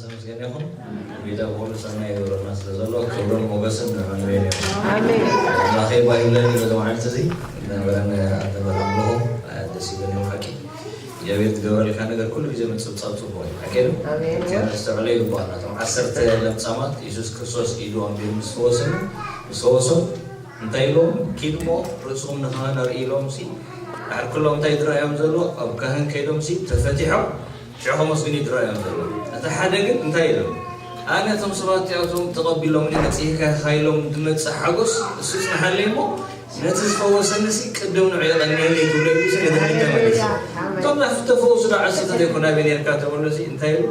ተመስገን ይኹን። ጌታ ብኹሉ ሰናይ ይገብረልና ስለ ዘሎ ክብርን ሞገስን ንዕኡ ንቤል ይኹን። ኣምላኸይ ባይብለኒ በዚ መዓልቲ እዚ ነበረን ኣተበላምልኹ ደስ ይብለኒ ብሓቂ። እግዚኣብሔር ዝገበረልካ ነገር ኩሉ ግዜ ምጽብጻብ ጽቡቕ እዩ። ሓቂ ድዩ? ኣሜን። ነስተውዕሎ ይግባኣና። እቶም ዓሰርተ ለምጻማት የሱስ ክርስቶስ ኢዱ ኣንቢሩ ምስ ፈወሰሉ፣ ምስ ፈወሶም እንታይ ኢሎም? ኪድ እሞ ርእስኹም ንካህን ኣርኢ ኢሎም ሲ ድሓር ኩሎም እንታይ ዝረኣዮም ዘሎ? ኣብ ካህን ከይዶም ሲ ተፈቲሖም ሽዑ ከመስግኑ ይድረዮም ዘሎ። እቲ ሓደ ግን እንታይ ኢሎም? ኣነ እቶም ሰባት እዚኣቶም ተቐቢሎምኒ መጺእካ ኢኻ ኢሎም ዝመጽእ ሓጎስ እሱ ይጽንሓለይ እሞ ነቲ ዝፈወሰኒ ሲ ቅድም ንዑ የቐንየለይ ክብሎ ኢሉ ሲ ንድሕሪት ተመሊሱ። እቶም ናብቲ ተፈውሱ ዶ ዓሰርተ ዘይኮኑ ኣበይ ነርካ ተበሎ ሲ እንታይ ኢሉ?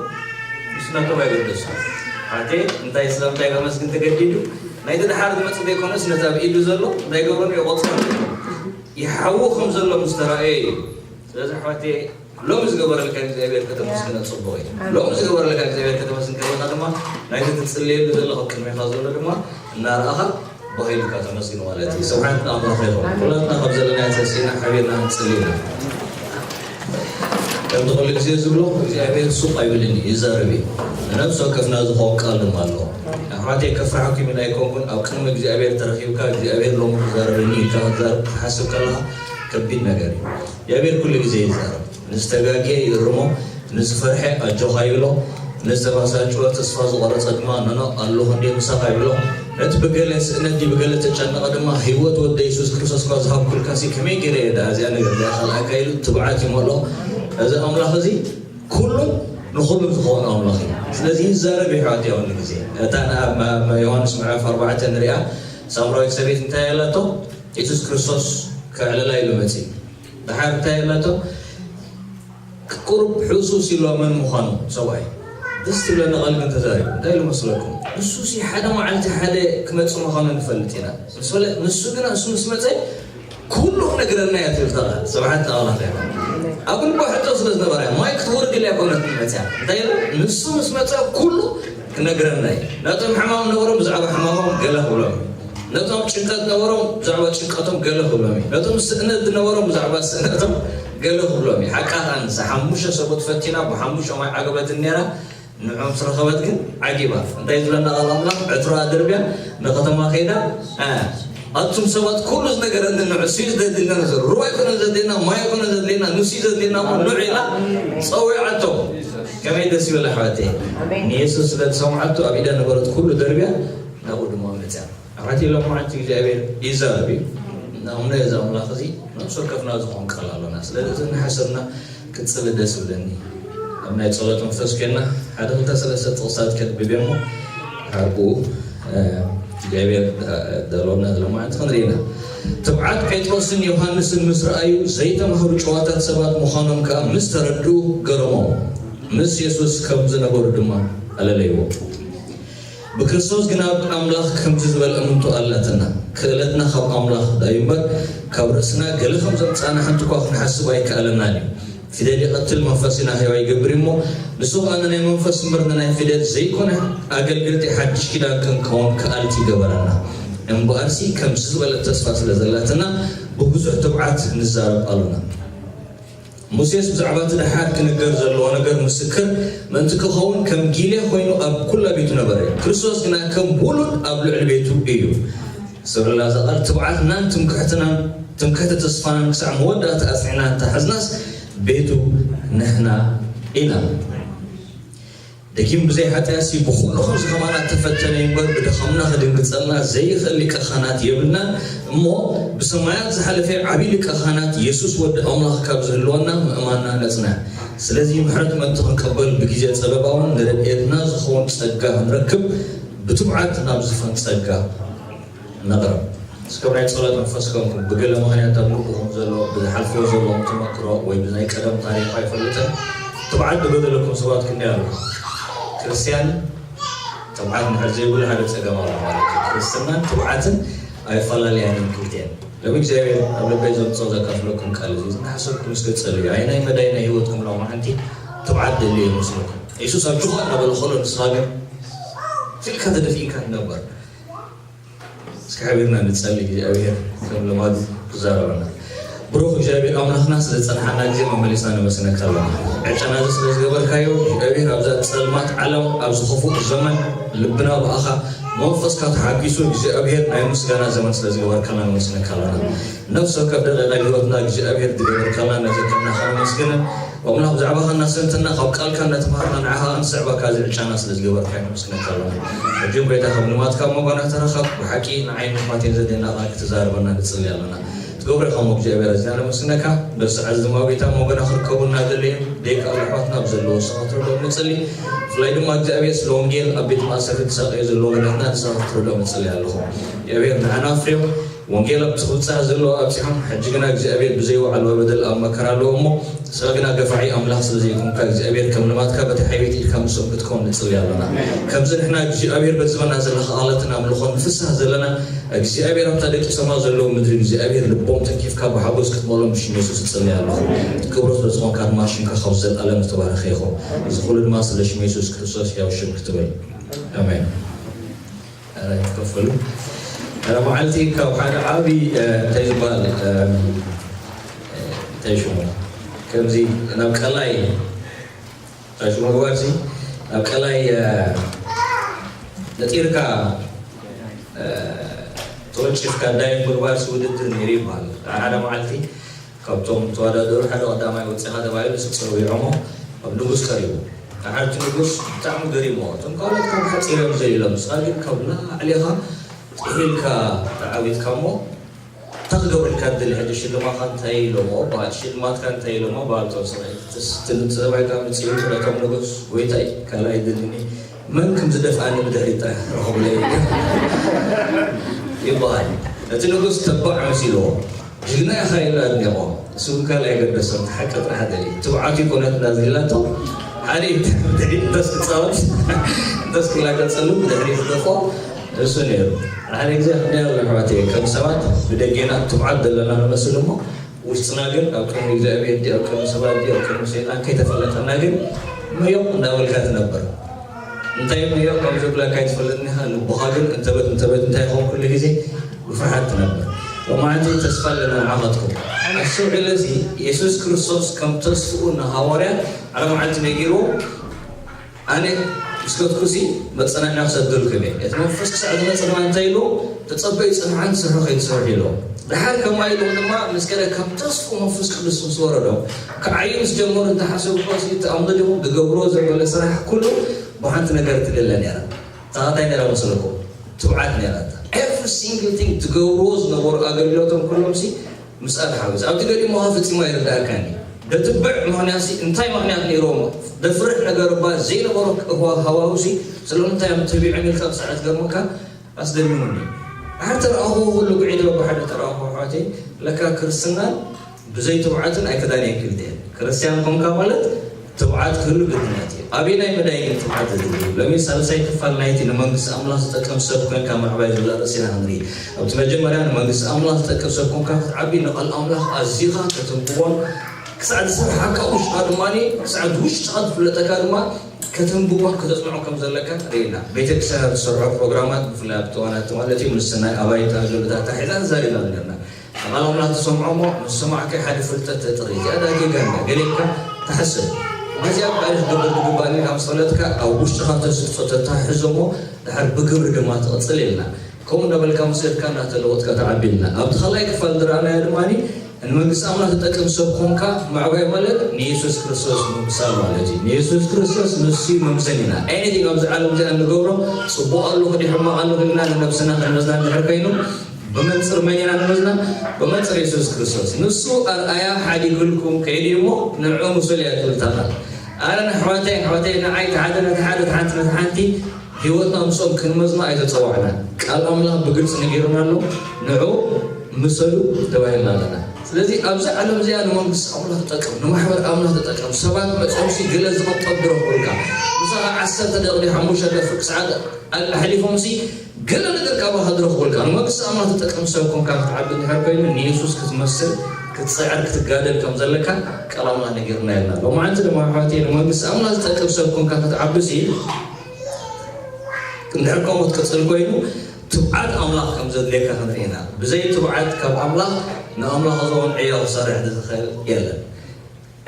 ንሱ ናቶም ኣይገደሱ። ሓቴ እንታይ ስለምንታይ ከመስግን ተገዲዱ? ናይቲ ድሓር ዝመጽእ ዘይኮነስ ነቲ ኣብ ኢዱ ዘሎ እንታይ ገብረሉ ይቖጽረሉ። ይሓዊ ከም ዘሎ ምስ ተራእየ እዩ። ስለዚ ኣሕዋተይ ሎሚ ዝገበረልካ እግዚኣብሔር ከተመስግኖ ጽቡቕ እዩ። ሎሚ ዝገበረልካ እግዚኣብሔር ከተመስግን ከለኻ ድማ ናይቲ ትጽልየሉ ዘለኻ ቅድሜኻ ዘሎ ድማ እናረኣኻ ባህይልካ ተመስግን ማለት እዩ። ስብሓት ንኣምላኽ ይኹን። ኩላትና ካብ ዘለናዮ ተሲእና ሓቢርና ንጽሊ ኢና። ከምቲ ኩሉ ግዜ ዝብሎ እግዚኣብሔር ሱቕ ኣይብልን እዩ፣ ይዛረብ እዩ። ንነፍሲ ወከፍና ዝኸውን ቃል ድማ ኣለዎ። ኣሕዋተይ ከፍርሓኩም ኢለ ኣይኮንኩን፣ ኣብ ቅድሚ እግዚኣብሔር ተረኺብካ እግዚኣብሔር ሎሚ ክዛረበኒ ኢልካ ክትዛረብ ክትሓስብ ከለኻ ከቢድ ነገር እዩ። እግዚኣብሔር ኩሉ ግዜ ይዛረብ። ንዝተጋግየ ይእርሞ፣ ንዝፈርሐ ኣጆኻ ይብሎ፣ ንዝተባሳጭወ ተስፋ ዝቖረጸ ድማ ኖኖ ኣለኹ እንዴ ምሳኻ ይብሎ። ነቲ ብገለ ስእነት ድዩ ብገለ ተጨነቐ ድማ ህይወት ወደ የሱስ ክርስቶስ እኳ ዝሃብኩልካ ሲ ከመይ ገይረ እየ ደኣ እዚኣ ነገር እዚኣ ካልኣካ ኢሉ ትብዓት ይመልኦ። እዚ ኣምላኽ እዚ ኩሉን ንኹሉን ዝኸውን ኣምላኽ እዩ። ስለዚ ይዛረብ እዩ ኣሕዋት ኩሉ ግዜ። እታ ንኣብ ዮሃንስ ምዕራፍ ኣርባዕተ ንሪኣ ሳምራዊት ሰበይቲ እንታይ ኣላቶ? የሱስ ክርስቶስ ከዕልላ ኢሉ መጺኡ። ደሓር እንታይ ኣላቶ? ቁሩብ ሕሱስ ኢሎ መን ምዃኑ ሰብኣይ ደስ ትብለኒ ቃል ግን ተዛሪቡ እንታይ ኢሉ መስለኩም? ንሱ ሲ ሓደ መዓልቲ ሓደ ክመጽእ ምዃኑ ንፈልጥ ኢና። ንሱ ግና እሱ ምስ መጸ ኩሉ ክነግረና እያ ትብል እታ ቃል። ስብሓት ንኣምላኽ ይኹን። ኣብ ልባ ሕቶ ስለ ዝነበረ ማይ ክትወርድ ኢላ ኣይኮነትን መጽያ። እንታይ ኢሉ? ንሱ ምስ መጸ ኩሉ ክነግረና እዩ። ነቶም ሕማም ነበሮም ብዛዕባ ሕማሞም ገለ ክብሎም እዩ። ነቶም ጭንቀት ነበሮም ብዛዕባ ጭንቀቶም ገለ ክብሎም እዩ። ነቶም ስእነት ዝነበሮም ብዛዕባ ስእነቶም ገለ ክብሎም እዩ። ሓቃ ንሳ ሓሙሽተ ሰብኡት ፈቲና ብሓሙሽተ ማይ ዓገበትን ነይራ። ንዕኦም ስረኸበት ግን ዓጊባ። እንታይ ዝብለና ቃል ኣምላኽ? ዕትሮኣ ደርብያ ንኸተማ ከይዳ፣ እ፣ ኣቱም ሰባት ኩሉ ዝነገረኒ ንዑ፣ እሱ እዩ ዘድልና ነገር። ሩባ ኣይኮነን ዘድልና፣ ማይ ኣይኮነን ዘድልና፣ ንሱ እዩ ዘድልና እሞ ንዑ ኢላ ጸዊዓቶ። ከመይ ደስ ይብል ኣሕዋተይ። ኣሜን። ንየሱስ ስለ ዝሰምዓቶ ኣብ ኢዳ ነበረት ኩሉ ደርብያ ናብኡ ድማ መጽያ። ኣሕዋተይ ሎማዓንቲ እግዚኣብሔር ይዛረብ እዩ። እና እምነ እዚ ኣምላኽ እዚ ነፍሲ ወከፍና ዝኾን ቃል ኣሎና። ስለዚ እዚ እናሓሰብና ክጽሊ ደስ ይብለኒ። ኣብ ናይ ጸሎት መንፈስ ኮይንና ሓደ ክልተ ሰለስተ ጥቕሳት ከንብብ እሞ ሓርቁ እግዚኣብሔር ደሎና ሎማዓንቲ ክንርኢ ኢና። ትብዓት ጴጥሮስን ዮሃንስን ምስ ረኣዩ ዘይተማህሩ ጨዋታት ሰባት ምዃኖም ከኣ ምስ ተረድኡ ገረሞም። ምስ የሱስ ከም ዝነበሩ ድማ ኣለለይዎ። ብክርስቶስ ግና ኣብ ኣምላኽ ከምዚ ዝበለ እምንቶ ኣላትና። ክእለትና ካብ ኣምላኽ ዳዩ እምበር ካብ ርእስና ገለ ከም ዘምጻእና ሓንቲ እኳ ክንሓስብ ኣይከኣለናን እዩ። ፊደል ይቐትል መንፈስ ኢና ህያው ይገብር እዩ እሞ ንሱ ኸኣ ንናይ መንፈስ እምበር ንናይ ፊደል ዘይኮነ ኣገልገልቲ ሓድሽ ኪዳን ክንከውን ከኣልቲ ይገበረና። እምበኣርሲ ከምዚ ዝበለ ተስፋ ስለ ዘላትና ብብዙሕ ትብዓት ንዛረብ ኣሎና። ሙሴስ ብዛዕባ እቲ ደሓር ክንገር ዘለዎ ነገር ምስክር ምእንቲ ክኸውን ከም ጊለ ኮይኑ ኣብ ኩላ ቤቱ ነበረ። ክርስቶስ ግና ከም ውሉድ ኣብ ልዕሊ ቤቱ እዩ። ስብርላ እዛ ቃል ትብዓትናን ትምክሕትናን ትምክሕቲ ተስፋናን ክሳዕ መወዳእታ ኣጽኒዕና እንተሓዝናስ ቤቱ ንሕና ኢና። ደጊም ብዘይ ሓጢኣትሲ ብኹሉ ከምዚ ከማና እተፈተነ እዩ እምበር ብድኻምና ክድንግጸልና ዘይኽእል ሊቀ ካህናት የብልናን እሞ ብሰማያት ዝሓለፈ ዓብዪ ሊቀ ካህናት የሱስ ወዲ ኣምላኽ ካብ ዝህልወና ምእማንና ነጽንዕ። ስለዚ ምሕረት ምእንቲ ክንቀበል ብግዜ ጸበባውን ንረድኤትና ዝኸውን ጸጋ ክንረክብ ብትብዓት ናብ ዝፋን ጸጋ ነቕርብ። እስከ ናይ ጸሎት መንፈስ ኮንኩም ብገለ ምኽንያት ኣብ ልብኹም ዘሎ ብዝሓልፍዎ ዘለኹም ተመክሮ ወይ ብናይ ቀደም ታሪኽ ኣይፈልጥን ትብዓት ዝጎደለኩም ሰባት ክንደይ ኣለኹም? ክርስትያን ትብዓት እንድሕር ዘይብሉ ሓደ ጸገም ኣሎ ማለት እዩ። ክርስትናን ትብዓትን ኣይፈላለያን እየን ክልቲኤን። ሎሚ እግዚኣብሔር ኣብ ልበይ ዘምጽኦ ዘካፍለኩም ቃል እዚ እናሓሰብኩም እስከ ጸልዩ። ኣየናይ መዳይ ናይ ህይወትኩም ሎማዓንቲ ትብዓት ደልዩ ይመስለኩም? የሱስ ኣጆኻ እናበለ ከሎ ንስኻ ግን ኢልካ ተደፊእካ ትነበር። እስከ ሓቢርና ንጸሊ እግዚኣብሔር ከም ልማዱ ክዛረበና። ብሩኽ እግዚኣብሔር ኣምላኽና፣ ስለ ዝጸንሓና ግዜ መመሊስና ነመስግነካ ኣለና። ዕጫና እዚ ስለ ዝገበርካዮ እግዚኣብሔር፣ ኣብዛ ጸልማት ዓለም፣ ኣብዚ ኽፉእ ዘመን ልብና ብኣኻ መንፈስካ ተሓጒሱ እግዚኣብሔር ናይ ምስጋና ዘመን ስለ ዝገበርካና ነመስግነካ ኣለና። ነፍሲ ወከፍ ደቂቕ ህይወትና እግዚኣብሔር ዝገበርካልና ነዘከርናኻ ነመስግንን። ኣምላኽ ብዛዕባኻ እናሰንተና ካብ ቃልካ እናተምሃርና ንዓኻ እንስዕበካ እዚ ዕጫና ስለ ዝገበርካ ነመስግነካ ኣለና። ሕጂ እውን ጎይታ ከም ልማድካ ኣብ መንጎና ተረኸብ። ብሓቂ ንዓይን ንሕዋቴን ዘደናቕና ክትዛረበና ንጽሊ ኣለና። ትገብሮ ኢኻ እሞ እግዚኣብሔር ኣዚና ነመስግነካ። በዚ ሰዓት እዚ ድማ ጎይታ ኣብ መንጎና ክርከቡ እናደለዩ ደቂ ኣሕዋትና ኣብ ዘለዎ ንስኻ ክትረድኦም ንጽሊ። ብፍላይ ድማ እግዚኣብሔር ስለ ወንጌል ኣብ ቤት ማእሰርቲ ተሳቀዩ ዘለዎ ወገናትና ንስኻ ክትረድኦም ንጽሊ ኣለኹ። እግዚኣብሔር ንዓና ኣፍርዮም። ወንጌል ኣብቲ ክብጻሕ ዘለዎ ኣብጺሖም፣ ሕጂ ግና እግዚኣብሔር ብዘይወዓልዋ በደል ኣብ መከራ ኣለዉ እሞ፣ ንስኻ ግና ገፋዒ ኣምላኽ ስለ ዘይኮንካ እግዚኣብሔር ከም ልማድካ በቲ ሓይቤት ኢድካ ምስኦም ክትከውን ንጽሊ ኣለና። ከምዚ ንሕና እግዚኣብሔር በቲ ዝበና ዘለኻ ቃላትን ኣምልኾን ንፍስሃ ዘለና እግዚኣብሔር ኣብታ ደቂሶማ ዘለዉ ምድሪ እግዚኣብሔር ልቦም ተኪፍካ ብሓጎስ ክትመሎም ብሽም የሱስ እጽሊ ኣለኹ። ክብሮ ስለ ዝኾንካ ድማ ሽምካ ካብ ዘልኣለም ዝተባረኸ ይኹን። እዚ ኩሉ ድማ ስለ ሽም የሱስ ክርስቶስ ሕያው ሽም ክትብል። ኣሜን። ኧረ ይትከፈሉ። ኧረ መዓልቲ ካብ ሓደ ዓቢ፣ እ፣ እንታይ ዝበሃል፣ እ፣ እንታይ ሽሙ? ከምዚ ናብ ቀላይ፣ እንታይ ሽሙ ምግባርሲ? ናብ ቀላይ፣ እ፣ ነጢርካ፣ እ፣ ተወንጪፍካ ዳይቭ ምግባርሲ ውድድር ነይሩ ይበሃል። ሓደ መዓልቲ ካብቶም ተወዳደሩ ሓደ ቀዳማይ ወፂኻ ተባሂሉ ንሱ ፀዊዖሞ ኣብ ንጉስ ቀሪቡ። ንሓንቲ ንጉስ ብጣዕሚ ገሪሞ፣ እቶም ካልኦት ከም ሓፂር እዮም ዘሊሎም፣ ንስኻ ግን ካብ ላዕሊ ኢኻ ጥሒልካ ተዓዊትካ እሞ፣ እንታይ ክገብረልካ ትደሊ ሕጂ? ሽልማኻ እንታይ ኢሎሞ በሃል፣ ሽልማትካ እንታይ ኢሎሞ በሃል። እቶም ሰብኣይ፣ እቲ ሰብኣይ ከዓ መፂኡ ነቶም ንጉስ፣ ጎይታይ፣ ካልኣይ ኣይደልን፣ መን ከም ዝደፍኣኒ ብድሕሪት ጥራሕ ረኸቡለይ ይበሃል። እቲ ንጉስ ተባዕ መሲልዎ። ጅግና ኢኻ ኢሉ ኣድኒቖ። እሱ ግን ካልእ ኣይገደሶን፣ ሓቂ ጥራሕ ደልዩ። ትብዓቱ ይኮነትና ዝላቶ፣ ሓደ እዩ ብድሕሪት እንተስ ክጻወት፣ እንተስ ክላገጸሉ ብድሕሪት ዝደፍኦ እሱ ነይሩ። ሓደ ግዜ ክንደይ ኣሎ ኣሕዋተይ፣ ከም ሰባት ብደጌና ትብዓት ዘለና ንመስል እሞ፣ ውሽጥና ግን ኣብ ቅድሚ እግዚኣብሔር ድዩ፣ ኣብ ቅድሚ ሰባት ድዩ፣ ኣብ ቅድሚ ሰይጣን ከይተፈለጠና ግን መዮቕ እንዳበልካ ትነብር። እንታይ እሞ ከም ዝብለካ ኣይትፈልጥን ኢኻ። ልብኻ ግን እንተበት እንተበት እንታይ ይኸውን? ኩሉ ግዜ ብፍርሃት ትነብር። ሎማዓንቲ ተስፋ ኣለና ንዓኻትኩም። ኣስተውዕለሲ፣ የሱስ ክርስቶስ ከም ተስፍኡ ንሃዋርያት ሓደ መዓልቲ ነጊርዎም፣ ኣነ ምስ ከድኩሲ መጸናንያ ክሰደልኩም እየ። እቲ መንፈስ ክሳዕ ዝመጸ ድማ እንታይ ኢሉ? ተጸበዩ፣ ጽንዓን ስርሑ ከይትሰርሑ ኢሉ። ደሓር ከማይ ኢሉ ድማ ምስ ከደ ከም ተስፍኡ መንፈስ ቅዱስ ምስ ወረዶም ክዓዩ ምስ ጀመሩ እንተሓሰብኩሲ፣ እቲ ኣምዶ ዲኹም ዝገብርዎ ዘበለ ስራሕ ኩሉ ብሓንቲ ነገር ትልለ ነይራ። እታ እንታይ ነይራ መሰለኩም? ትብዓት ነይራ። Every single thing ትገብርዎ ዝነበሩ ኣገልግሎቶም ኩሎም ሲ ምስኣ ተሓዊሱ። ኣብቲ ገሊኡ ምዃን ፈጺሙ ኣይርድኣካን እዩ። ደትብዕ ምኽንያት ሲ እንታይ ምኽንያት ነይርዎም? ደፍርሕ ነገር እባ ዘይነበሮ ሃዋሁ ሲ ስለምንታይ እዮም ተቢዖም ኢልካ ብስርዓት ገርመካ ኣስደሚሙኒ። ሓደ ተረኣኹ ኩሉ ጉዒት ብሓደ ተረኣኹ ኣሕዋተይ፣ ለካ ክርስትናን ብዘይ ትብዓትን ኣይክዳን የክልት እየን። ክርስትያን ኮንካ ማለት ትብዓት ክህሉ ግድነት እዩ። ኣበየናይ መዳይ ግን ትብዓት ዘድሊ? ሎሚ ሳልሳይ ክፋል ናይቲ ንመንግስቲ ኣምላኽ ዝጠቅም ሰብ ኮንካ ምዕባይ ዝብል ኣርእስቲ ኢና ክንርኢ። ኣብቲ መጀመርያ ንመንግስቲ ኣምላኽ ዝጠቅም ሰብ ኮንካ ክትዓቢ ንቃል ኣምላኽ ኣዚኻ ከተንብቦን ክሳዕ ዝሰርሓካ ውሽጣ ድማ ክሳዕ ውሽጥኻ ዝፍለጠካ ድማ ከተንብቦን ከተጽንዖ ከም ዘለካ ርኢና። ቤተክርስትያን ኣብ ዝሰርሖ ፕሮግራማት ብፍላይ ኣብቲ ዋናት ማለት እዩ ምስናይ ኣባይቲ ኣገልግሎታት ኣታሒዛ ተዛሪብና ኣለና። ኣቓል ኣምላኽ ትሰምዖ እሞ ምስ ሰማዕካዮ ሓደ ፍልጠት ተጥሪ። እዚኣ ደኣ ጌጋ እንዳ ገሌካ ትሓስብ። ነዚኣ ባዕልሽ ክገብር ዝግባእኒ ኢልካ ምስ ፈለጥካ ኣብ ውሽጥኻ ተስፍጾ ተታሕዞ እሞ ድሓር ብግብሪ ድማ ትቕጽል ኢልና። ከምኡ እናበልካ ምስ ከድካ እናተለወጥካ ትዓቢ ኢልና። ኣብቲ ካልኣይ ክፋል ዝረኣናዮ ድማ ንመንግስቲ ኣምላኽ ትጠቅም ሰብ ኮንካ ምዕባይ ማለት ንየሱስ ክርስቶስ ምምሳል ማለት እዩ። ንየሱስ ክርስቶስ ንሱ እዩ መምዘኒና። Anything ኣብዚ ዓለም እዚኣ እንገብሮ ጽቡቕ ኣለኹ ድዩ ሕማቕ ኣለኹ ኢልና ንነብስና ክንመዝና እንድሕር ኮይኑ ብመንጽር መን ኢና ንመዝና? ብመንጽር የሱስ ክርስቶስ። ንሱ ኣርኣያ ሓዲግልኩም ከይዱ እሞ ንዕኡ ምሰሉ እያ ትብል እታ ቃል። ኣረ ንኣሕዋተይ ኣሕዋተይ ንዓይ እቲ ሓደ ነቲ ሓደ እቲ ሓንቲ ነቲ ሓንቲ ህይወትና ምስኦም ክንመዝና ኣይተጸዋዕናን። ቃል ኣምላኽ ብግልጺ ነጊሩና ኣሎ። ንዕኡ ምሰሉ ተባሂልና ኣለና። ስለዚ ኣብዚ ዓለም እዚኣ ንመንግስቲ ኣምላኽ ትጠቅም፣ ንማሕበር ኣምላኽ ትጠቅም ሰባት መጺኦምሲ ገለ ዝቕጠብ ዝረኽቡልካ ምሳኻ ዓሰርተ ደቂ ሓሙሽተ ደቂ ሰዓት ኣሕሊፎምሲ ገለ ነገር ካባኻ ዝረኽቡልካ። ንመንግስቲ ኣምላኽ ትጠቅም ሰብ ኮንካ ክትዓቢ እንድሕር ኮይኑ ንየሱስ ክትመስል ክትጽዕር ክትጋደል ከም ዘለካ ቃል ኣምላኽ ነጊሩና ኣለና። ሎማዓንቲ ድማ ኣሕዋተይ ንመንግስቲ ኣምላኽ ዝጠቅም ሰብ ኮንካ ክትዓብሲ እንድሕር ከምኡ ክትቅጽል ኮይኑ ትብዓት ኣምላኽ ከም ዘድልየካ ክንርኢ ኢና። ብዘይ ትብዓት ካብ ኣምላኽ ንኣምላኽ ዝኾን ዕዮ ክሰርሕ ዝኽእል የለን።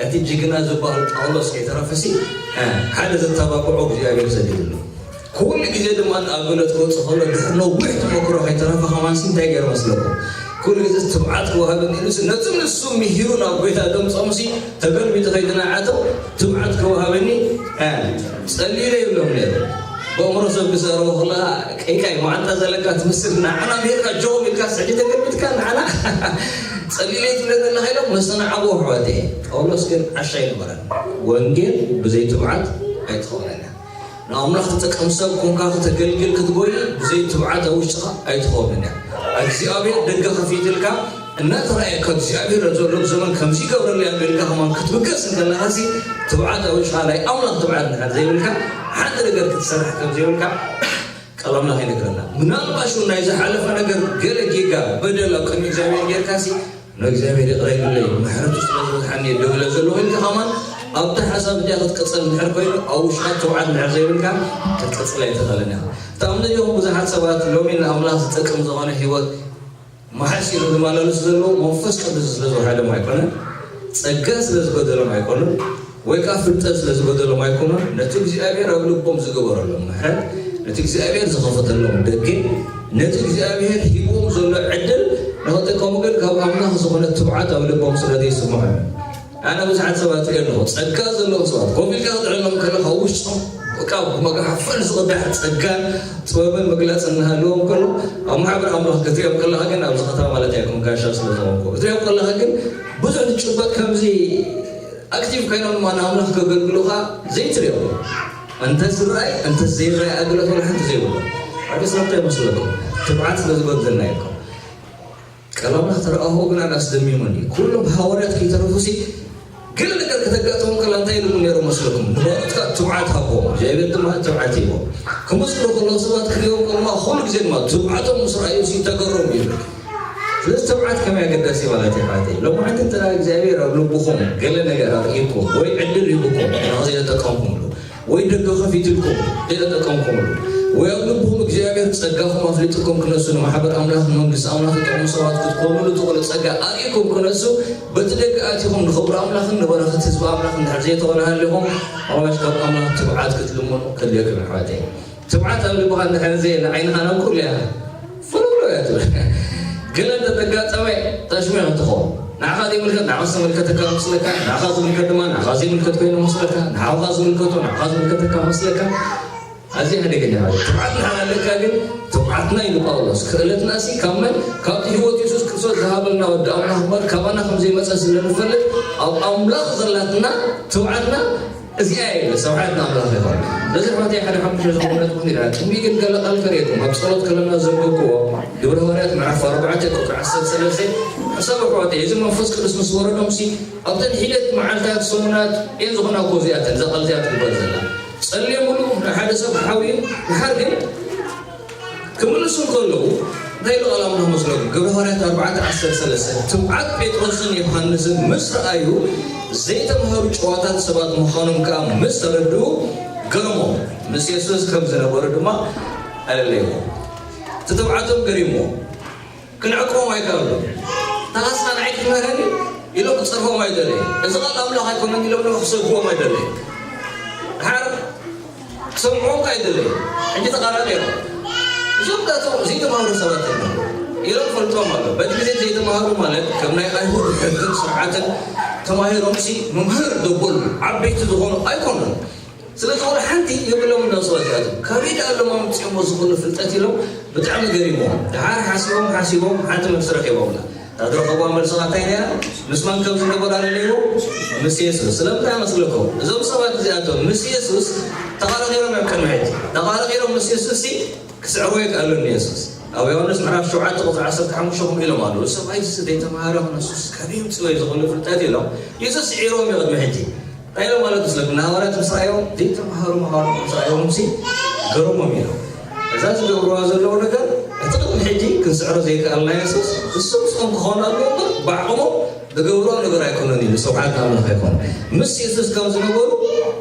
እቲ ጅግና ዝበሃል ጳውሎስ ከይተረፈሲ ሓደ ዘተባብዖ እግዚኣብሔር ሰዲድሉ። ኩሉ ግዜ ድማ ንኣገልግሎት ክወፅእ ከሎ ድሕሪ ነዊሕ ተመክሮ ከይተረፈ ከማንሲ እንታይ ገይሩ መስለኩም? ኩሉ ግዜ ትብዓት ክወሃበኒ ኢሉሲ ነቲ ንሱ ምሂሩ ናብ ጎይታ ደምፆምሲ ተገልቢጡ ከይተናዓተው ትብዓት ክወሃበኒ ጸልዩ ይብሎም ነይሩ። ብእምሮ ሰብ ክዛረቦ ከለኻ ቀይቃይ ማዓንጣ ዘለካ ትመስል ንዓና ምሂርካ ጆብ ኢልካ ስዕዲ ተገልቢጥካ ንዓና ጸልዩ ትብለ ዘለኻ ኢሎም መስተናዓቦ ኣሕዋተይ። ጳውሎስ ግን ዓሻ ኣይነበረን። ወንጌል ብዘይ ትብዓት ኣይትኸውንን እያ። ንኣምላኽ ትጠቀም ሰብ ኮንካ ከተገልግል ክትጎይ ብዘይ ትብዓት ኣብ ውሽጥኻ ኣይትኸውንን እያ። እግዚኣብሔር ደገ ከፊትልካ እናተራእየካ እግዚኣብሔር ኣብ ዘሎ ዘመን ከምዚ ይገብረሉ እያ ኢልካ ከማን ክትብገስ እንከለኻሲ ትብዓት ኣብ ውሽጥኻ ናይ ኣምላኽ ትብዓት እንድሕር ዘይብልካ ሓንቲ ነገር ክትሰርሕ ከም ዘይብልካ ቃል ኣምላኽ ይነግረና። ምናልባሽ እውን ናይ ዝሓለፈ ነገር ገለ ጌጋ በደል ኣብ ቅድሚ እግዚኣብሔር ጌርካሲ ንእግዚኣብሔር ይቕረ ይብለይ ምሕረቱ ስለ ዝበዝሓኒ እየ ደው ኢለ ዘለኹ ኢልካ ከማን ኣብቲ ሓሳብ እዚኣ ክትቅጽል እንድሕር ኮይኑ ኣብ ውሽጥካ ትብዓት እንድሕር ዘይብልካ ክትቅጽል ኣይትኽእልን ኢኻ። ብጣዕሚ ነዚኦም ብዙሓት ሰባት ሎሚ ንኣምላኽ ዝጠቅም ዝኾነ ህይወት መሓስ ኢሉ ዝመላለሱ ዘለዉ መንፈስ ቅዱስ ስለ ዝወሓዶም ኣይኮነን፣ ጸጋ ስለ ዝጎደሎም ኣይኮኑን፣ ወይ ከዓ ፍልጠት ስለ ዝጎደሎም ኣይኮኑን። ነቲ እግዚኣብሔር ኣብ ልቦም ዝገበረሎም ምሕረት፣ ነቲ እግዚኣብሔር ዝኸፈተሎም ደገ፣ ነቲ እግዚኣብሔር ሂብዎም ዘሎ ዕድል ንኽጥቀሙ ግን ካብ ኣምላኽ ዝኾነ ትብዓት ኣብ ልቦም ስለ ዘይስምዖም እዩ። ኣነ ብዙሓት ሰባት ሪኦ ኣለኹ። ጸጋ ዘለዎም ሰባት ኮፍ ኢልካ ክትዕሎም ከለኻ ውሽጦም በቃ ብመጋሕፈል ዝቕዳሕ ጸጋን ጥበብን ምግላጽ እናሃለዎም ከሎ ኣብ ማሕበር ኣምላኽ ክትሪኦም ከለኻ ግን ኣብዚ ከተማ ማለት ኣይኮን ጋሻ ስለ ዝኾንኩ ክትሪኦም ከለኻ ግን ብዙሕ ዝጭበጥ ከምዚ ኣክቲቭ ኮይኖም ድማ ንኣምላኽ ከገልግሉኻ ዘይትሪኦም እንተ ዝረኣይ እንተ ዘይረኣይ ኣገልግሎት ሓንቲ ዘይብሉ ሓገስ ናብታ ይመስለኩም ትብዓት ስለ ዝጎድልና ይኮን ቀላምና ተረኣሆ ግን ኣነ ኣስደሚሙኒ። ኩሎም ሃዋርያት ከይተረፉሲ ገለ ነገር ከተጋጥሞም ከላ እንታይ ኢሎም ነይሮም መስለኩም? ንባሮትካ ትብዓት ሃቦም፣ እግዚኣብሔር ድማ ትብዓት ሂቦም። ክምስክሩ ከለዉ ሰባት ክሪኦም ከለዋ ኩሉ ግዜ ድማ ትብዓቶም ምስ ረኣዩ ሲ ተገረሙ ይብል። ስለዚ ትብዓት ከመይ ኣገዳሲ ማለት እዩ ሓተይ። ሎማዓንቲ እንተ እግዚኣብሔር ኣብ ልብኹም ገለ ነገር ኣርእይኩም ወይ ዕድል ሂብኩም ንኸዘይተጠቀምኩምሉ ወይ ደገ ከፊትልኩም ዘይተጠቀምኩምሉ ወይ ኣብ ልብኹም እግዚኣብሔር ጸጋኹም ኣፍሊጥኩም ክነሱ ንማሕበር ኣምላኽ ንመንግስቲ ኣምላኽ ትጠቕሙ ሰባት ክትኮኑሉ ትኽእሉ ጸጋ ኣርእይኩም ክነሱ በቲ ደገ ኣቲኹም ንኽብሪ ኣምላኽን ንበረኸት ህዝቢ ኣምላኽ እንድሕር ዘይተኾነ ሃሊኹም ኣዋጅ ካብ ኣምላኽ ትብዓት ክትልምኑ ከድልየኩም ኣሕዋተይ። ትብዓት ኣብ ልብኻ እንድሕር ዘየለ ዓይንኻ ናብ ኩሉ እያ ፍልውሎ እያ ትብል። ገለ እንተተጋጠመ ተሽሚዑ ትኸውን ንዓኻ ዘይምልከት ንዓኻ ዝተመልከተካ መስለካ ንዓኻ ዝምልከት ድማ ንዓኻ ዘይምልከት ኮይኑ መስለካ ንሓውኻ ዝምልከቶ ንዓኻ ዝምልከተካ መስለካ ኣዝዩ ሓደገኛ ማለት ትብዓት እንድሕር ኣለካ ግን ትብዓትና ኢሉ ጳውሎስ ክእለትና ሲ ካብ መን ካብቲ ህይወት የሱስ ክርስቶስ ዝሃበልና ወዲ ኣምላኽ እምበር ካባና ከም ዘይመፀ ስለ ንፈልጥ ኣብ ኣምላኽ ዘላትና ትብዓትና እዚኣ እየ ስብሓት ንኣምላኽ ይኹን። ስለዚ ኣሕዋተይ ሓደ ሓሙሽተ ዝኾነ ትኹን ኢላ ትንቢት ግን ገለ ቃል ከርእየኩም ኣብ ጸሎት ከለና ዘንበብክዎ ግብረ ሃዋርያት ምዕራፍ ኣርባዕተ ቁጽሪ ዓሰርተ ሰለስተ ሓሳብ ኣሕዋተይ እዚ መንፈስ ቅዱስ ምስ ወረዶም ሲ ኣብተን ሒደት መዓልታት ሰሙናት እየን ዝኾና እኮ እዚኣተን እዛ ቃል እዚኣ ትግበር ዘላ ጸልዮምሉ ንሓደ ሰብ ሓውዩ ድሓር ግን ክምልሱ እንከለዉ እንታይ ኢሉ ቃል ኣምላኽ መስለኩም? ግብረ ሃዋርያት ኣርባዕተ ዓሰርተ ሰለስተ ትብዓት ጴጥሮስን ዮሃንስን ምስ ረኣዩ ዘይተምሃሩ ጨዋታት ሰባት ምዃኖም ከኣ ምስ ተረድኡ ገረሞም። ምስ የሱስ ከም ዝነበሩ ድማ ኣለለይዎ። እቲ ትብዓቶም ገሪምዎ። ክንዕቅቦም ኣይከኣሉን። ተኻስኻ ንዓይ ክትምህረኒ ኢሎም ክጸርፎም ኣይደለዩ። እዚ ቃል ኣምላኽ ኣይኮነን ኢሎም ድማ ክሰድዎም ኣይደለዩ። ድሓር ክሰምዕዎም ከኣ ኣይደለዩ። ሕጂ ተቓራኒ እዮም። እዞም ዳቶም ዘይተማህሩ ሰባት እዮም ኢሎም ፈልጦም ኣሎ። በቲ ግዜ ዘይተማህሩ ማለት ከም ናይ ኣይሁድ ሕግን ስርዓትን ተማሂሮምሲ መምህር ዘበሉ ዓበይቲ ዝኾኑ ኣይኮኑን። ስለ ዝኾነ ሓንቲ የብሎም እንዳስባት እዚኣቶም ካበይ ደኣ ኣሎም ኣምፅኦሞ ዝኽእሉ ፍልጠት ኢሎም ብጣዕሚ ገሪሞም ደሓር ሓሲቦም ሓሲቦም ሓንቲ መልሲ ረኺቦምላ እታ ዝረኸብዋ መልሲ ኸዓ እንታይ ነይራ ምስ መን ከም ዝነበሩ ኣለለይዎ ምስ የሱስ ስለምንታይ መስለኩም እዞም ሰባት እዚኣቶም ምስ የሱስ ተቓራቒሮም እዮም ቅድሚ ሕጂ ተቓራቒሮም ምስ የሱስ ሲ ክስዕርዎ ይከኣሉ ንየሱስ ኣብ ዮሃንስ ምዕራፍ ሸውዓተ ቁፅሪ ዓሰርተ ሓሙሽተ ከምኡ ኢሎም ኣለዉ ሰብኣይ ዝስደይ ተምሃረ ክነሱስ ካበይ ምፅወይ ዝኽእሉ ፍልጠት ኢሎም የሱስ ስዒሮም እዩ ቅድሚ ሕጂ እንታይ ኢሎም ማለት ስለ ንሃዋርያት ምስ ረኣዮም ዘይተምሃሩ ሃዋርያት ምስ ረኣዮም ሲ ገረሞም ኢሎም እዛ ዝገብርዋ ዘለዉ ነገር እቲ ቅድሚ ሕጂ ክንስዕሮ ዘይከኣልና የሱስ እሱ ምስኦም ክኾኑ ኣለዎ እምበር ብዓቕሞም ዝገብርዋ ነገር ኣይኮነን ኢሉ ስብሓት ንኣምላኽ ኣይኮነ ምስ የሱስ ከም ዝነበሩ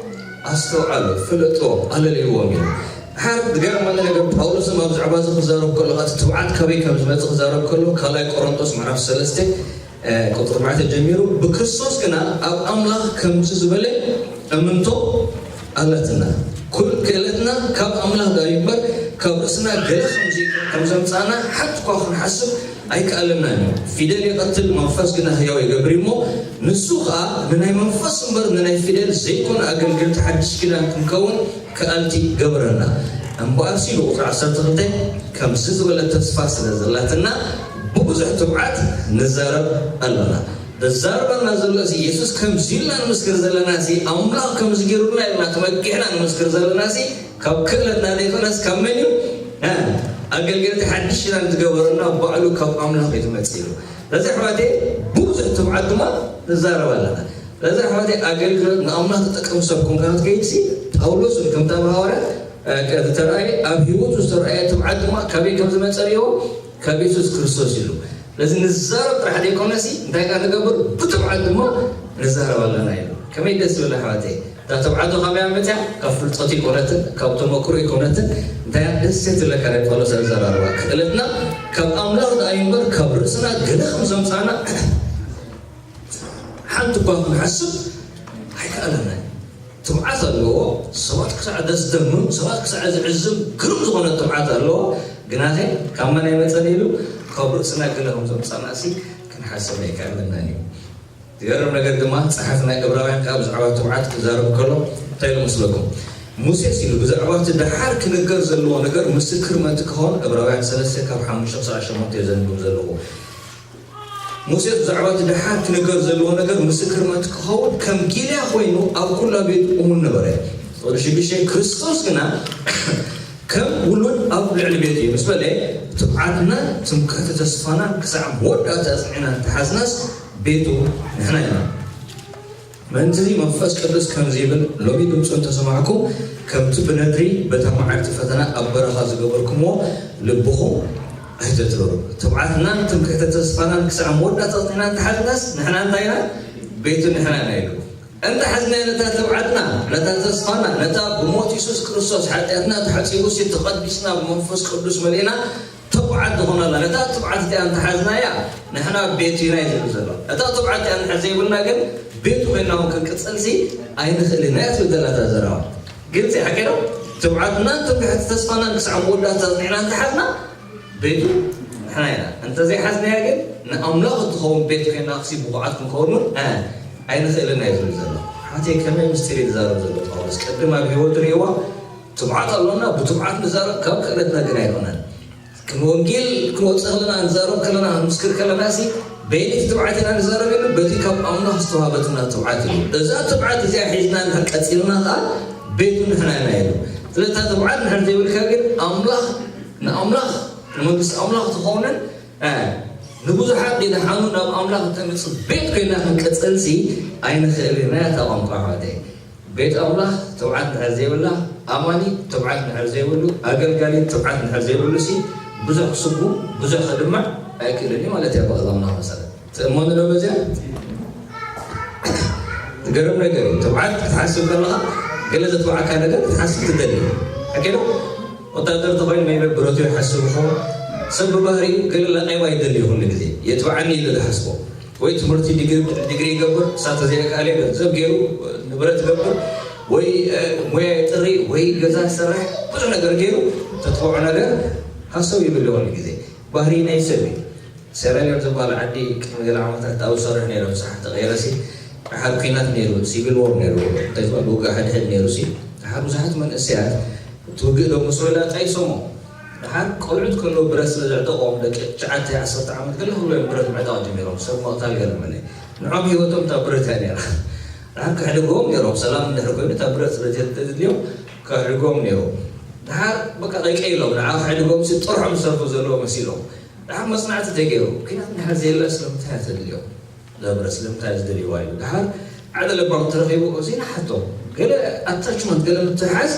ኣስተውዓሉ ፍለጥዎም ኣለልይዎም ኢሉ ሓር ዝገርመኒ ነገር ጳውሎስ ኣብ ዛዕባ እዚ ክዛረብ ከሎ እቲ ትብዓት ካበይ ከም ዝመጽእ ክዛረብ ከሎ ካልኣይ ቆሮንቶስ ምዕራፍ ሰለስተ ቁጥሪ ኣርባዕተ ጀሚሩ ብክርስቶስ ግና ኣብ ኣምላኽ ከምዚ ዝበለ እምንቶ ኣለትና። ኩል ክእለትና ካብ ኣምላኽ ዳዩ እምበር ካብ ርእስና ገለ ከም ዘምጻና ሓንቲ እኳ ክንሓስብ ኣይከኣለናን እዩ። ፊደል ይቐትል መንፈስ ግና ህያው ይገብር እሞ ንሱ ኸኣ ንናይ መንፈስ እምበር ንናይ ፊደል ዘይኮነ ኣገልገልቲ ሓድሽ ኪዳን ክንከውን ከኣልቲ ገበረና። እምበኣርሲ ኢሉ ቁፅሪ ዓሰርተ ክልተ ከምዚ ዝበለ ተስፋ ስለ ዘላትና ብብዙሕ ትብዓት ንዛረብ ኣሎና። ዘዛርበና ዘሎ እዚ የሱስ ከምዚ ኢልና ንምስክር ዘለና እዚ ኣምላኽ ከምዚ ገይሩልና ኢልና ተመኪሕና ንምስክር ዘለና እዚ ካብ ክእለትና ዘይኮነስ ካብ መን እዩ? ኣገልገልቲ ሓድሽ ኪዳን ዝገበረና ባዕሉ ካብ ኣምላኽ እዩ ዝመፅእ ኢሉ። ስለዚ ኣሕዋተይ ብብዙሕ ትብዓት ድማ ንዛረብ ኣለና። ስለዚ ኣሕዋተይ ኣገልግሎት ንኣምላኽ ዝጠቅም ሰብ ኮንካ ክትከይድ ሲ ጳውሎስ እውን ከምታ ብሃዋርያ ዝተረኣየ ኣብ ህይወቱ ዝተረኣየ ትብዓት ድማ ካበይ ከም ዝመፀ ሪኦ ካብ የሱስ ክርስቶስ ኢሉ። ስለዚ ንዛረብ ጥራሕ ዘይኮነሲ እንታይ ካ ንገብር ብትብዓት ድማ ንዛረብ ኣለና ኢሉ። ከመይ ደስ ዝብል ኣሕዋተይ። እታ ትብዓቱ ካበይ መፅያ? ካብ ፍልጠቱ ይኮነትን ካብ ተመክሮ ይኮነትን እንታይ ደስ ትብለካ ናይ ጳውሎስ ኣዘራርባ ክእለትና ካብ ኣምላኽ ደኣ እምበር ካብ ርእስና ገለ ከም ዘምፃና ሓንቲ እኳ ክንሓስብ ኣይከኣለና። ትብዓት ኣለዎ። ሰባት ክሳዕ ዘስደምም ሰባት ክሳዕ ዝዕዝም ግርም ዝኾነ ትብዓት ኣለዎ። ግናኸ ካብ መን ኣይመፀን ኢሉ ካብ ርእስና ገለ ከም ዘምፃና ሲ ክንሓስብ ኣይከኣለና እዩ። ዝገርም ነገር ድማ ጸሓፊ ናይ ዕብራውያን ከኣ ብዛዕባ ትብዓት ክዛረብ ከሎ እንታይ ኢሉ መስለኩም? ሙሴስ ኢሉ ብዛዕባ እቲ ደሓር ክንገር ዘለዎ ነገር ምስክር ምእንቲ ክኸውን ዕብራውያን ሰለስተ ካብ ሓሙሽተ ክሳዕ ሸሞንተ ዘንብብ ዘለኹ። ሙሴስ ብዛዕባ እቲ ደሓር ክንገር ዘለዎ ነገር ምስክር ምእንቲ ክኸውን ከም ጊልያ ኮይኑ ኣብ ኩላ ቤቱ እሙን ነበረ። ቁጽሪ ሽዱሽተ ክርስቶስ ግና ከም ውሉድ ኣብ ልዕሊ ቤቱ እዩ ምስ በለ ትብዓትና ትምክሕቲ ተስፋናን ክሳዕ መወዳእታ ኣጽኒዕና እንተሓዝናስ ቤቱ ንሕና ኢና። ምእንትዚ መንፈስ ቅዱስ ከምዚ ይብል፣ ሎሚ ድምፁ እንተሰማዕኩም ከምቲ ብነድሪ በታ መዓልቲ ፈተና ኣብ በረኻ ዝገበርኩምዎ ልብኹም ኣይተትረሩ። ትብዓትናን ትምክሕቲ ተስፋናን ክሳዕ መወዳእታ ኣጽኒዕና እንተሓዝናስ ንሕና እንታይ ኢና? ቤቱ ንሕና ኢና ኢሉ። እንተ ሓዝናዮ ነታ ትብዓትና፣ ነታ ተስፋና፣ ነታ ብሞት የሱስ ክርስቶስ ሓጢኣትና ተሓጺቡ ሲ ተቐዲስና ብመንፈስ ቅዱስ መሊእና ትብዓት ዝኾነላ ነታ ትብዓት እቲኣ እንተ ሓዝናያ ንሕና ቤቱ ኢና እዩ ዝብል ዘሎ። እታ ትብዓት እቲኣ እንድሕር ዘይብልና ግን ቤቱ ኮይንና እውን ክንቅጽል ሲ ኣይንኽእል ኢና እያ ትብል ዘላ እታ ዘረባ። ግልጺ ሓቂ ዶ? ትብዓትናን ትምክሕቲ ተስፋናን ክሳዕ መወዳእታ ኣጽኒዕና እንተ ሓዝና ቤቱ ንሕና ኢና። እንተዘይሓዝናያ ግን ንኣምላኽ እትኸውን ቤት ኮይና ክሲ ብቑዓት ክንከውን እውን ኣይንኽእልን እዩ ዝብል ዘሎ። ሓተይ ከመይ ምስጢር እዩ ዝዛረብ ዘሎ ጳውሎስ? ቅድም ኣብ ህይወቱ ርእይዋ ትብዓት ኣሎና፣ ብትብዓት ንዛረብ ካብ ክእለትና ግን ኣይኮነን። ክንወንጌል ክንወፅእ ከለና ንዛረብ ከለና ምስክር ከለና ሲ በየነይቲ ትብዓት ኢና ንዛረብ ኢሉ በቲ ካብ ኣምላኽ ዝተዋሃበትና ትብዓት እዩ። እዛ ትብዓት እዚኣ ሒዝና እንድሕር ቀፂልና ከዓ ቤቱ ንሕና ኢና ኢሉ። ስለታ ትብዓት ንሕር ዘይብልካ ግን ኣምላኽ ንኣምላኽ ንመንግስቲ ኣምላኽ ትኸውንን ንብዙሓት ሊድሓኑ ናብ ኣምላኽ እተምፅእ ቤት ኮይና ክንቅፅል ሲ ኣይንኽእል ኢና። እታ ቋንቋ ኣሕዋተይ ቤት ኣምላኽ ትብዓት ንድሕር ዘይብላ ኣማኒ ትብዓት ንድሕር ዘይብሉ ኣገልጋሊ ትብዓት ንድሕር ዘይብሉ ሲ ብዙሕ ክስጉ ብዙሕ ክድማዕ ኣይክእልን እዩ ማለት እያ። ብቐል ኣምላኽ መሰረት ትእመኑ ዶ በዚያ? ዝገርም ነገር እዩ። ትብዓት ክትሓስብ ከለኻ ገለ ዘትብዓካ ነገር ክትሓስብ ትደሊ ሓቂ ዶ? ወታደር ተኾይኑ መይበ ብረቱ ይሓስብ ይኸውን። ሰብ ብባህሪኡ ገለ ለቀባ ይደሊ ኩሉ ግዜ የትብዓኒ ኢሉ ዝሓስቦ ወይ ትምህርቲ ዲግሪ ይገብር እሳተ ዘይኣካል ገንዘብ ገይሩ ንብረት ይገብር ወይ ሞያ ይጥሪ ወይ ገዛ ይሰርሕ ብዙሕ ነገር ገይሩ ተትብዖ ነገር ሃሰው ይብል ኩሉ ግዜ ባህሪ ናይ ሰብ እዩ። ሴራሊዮን ዝበሃል ዓዲ ቅድሚ ገለ ዓመታት ኣብኡ ዝሰርሕ ነይረ ምሳሕ ተቐይረሲ ደሓር ኩናት ነይሩ ሲቪል ዎር ነይሩ እንታይ ዝበሃል ውግእ ሕድሕድ ነይሩ ሲ ደሓር ብዙሓት መንእሰያት ትውግእ ዶ ምስ ወላ ጣይሶሞ ደሓር ቆልዑት ከለዉ ብረት ስለ ዘዕጠቖም ደቂ ትሽዓተ ዓሰርተ ዓመት ገለ ክብሎ እዮም ብረት ምዕጣቕ ጀሚሮም ሰብ ምቕታል ገለ መለ ንዖም ህይወቶም እታ ብረት እያ ነይራ። ደሓር ከሕድግዎም ነይሮም ሰላም እንድሕር ኮይኑ እታ ብረት ስለ ዘድልዮም ከሕድግዎም ነይሮም። ደሓር በቃ ቀይቀይ ኢሎም ንዓ ከሕድግዎም ሲ ጥርሖም ዝሰርሑ ዘለዎ መሲሎም ደሓር መጽናዕቲ ተገይሩ ኩናት እንድሕር ዘየለ ስለምንታይ እያ ተድልዮም? እዛ ብረት ስለምንታይ ዝደልይዋ ኢሉ ደሓር ሓደ ለባም ተረኺቡ ዜና ሓቶም ገለ ኣታችመንት ገለ ምትሕሓዝ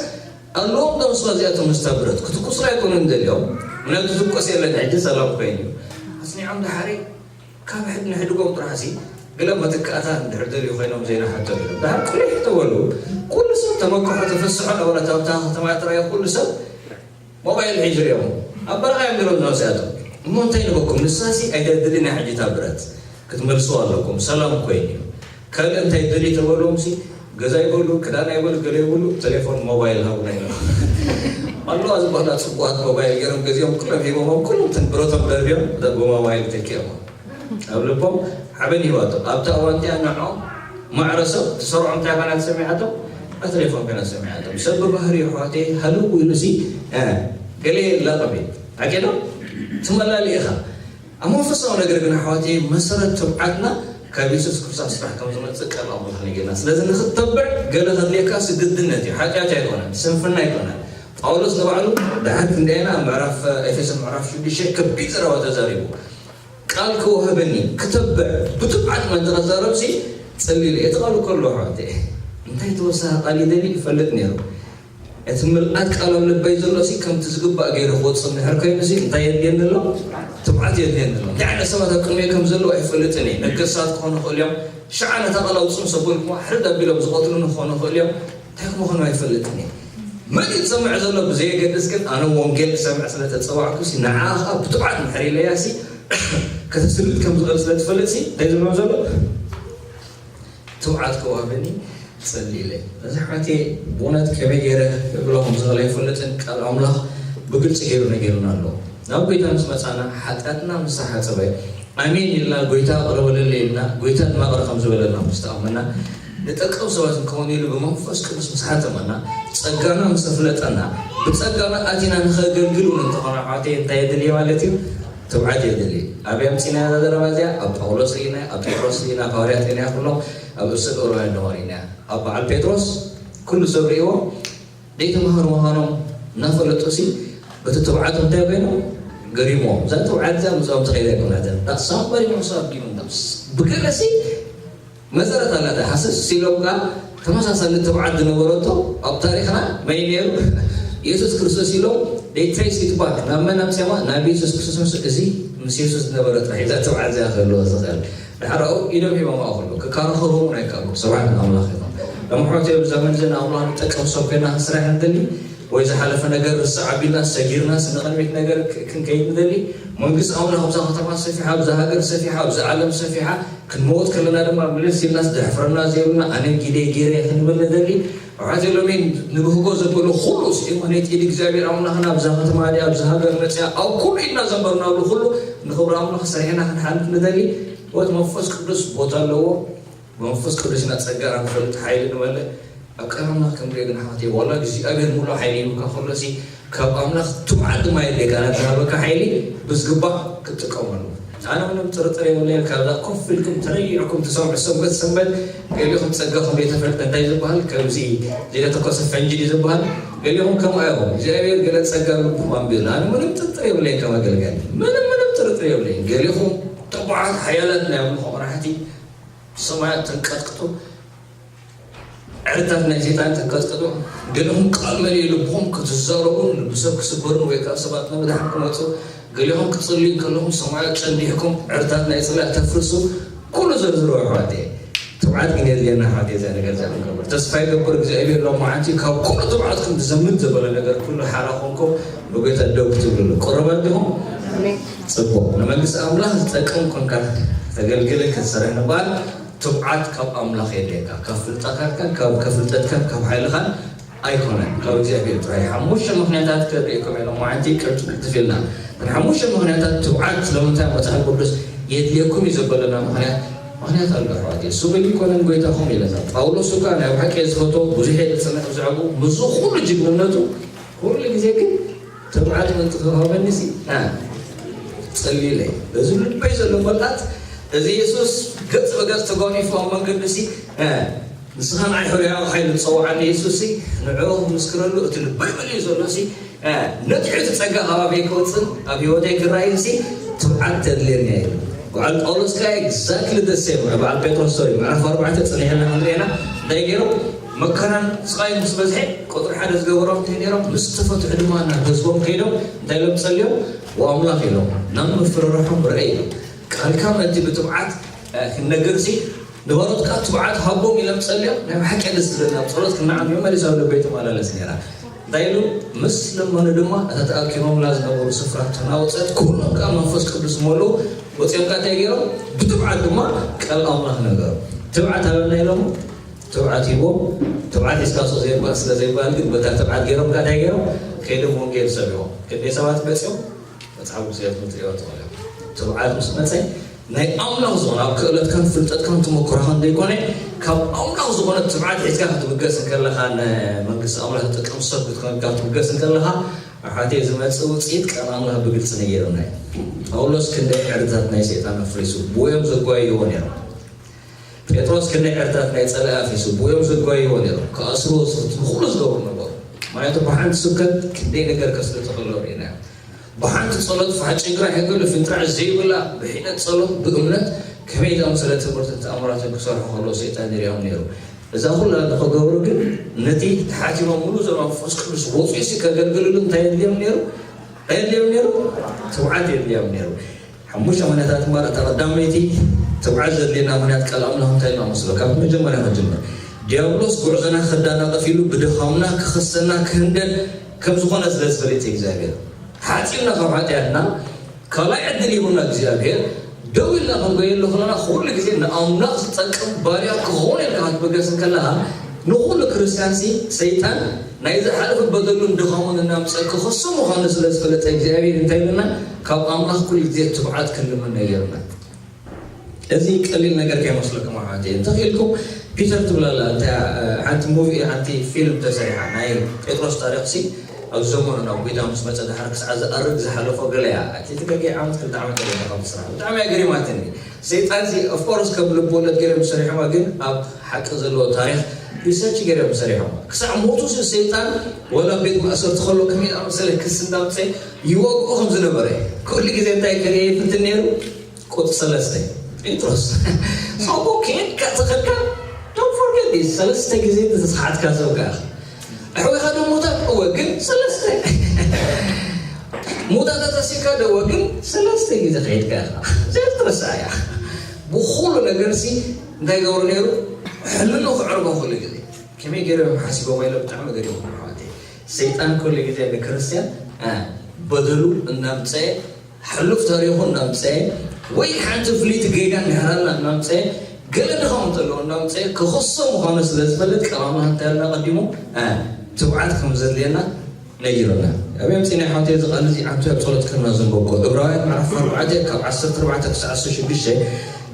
ኣለዎም ዶ ምስባ እዚኣቶም ምስታ ብረት ክትኩሱላ ኣይኮኑን ደልዮም ምክንያቱ ዝኮስ የለን ሕጂ ሰላም ኮይኑ እዩ ኣስኒዖም ደሓሪ ካብ ሕድ ንሕድጎም ጥራሕሲ ገለ መተካእታ እንድሕር ደልዩ ኮይኖም ዜና ሓቶም ኢሎም ደሓር ቁሊሕ ተበሉ ኩሉ ሰብ ተመክሖ ተፈስሖ ነበረ እታ ከተማ ጥራይ ኩሉ ሰብ ሞባይል ሒዙ ሪኦም ኣብ በረኻ እዮም ዲሮም ዝመፅኣቶም። እሞ እንታይ ንበኩም? ንሳሲ ኣይተድልን እያ ሕጂ እታ ብረት ክትመልስዋ ኣለኩም። ሰላም ኮይኑ እዩ። ካልእ እንታይ ደሊ ተበልዎም ሲ ገዛ ይበሉ፣ ክዳን ኣይበሉ፣ ገለ ይበሉ፣ ቴሌፎን ሞባይል ሃቡና ይበሉ። ኣለዋ ዝበሃላ ፅቡቓት ሞባይል ገይሮም ገዚኦም ኩሎም ሂቦሞም ኩሎም እተን ብረቶም ደርቢዮም ብሞባይል ተኪኦም። ኣብ ልቦም ሓበን ይህባቶም ኣብታ እዋን እቲኣ ንዖም ማዕረ ሰብ ትሰርዖም እንታይ ኮና ተሰሚዓቶም ኣትሌፎም ኮና ተሰሚዓቶም ሰብ ብባህሪ ኣሕዋተይ ሃልው ኢሉ ሲ ገለ የላቕም እዩ ኣኬዶ ትመላሊ ኢኻ ኣብ መንፈሳዊ ነገር ግን ኣሕዋተይ መሰረት ትብዓትና ካብ የሱስ ክርስቶስ ስራሕ ከም ዝመፅእ ቃል ኣምላኽ ነጊርና ስለዚ ንክትተብዕ ገለ ከድልየካ ስግድነት እዩ ሓጢኣት ኣይኮነን ስንፍና ኣይኮነን ጳውሎስ ንባዕሉ ድሓር ክንደና ምዕራፍ ኤፌሶን ምዕራፍ ሽዱሽተ ከቢድ ዘረባ ተዛሪቡ ቃል ክወሃበኒ ክተብዕ ብትብዓት መን ተዛረብሲ ጸሊለ እቲ ቃል ከሎ ኣሕዋተ እንታይ ተወሳኺ ቃል ይደሊ ይፈልጥ ነይሩ እቲ ምልኣት ቃል ኣብ ልበይ ዘሎሲ ከምቲ ዝግባእ ገይሩ ክወፅእ እንድሕር ኮይኑሲ እንታይ የድልየኒ ኣሎ ትብዓት የድልየኒ ኣሎ እንታይ ዓይነት ሰባት ኣብ ቅድመይ ከም ዘለዉ ኣይፈልጥን እየ ነገስታት ክኾኑ ይኽእሉ እዮም ሸዓ ነታ ቃል ኣውፅም ሰበልኩማ ሕርድ ኣቢሎም ዝቐትሉኒ ክኾኑ ይኽእሉ እዮም እንታይ ክመኾኑ ኣይፈልጥን እየ መን እዩ ዝሰምዕ ዘሎ ብዘየገድስ ግን ኣነ ወንጌል ክሰምዕ ስለ ተፀዋዕኩ ሲ ንዓ ከዓ ብትብዓት ምሕር ኢለያ ሲ ከተስልጥ ከም ዝኽእል ስለ ትፈልጥ ሲ እንታይ ዝብሎ ዘሎ ትብዓት ከዋህበኒ ጸሊ ኢለ እዚ ሓቴ ብእውነት ከመይ ገይረ ክብሎ ከም ዝኽእል ኣይፈልጥን ቃል ኣምላኽ ብግልፂ ገይሩ ነጊሩና ኣሎ ናብ ጎይታ ምስ መፃና ሓጢኣትና ምስ ተሓፀበ ኣሜን ኢልና ጎይታ ቅረበለለ ኢልና ጎይታ ድማ ቅረ ከም ዝበለና ምስ ተኣመና ንጠቅም ሰባት ንከውን ኢሉ ብመንፈስ ቅዱስ ምስ ሓተመና ጸጋና ምስ ኣፍለጠና ብጸጋና ኣቲና ንኸገልግል እውን እንተኾነ ኣሕዋተይ እንታይ የድሊ ማለት እዩ ትብዓት የድሊ ኣበይ ኣምፂና እዛ ዘረባ እዚኣ ኣብ ጳውሎስ ርኢና ኣብ ጴጥሮስ ርኢና ኣብ ሃዋርያት ርኢና ኩሎም ኣብ እሱን ኦርባን ደሞ ርኢና ኣብ በዓል ጴጥሮስ ኩሉ ሰብ ርእዎ ዘይተማሃሩ ምዃኖም እናፈለጡ ሲ በቲ ትብዓት እንታይ ኮይኖም ገሪሞም እዛ ትብዓት እዛ ምስኦም ትኸይድ ኣይኮነትን ዳት ሳምባዲ ምሶ ኣቢሙ ብገለሲ መሰረት ኣላታ ሃሰስ ሲሎም ካ ተመሳሳሊ ትብዓት ዝነበረቶ ኣብ ታሪኽና መይ ነይሩ የሱስ ክርስቶስ ኢሎም they trace it back ናብ መን ኣምፅማ ናብ የሱስ ክርስቶስ እዚ ምስ የሱስ ዝነበረ ጥራሕ እዛ ትብዓት እዚኣ ክህልዎ ዝኽእል ዳሕራኡ ኢዶም ሂቦም ኣኹሉ ክከራኸሩ እውን ኣይከኣሉ ሰባት ንኣምላኽ ኢኹም ሎም ኣሕዋተይ ኣብዚ ዘመን እዚ ንኣምላኽ ንጠቅም ሰብ ኮይና ክንስራሕ ንደሊ ወይ ዝሓለፈ ነገር ርስዕ ኣቢልና ሰጊርና ስንቕድሚት ነገር ክንከይድ ንደሊ መንግስቲ ኣምላኽ ኣብዛ ከተማ ሰፊሓ ኣብዛ ሃገር ሰፊሓ ኣብዛ ዓለም ሰፊሓ ክንመወት ከለና ድማ ምልስ ኢልናስ ዘሕፍረና ዘይብልና ኣነ ጊደ ገይረ ክንብል ንደሊ ኣሕዋት የሎሚ ንብህጎ ዘበሎ ኩሉ ስኢኮነ ኢድ እግዚኣብሔር ኣምላኽና ኣብዛ ከተማ ድያ ኣብዛ ሃገር መፅያ ኣብ ኩሉ ኢድና ዘንበርናሉ ኩሉ ንኽብሪ ኣምላኽ ሰሪሕና ክንሓልፍ ንደሊ ህይወት መንፈስ ቅዱስ ቦታ ኣለዎ ብመንፈስ ቅዱስ ኢና ጸጋና ንፈልጥ ሓይሊ ንመልእ ኣብ ቀዳምና ክንሪኦ ግን ሓወተይ ዋላ እግዚኣብሔር ሙሉእ ሓይሊ ይህብካ ከሎ ሲ ካብ ኣምላኽ ትብዓት ድማ የድልየካ ነቲ ዝሃበካ ሓይሊ ብዝግባእ ክትጥቀመሉ ኣነ ምንም ጥርጥር የብለይን ካብዛ ኮፍ ኢልኩም ተረይዕኩም ትሰምዑ ሰንበት ሰንበት ገሊኹም ጸጋኹም ዘይተፈልጠ እንታይ ዝበሃል ከምዚ ዘይተተኮሰ ፈንጂ ድዩ ዝበሃል ገሊኹም ከምኡ ኢኹም እግዚኣብሔር ገለ ጸጋ ልብኩም ኣንቢዩና ኣነ ምንም ጥርጥር የብለይን ከም ኣገልጋሊ ምንም ምንም ጥርጥር የብለይን ገሊኹም ጥቡዓት ሓያላት ናይ ኣምልኾ መራሕቲ ሰማያት ተንቀጥቅጡ ዕርታት ናይ ሰይጣን ተንቀጥቅጡ ገለኹም ቃል መሊኡ ልብኹም ክትዛረቡን ብሰብ ክስበሩን ወይ ከዓ ሰባት ንምድሓን ክመፁ ገሊኹም ክትፅልዩ ከለኹም ሰማያት ጨንዲሕኩም ዕርታት ናይ ፅላእ ተፍርሱ ኩሉ ዘርዝሮ ኣሕዋት እየ ትብዓት ግን የድልየና ኣሕዋት እየ እዛ ነገር እዚኣ ክንገብር ተስፋ ይገብር እግዚኣብሔር ሎማዓንቲ ካብ ኩሉ ትብዓትኩም ዝዘምት ዘበለ ነገር ኩሉ ሓራ ኮንኩም ብጎይታ ደው ክትብልሉ ቅሩባት ዲኹም ፅቡቅ ንመንግስቲ ኣምላኽ ዝጠቅም ኮንካ ተገልግልን ክትሰርሕ ንበሃል ትብዓት ካብ ኣምላኽ የድልየካ ካብ ፍልጠታትካን ካብ ከፍልጠትካን ካብ ሓይልኻን ኣይኮነን ካብ እግዚኣብሔር ጥራይ ሓሙሽተ ምኽንያታት ከርእየኩም ኢሎም መዓንቲ ቅልጥፍ ኢልና እተን ሓሙሽተ ምኽንያታት ትብዓት ስለምንታይ መፅሓፍ ቅዱስ የድልየኩም እዩ ዘበለና ምኽንያት ምኽንያት ኣሎ ኣሕዋት እሱ በሊ ይኮነን ጎይታኹም ኢለና ጳውሎስ እኳ ናይ ብሓቂ ዝፈቶ ብዙሕ የደፅንዕ ብዛዕባኡ ምስዚ ኩሉ ጅግንነቱ ኩሉ ግዜ ግን ትብዓት ምእንቲ ክህበኒ ሲ ጸልዩለይ በዚ ልበይ ዘሎ መልኣት እዚ የሱስ ገጽ ብገጽ ተጓኒፉ ኣብ መንገዲ ሲ ንስኻ ንዓይ ሕሩያ ሓይሊ ዝጸውዓኒ የሱስ ሲ ንዕኡ ክምስክረሉ እቲ ልበይ መሊኡ ዘሎ ሲ ነጢሑ እቲ ጸጋ ከባቢይ ክወጽን ኣብ ህይወተይ ክረኣይን ሲ ትብዓት ተድልየኒ እያ ኢሉ በዓል ጳውሎስ ከኣ exactly the same በዓል ጴጥሮስ ሶሪ ምዕራፍ ኣርባዕተ ጽኒሕና ክንሪኤና እንታይ ገይሩ መከራን ስቓይን ምስ በዝሐ ቁፅሪ ሓደ ዝገበሮም እንታይ ነይሮም ምስ ተፈትሑ ድማ ናብ ህዝቦም ከይዶም እንታይ ኢሎም ጸልዮም ወኣምላኽ ኢሎም ናብ ምፍርራሖም ርአ ኢሎም ቃልካ ምእንቲ ብትብዓት ክንነግር ሲ ንባሮትካ ትብዓት ሃቦም ኢሎም ጸልዮም ናይ ብሓቂ ደስ ዝብል ናብ ጸሎት ክናዓም መመሊስ ኣብ ልበይ ትመላለስ ነይራ እንታይ ኢሉ? ምስ ለመኑ ድማ እታ ተኣኪቦምላ ዝነበሩ ስፍራ ተናወጸት፣ ኩሎም ከኣ መንፈስ ቅዱስ መሉ። ወጺኦም ከኣ እንታይ ገይሮም? ብትብዓት ድማ ቃል ኣምላኽ ነገሩ። ትብዓት ኣበና ኢሎም፣ ትብዓት ሂቦም። ትብዓት ሒዝካ ስቕ ዘይባል ስለ ዘይባል ግን በታ ትብዓት ገይሮም ከኣ እንታይ ገይሮም? ከይዶም ወንጌል ሰቢኾም። ክንደይ ሰባት በጺኦም? መጽሓፍ ቅዱስ ኢኹም ትሪእዎ ትኽእሉ። ትብዓት ምስ መጸ ናይ ኣምላኽ ዝኾነ ኣብ ክእለትካን ፍልጠትካን ተመክሮኻን ዘይኮነ ካብ ኣምላኽ ዝኾነ ትብዓት ሒዝካ ክትብገስ እንከለኻ ንመንግስቲ ኣምላኽ ትጥቀም ሰብ ክትኮን ክትብገስ እንከለኻ ኣሓቴ ዝመጽእ ውፅኢት ቃል ኣምላኽ ብግልፂ ነጊሩና እዩ። ጳውሎስ ክንደይ ዕርድታት ናይ ሰይጣን ኣፍሪሱ ብወዮም ዘጓይዎ ነይሮም። ጴጥሮስ ክንደይ ዕርታት ናይ ጸላኢ ኣፊሱ ብዮም ዘጓይዎ ነይሮም። ክኣስርዎ ዝፍትኑ ኩሉ ዝገብሩ ነበሩ። ምክንያቱ ብሓንቲ ስብከት ክንደይ ነገር ከስልጡ ከለዉ ርኢና። ብሓንቲ ጸሎት ፋሕ ጭንግራሕ የገሉ ፍንጥራሕ ዘይብላ ብሒደት ጸሎት ብእምነት ከመይ ዝኣምሰለ ትምህርቲ ተኣምራትን ክሰርሑ ከለዉ ሰይጣን ይሪኦም ነይሩ። እዛ ኩላ ንኸገብሩ ግን ነቲ ተሓቲሞም ሙሉ ዘሎ መንፈስ ቅዱስ ወፂኡ ሲ ከገልግልሉ እንታይ የድልዮም ነይሩ? እንታይ የድልዮም ነይሩ? ትብዓት የድልዮም ነይሩ። ሓሙሽተ ምኽንያታት እምበኣር፣ እታ ቀዳመይቲ ትብዓት ዘድልየና ምኽንያት ቃል ኣምላኽ እንታይ ኢልና መስሎ? ካብ መጀመርያ ክንጅምር። ዲያብሎስ ጉዕዞና ከዳናቐፍ ኢሉ ብድኻምና ክኸሰና ክህንደድ ከም ዝኾነ ስለ ዝፈልጥ እዩ እግዚኣብሔር። ሓጺብና ካብ ሓጢኣትና ካልኣይ ዕድል ሂቡና እግዚኣብሔር ደው ኢልና ክንጎየሉ ከለና ኩሉ ግዜ ንኣምላኽ ዝጠቅም ባርያ ክኾን ኢልካ ክትበገስ እንከለኻ ንኹሉ ክርስትያንሲ ሰይጣን ናይ ዝሓለፈ በደሉን ድኻሙን እናምፀ ክኸሶ ምዃኑ ስለ ዝፈለጠ እግዚኣብሔር እንታይ ኢሉና? ካብ ኣምላኽ ኩሉ ግዜ ትብዓት ክንልምን ነጊርና። እዚ ቀሊል ነገር ከይመስለኩም ኣሕዋተይ። እንተኽኢልኩም ፒተር ትብላላ እንታ ሓንቲ ሙቪ ሓንቲ ፊልም ተሰሪሓ ናይ ጴጥሮስ ታሪኽሲ ኣብ ዘመኑ ናብ ጎይታ ምስ መፀ ድሓር ክሳዕ ዝኣርግ ዝሓለፎ ገለ እያ። እቲ ትገጊ ዓመት ክልተ ዓመት ገለ ካብ ስራሕ ብጣዕሚ እያ ገሪማትኒ። ሰይጣን ሲ ኦፍኮርስ ከም ልብ ወለድ ገለ ሰሪሖማ ግን ኣብ ሓቂ ዘለዎ ታሪኽ ሪሰርች ገለ ሰሪሖማ ክሳዕ ሞቱ ሲ ሰይጣን ወላ ቤት ማእሰርቲ ከሎ ከመይ ዝኣመሰለ ክስ እንዳምፀ ይወግኦ ከም ዝነበረ ኩሉ ግዜ እንታይ ከርእየ ይፍትን ነይሩ። ቁጽሪ ሰለስተ ጴጥሮስ ሳቦ ኬድካ ተኸድካ don't forget this ሰለስተ ግዜ ተተስሓትካ ሰብካ ኣሕዊኻ ዶ ሙታት እወ ግን ሰለስተ ሙታታ ተሲካ ዶ እወ ግን ሰለስተ ግዜ ከይድካ ኢኻ ዘይትረሳ እያ። ብኹሉ ነገር ሲ እንታይ ገብሩ ነይሩ? ሕልኑ ክዕርቦ ኩሉ ግዜ ከመይ ገይሮም ሓሲቦም ኢለ ብጣዕሚ ገሪሙ ኣሕዋተይ። ሰይጣን ኩሉ ግዜ ንክርስትያን በደሉ እናምፀ ሕሉፍ ታሪኹ እናምፀ ወይ ሓንቲ ፍልይቲ ጌጋ እንድሕር ኣላ እናምፀ ገለ ድኻም እንተለዎ እናምፀ ክኸሶ ምዃኑ ስለ ዝፈልጥ ቀማማ እንታይ ኣላ ቀዲሙ ትብዓት ከም ዘድልየና ነጊሩና። ኣበይ ኣምፂና ሓንቲ እዚ ቃል እዚ ዓንቱ ኣብ ጸሎት ከና ዘንበብኮ እብራውያን ምዕራፍ ኣርባዕተ ካብ ዓሰርተ ኣርባዕተ ክሳዕ ዓሰርተ ሽዱሽተ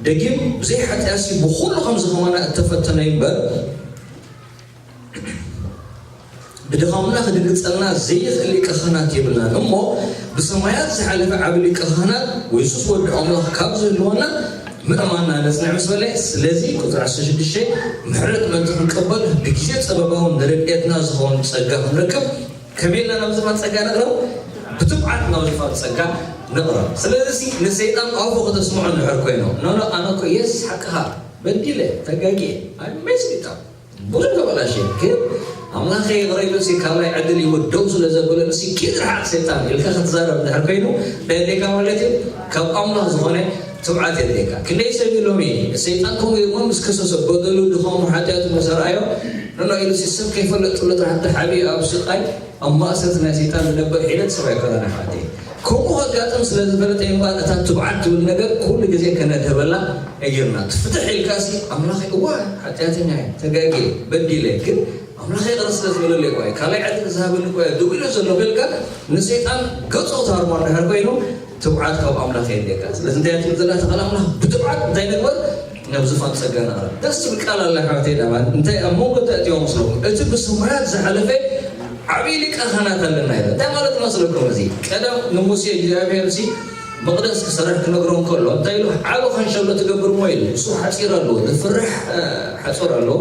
ደጊም ብዘይ ሓጢኣሲ ብኹሉ ከም ዝኸማና እተፈተነ እምበር ብድኻምና ክድንግጸልና ዘይኽእል ሊቀ ካህናት የብልናን እሞ ብሰማያት ዝሓለፈ ዓቢ ሊቀ ካህናት ወየሱስ ወዲ ኣምላኽ ካብ ዝህልወና ምእማንና ነጽንዕ ምስ በለ ስለዚ ቁጽሪ ዓሰርተ ሽዱሽተ ምሕረት ምእንቲ ክንቀበል ብግዜ ጸበባውን ንረድኤትና ዝኸውን ጸጋ ክንረክብ ከመይ ኢልና ናብ ዝፋን ጸጋ ንቕረብ? ብትብዓት ናብ ዝፋን ጸጋ ንቕረብ። ስለዚ ንሰይጣን ኣፉ ከተስምዖ እንድሕር ኮይኑ ኖኖ ኣነ እኮ የስ ሓቅኻ በዲለ ተጋጊየ ኣይመይስሊጣ ብዙሕ ተበላሸ ግን ኣምላኸ ይቕረ ኢሉሲ ካልኣይ ዕድል ይወደው ስለ ዘበለሉሲ ኪድ ርሓቕ ሰይጣን ኢልካ ክትዛረብ እንድሕር ኮይኑ እንታይ ኣድልየካ ማለት እዩ? ካብ ኣምላኽ ዝኾነ ትብዓት የድልየካ። ክንደይ ሰብ እዩ ሎሚ ሰይጣን ከምኡ ኢሉ ምስ ከሰሶ በደሉ ድኾኑ ሓጢኣቱ ምስ ኣርኣዮ ንኖ ኢሉሲ ሰብ ከይፈለጥሉ ጥራሕ ተሓቢኡ ኣብ ስቓይ ኣብ ማእሰርቲ ናይ ሰይጣን ዝነበር ሒደት ሰብ ኣይኮነን ኣሕዋተይ። ከምኡ ከጋጥም ስለ ዝፈለጠ እምበኣር እታ ትብዓት ትብል ነገር ኩሉ ግዜ ከነድህበላ ነጊርና። ትፍትሕ ኢልካሲ ኣምላኸይ እዋ ሓጢኣተኛ እየ ተጋግየ በዲለ ግን ኣምላኸይ ይቕረ ስለ ዝበለለይ እኳ እዩ ካልኣይ ዕድል ዝሃበኒ እኳ እዩ ደው ኢለ ዘለኹ ኢልካ ንሰይጣን ገጹ ክትሃርሞ እንድሕር ኮይኑ ትብዓት ካብ ኣምላኽ የድልየካ። ስለዚ እንታይ ትብል ዘላ እታ ቃል ኣምላኽ ብትብዓት እንታይ ንግበር ናብ ዝፋን ጸጋ ንቕረብ። ደስ ትብል ቃል ኣላ ኣሕዋተይ ዳማ እንታይ ኣብ መንጎ እንታይ እትዮ መስለኩም እቲ ብስሙያት ዝሓለፈ ዓብዪ ሊቀ ካህናት ኣለና ይብል እንታይ ማለት መስለኩም እዚ ቀደም ንሙሴ እግዚኣብሔር ሲ መቕደስ ክሰርሕ ክነግሮ እንከሎ እንታይ ኢሉ ዓቢ ካንሸሎ ትገብር እሞ ኢሉ እሱ ሓፂር ኣለዎ ዝፍርሕ ሓፁር ኣለዎ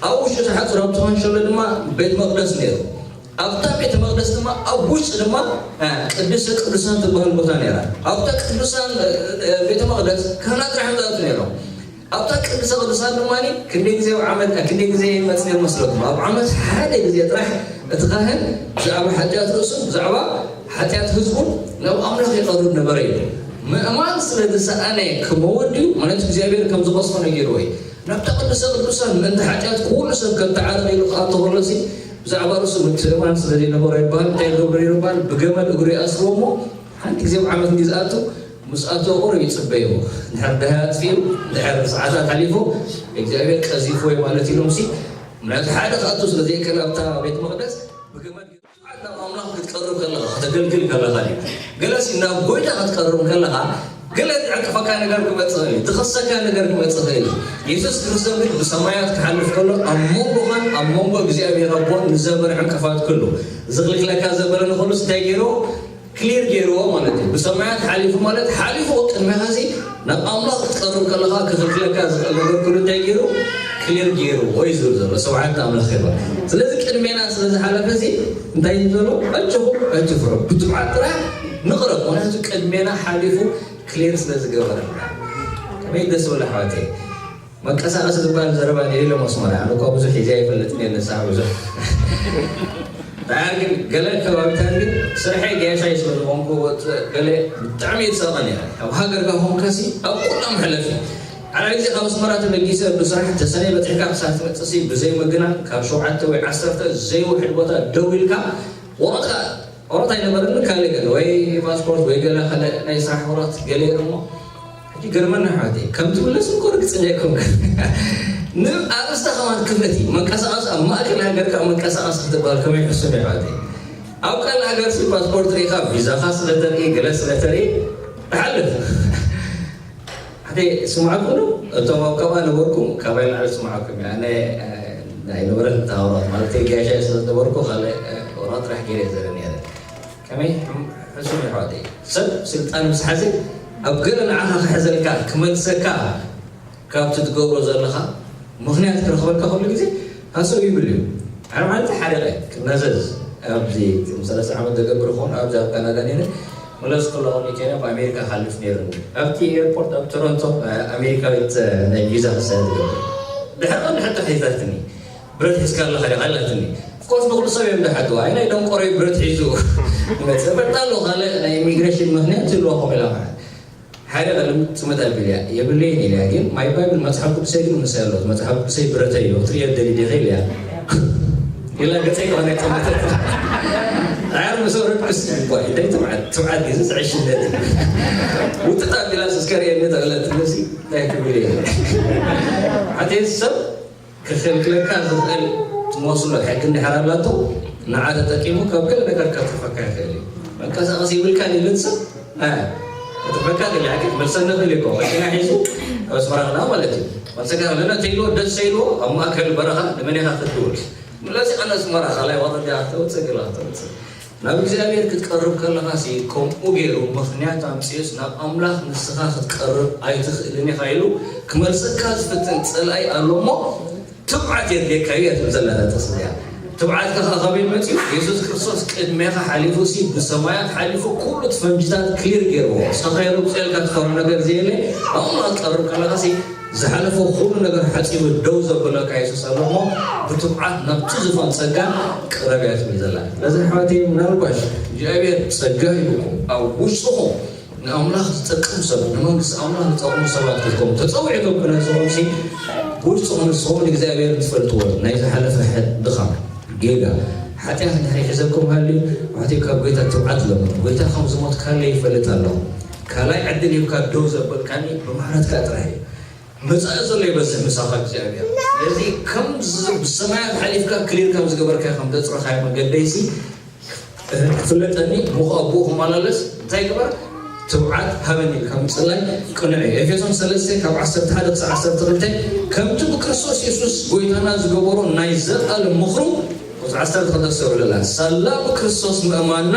ኣብ ውሽጢ እቲ ሓፁር ኣብቲ ካንሸሎ ድማ ቤት መቕደስ ነይሩ ኣብታ ቤተ መቕደስ ድማ ኣብ ውሽጢ ድማ ቅድስተ ቅዱሳን ትበሃል ቦታ ነይራ ኣብታ ቅዱሳን ቤተ መቕደስ ካህናት ጥራሕ ዝኣቱ ነይሮም ኣብታ ቅድስተ ቅዱሳን ድማ ክንደይ ግዜ ኣብ ዓመት ክንደይ ግዜ ይመፅ ነይሩ መስለኩም ኣብ ዓመት ሓደ ግዜ ጥራሕ እቲ ካህን ብዛዕባ ሓጢኣት ርእሱን ብዛዕባ ሓጢኣት ህዝቡን ናብ ኣምላኽ ይቐርብ ነበረ እዩ ምእማን ስለ ዝሰኣነ ክመወት ድዩ ማለት እግዚኣብሔር ከም ዝቐስፎ ነጊርዎ እዩ ናብታ ቅድስተ ቅዱሳን ምእንቲ ሓጢኣት ኩሉ ሰብ ከም ተዓረቕ ኢሉ ክኣቶ ከሎሲ ብዛዕባ ርእሱ ምትእማን ስለ ዘይነበሮ ይበሃል። እንታይ ይገብሩ ነይሩ ይበሃል? ብገመድ እግሩ ይኣስርዎ እሞ ሓንቲ ግዜ ኣብ ዓመት እንዲ ዝኣቱ፣ ምስ ኣተወ ቁሩብ ይጽበይዎ። ድሕር ደሃይ ኣጥፊኡ፣ ድሕር ሰዓታት ሓሊፉ፣ እግዚኣብሔር ቀዚፍዎ እዩ ማለት ኢሎም ሲ፣ ምክንያቱ ሓደ ክኣቱ ስለ ዘይከል ኣብታ ቤት መቕደስ፣ ብገመድ ናብ ኣምላኽ ክትቀርብ ከለኻ፣ ከተገልግል ከለኻ ድዩ? ገለሲ ናብ ጎይታ ክትቀርብ ከለኻ፣ ገለ ዝዕንቅፈካ ነገር ክመጽእ ይኽእል እዩ፣ ዝኸሰካ ነገር ክመጽእ ይኽእል እዩ። የሱስ ክርስቶስ ግን ብሰማያት ክሓልፍ ከሎ፣ ኣብ መንጎኻን ኣብ መንጎ እግዚኣብሔር ኣቦን ንዘበረ ዕንቅፋት ኩሉ፣ ዝኽልክለካ ዘበለ ንኹሉስ እንታይ ገይርዎ? ክሊር ገይርዎ ማለት እዩ። ብሰማያት ሓሊፉ ማለት ሓሊፉ ቅድሜኻ ሲ፣ ናብ ኣምላኽ ክትቀርብ ከለኻ ክኽልክለካ ዝኽእል ነገር ኩሉ እንታይ ገይሩ? ክሊር ገይርዎ እዩ ዝብል ዘሎ። ስብሓት ንኣምላኽ ይኹን። ስለዚ ቅድሜና ስለ ዝሓለፈ ሲ፣ እንታይ እዩ ዘሎ? ኣጆኹም ኣይትፍርሑ፣ ብትብዓት ጥራሕ ንቕረብ። ምኽንያቱ ቅድሜና ሓሊፉ ክሊር ስለ ዝገበረና። ከመይ ደስ ዝብል ኣሕዋተይ። መንቀሳቐሲ ዝበሃል ዘረባ ነይሩ ኢሎም ኣስመራ። ኣነ እኳ ብዙሕ ሒዘ ኣይፈልጥን እየ ንስሓ ብዙሕ። ደሓር ግን ገለ ከባቢታት ግን ስርሐይ ገያሻይ ስለ ዝኾንኩ ወፅእ ገለ ብጣዕሚ እየ ዝሳቐ ነይረ። ኣብ ሃገርካ ኾንካሲ ኣብ ኩሎም ሕለፍ እዩ። ሓደ ግዜ ካብ ኣስመራ ተበጊሰ ብስራሕ ተሰነይ በፂሕካ ክሳብ ትመፅእሲ ብዘይ መኪና ካብ ሸውዓተ ወይ ዓሰርተ ዘይውሕድ ቦታ ደው ኢልካ ወረቕትካ ወረቕት ኣይነበረኒ ካልእ ገለ ወይ ፓስፖርት ወይ ገለ ካልእ ናይ ስራሕ ወረቕት ገለ እሞ ሕጂ ገርመና ኣሕዋተይ፣ ከም ትምለስ እኮ ርግጸኛ ኣይኮንኩን። ንኣርእስታ ከማን ክፍእቲ፣ መንቀሳቐሲ፣ ኣብ ማእከል ሃገርካ መንቀሳቐሲ ክትበሃል ከመይ ሕሱም እዩ ኣሕዋተይ። ኣብ ካልእ ሃገርሲ ፓስፖርት ርኢኻ፣ ቪዛኻ ስለ ተርኢ፣ ገለ ስለ ተርኢ፣ ትሓልፍ። ኣሕዋተይ፣ ስምዓኩም ዶ? እቶም ኣብ ካባ ነበርኩም፣ ካባይ ንላዕሊ ስምዓኩም እዩ። ኣነ፣ እ፣ ናይ ንብረት ተሃውራት፣ ማለተይ፣ ገያሻይ ስለ ዝነበርኩ፣ ካልእ፣ እ፣ ወረቐት ጥራሕ ገይረ እየ ዘርኢ ነይረ። ከመይ? ሕም-፣ ሕሱም እዩ ኣሕዋተይ። ሰብ ስልጣን ምስ ሓዘ፣ ኣብ ገለ ንዓኻ ክሕዘልካ፣ ክመልሰካ፣ ካብቲ ትገብሮ ዘለኻ ምኽንያት ክረኽበልካ ኩሉ ግዜ ሃሰው ይብል እዩ። ኣነ ማለት ሓደ ቀን ክናዘዝ ኣብዚ ሰለስተ ዓመት ዘገብር ክኾን ኣብዚ ኣብ ካናዳ ነይረ፣ መለስ ከለኹ ንኬንያ ብኣሜሪካ ክሓልፍ ነይሩኒ። ኣብቲ ኤርፖርት ኣብ ቶሮንቶ፣ እ፣ ኣሜሪካዊት፣ እ፣ ናይ ቪዛ ክሳየት ትገብር። ድሕሪ ቀንዲ ሕቶ ሒዛትኒ። "ብረት ሒዝካ ኣለኻ ዲኻ?" ኢላትኒ። ኦፍኮርስ ንኹሉ ሰብ እዮም ዝሓትዋ። ኣይ ናይ ደንቆሮ እዩ ብረት ሒዙ ይመጽእ። በጣ ኣሎ ካልእ ናይ ኢሚግሬሽን ምኽንያት ይህልወኹም ኢላ ማለት። ሓደ ቀለም ጽመት ኣቢልያ የብለይን ኢልያ፣ ግን ማይ ባይብል መጽሓፍ ቅዱሰይ ግን ምሳይ ኣሎ። መጽሓፍ ቅዱሰይ ብረተይ እዩ፣ ክትርእዮ ትደሊ ዲኺ ኢልያ። ኢላ ገጸይ ከሆነ ጽመተት። ኣር ምሰረድ ቅስ ይባል። እንታይ ትብዓት? ትብዓት ግዜ ዝዕሽነት። ውጥጥ ኣቢላ ስስከር የለ ተብለት ንሲ እንታይ ክብል እየ? ሓደ ሰብ ክኽልክለካ ዝኽእል ትመስሎ ሕጊ እንድሕር ኣላቶ፣ ንዓ ተጠቂሙ ካብ ገለ ነገር ከትርፈካ ይኽእል እዩ። መንቀሳቐሲ ይብልካ ድዩ ልንስብ? እ፣ ከትርፈካ ይኽእል እዩ። ሕጊ መልሰና ይኽእል እኮ። መኪና ሒዙ ኣብ ኣስመራ ከለና ማለት እዩ። መልሰካ ከለና ተይልዎ ደስ ዘይልዎ ኣብ ማእከል በረኻ ንመን ኢኻ ክትድውል? ስለዚ ኣነ ኣስመራ ካልኣይ ወረዳ ከተውፅእ፣ ገለ ከተውፅእ። ናብ እግዚኣብሔር ክትቀርብ ከለኻሲ ከምኡ ገይሩ ምኽንያት ኣምፅኡስ ናብ ኣምላኽ ንስኻ ክትቀርብ ኣይትኽእልን ኢኻ ኢሉ ክመልሰካ ዝፍትን ጸላኢ ኣሎ እሞ ትብዓት የድልየካ እዩ እያ ትብል ዘላ እዛ ጥቕሲ እዚኣ። ትብዓትካ ኸዓ ካበይ መፂኡ? የሱስ ክርስቶስ ቅድሜኻ ሓሊፉ ሲ ብሰማያት ሓሊፉ ኩሉ እቲ ፈንጅታት ክሊር ገይርዎ። ንስኻ ከየምፅኤልካ ትፈርሖ ነገር ዘየለ ኣብኡ ክትቀርብ ከለኻ ሲ ዝሓለፈ ኩሉ ነገር ሓፂቡ ደው ዘበለካ የሱስ ኣሎ እሞ ብትብዓት ናብቲ ዙፋን ፀጋ ቅረብ እያ ትብል ዘላ። ስለዚ ኣሕዋተይ ምናልባሽ እግዚኣብሔር ፀጋ ሂብኩም ኣብ ውሽጥኹም ንኣምላኽ ዝጠቅም ሰብ፣ ንመንግስቲ ኣምላኽ ዝጠቕሙ ሰባት ክትኮኑ ተጸዊዕኩም ክነስኹም ሲ ብውሽጥኹም ንስኹም ንእግዚኣብሔር ትፈልጥዎ ናይ ዝሓለፈ ሕድ ድኻም ጌጋ ሓጢኣት እንድሕር ይሕዘኩም ሃልዩ ኣሕዋተይ ካብ ጎይታ ትብዓት ለምኑ። ጎይታ ከም ዝሞትካለይ ይፈልጥ ኣለኹ። ካልኣይ ዕድል ሂብካ ደው ዘበልካኒ ብምሕረትካ ጥራሕ እዩ። መጻኢ ዘሎ ይበዝሕ ምሳኻ እግዚኣብሔር። ስለዚ ከም ዝ-፣ ብሰማያት ሓሊፍካ ክሊር ከም ዝገበርካ ከም ዘጽረኻዮ መገደይሲ ክፍለጠኒ፣ እሞ ከኣ ብኡ ክመላለስ እንታይ ግበር? ትብዓት ሃበኒ ኢልካ ምጽላይ ቅኑዕ እዩ። ኤፌሶን ሰለስተ ካብ ዓሰርተ ሓደ ክሳብ ዓሰርተ ክልተ ከምቲ ብክርስቶስ የሱስ ጎይታና ዝገበሮ ናይ ዘላለም ምኽሩ ቁጽሪ ዓሰርተ ክልተ ኣስተውዕሉላ። ሳላ ብክርስቶስ ምእማንና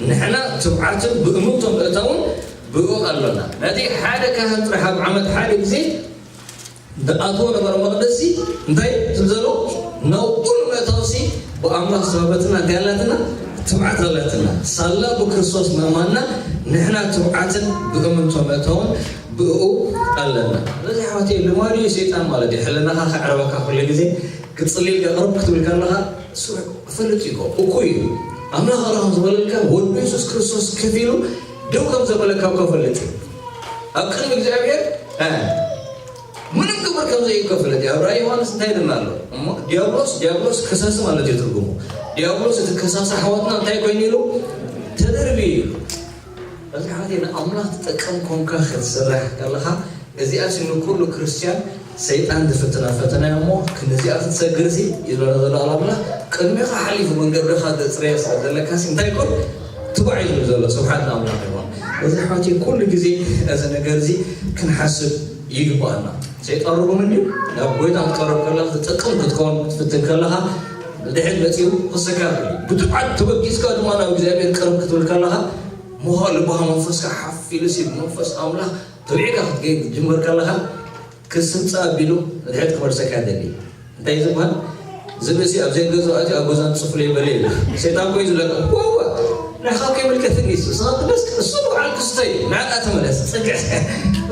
ንሕና ትብዓትን ብእምንቶ ምእታውን ብእኡ ኣሎና። ነቲ ሓደ ካህን ጥራሕ ኣብ ዓመት ሓደ ግዜ ዝኣትዎ ነበረ መቕደስሲ እንታይ ትብል ዘሎ? ናብኡ ንምእታውሲ ብኣምላኽ ዝተዋህበትና እንታይ ኣላትና? ትብዓት ኣላትና። ሳላ ብክርስቶስ ምእማንና ንሕና ትብዓትን ብእምንቶ ምእታውን ብእኡ ኣለና። ስለዚ ኣሕዋተይ ልማድ እዩ ሰይጣን ማለት እዩ። ሕልናኻ ከዕርበካ ኩሉ ግዜ ክትጽሊ ኢልካ ቅርብ ክትብል ከለኻ እሱ ክፈልጥ እዩ እኮ፣ እኩይ እዩ። ኣምላኽ ኣላ ከም ዝበለልካ ወዱ የሱስ ክርስቶስ ከፊሉ ደው ከም ዘበለካ እኮ ፈልጥ እዩ። ኣብ ቅድሚ እግዚኣብሔር፣ እ፣ ምንም ግብር ከም ዘይከፍል እቲ ኣብ ራእይ ዮሃንስ እንታይ ድማ ኣሎ እሞ፣ ዲያብሎስ ዲያብሎስ ከሳሲ ማለት እዩ ትርጉሙ። ዲያብሎስ እቲ ከሳሲ ኣሕዋትና እንታይ ኮይኑ ኢሉ? ተደርቢ እዩ። እዚ ሓንቲ ንኣምላኽ ትጠቀም ኮንካ ክትስራሕ ከለኻ፣ እዚኣ ሲ ንኩሉ ክርስትያን ሰይጣን ዝፍትና ፈተና እሞ፣ ክንዚኣ ክትሰግር ሲ ይብለና ዘሎ ኣምላኽ። ቅድሜኻ ሓሊፉ መንገድኻ ዘፅረየ ስለ ዘለካ ሲ እንታይ ይኮን? ትባዕ እዩ ዝብል ዘሎ። ስብሓት ንኣምላኽ ይኹን። እዚ ሓንቲ ኩሉ ግዜ እዚ ነገር እዚ ክንሓስብ ይግባኣና። ሰይጣን ርጉም እንድዩ። ናብ ጎይታ ክትቀርብ ከለኻ ትጠቅም ክትከውን ክትፍትን ከለኻ፣ ድሕር መፂኡ ክሰካር እዩ። ብትብዓት ተበጊስካ ድማ ናብ እግዚኣብሔር ቅርብ ክትብል ከለኻ፣ ምዃ ልባህ መንፈስካ ሓፍ ኢሉ ሲ ብመንፈስ ኣምላኽ ተቢዕካ ክትገይ ክትጅምር ከለኻ፣ ክስምፃ ኣቢሉ ድሕር ክመልሰካ ደሊ። እንታይ ዝበሃል? ዝብእሲ ኣብ ዘይገዝኦ ኣትዩ ኣብ ገዛን ጽፍሎ ይበለ ይብል። ሰይጣን ኮይ ዝለቀ። ዋዋ! ንዓኻ ከይምልከትኒ እሱ። ንስኻ ትደስ-፣ እሱ በዓል ክስቶ እዩ። ንዓኻ ተመለስ። ጽግዕ።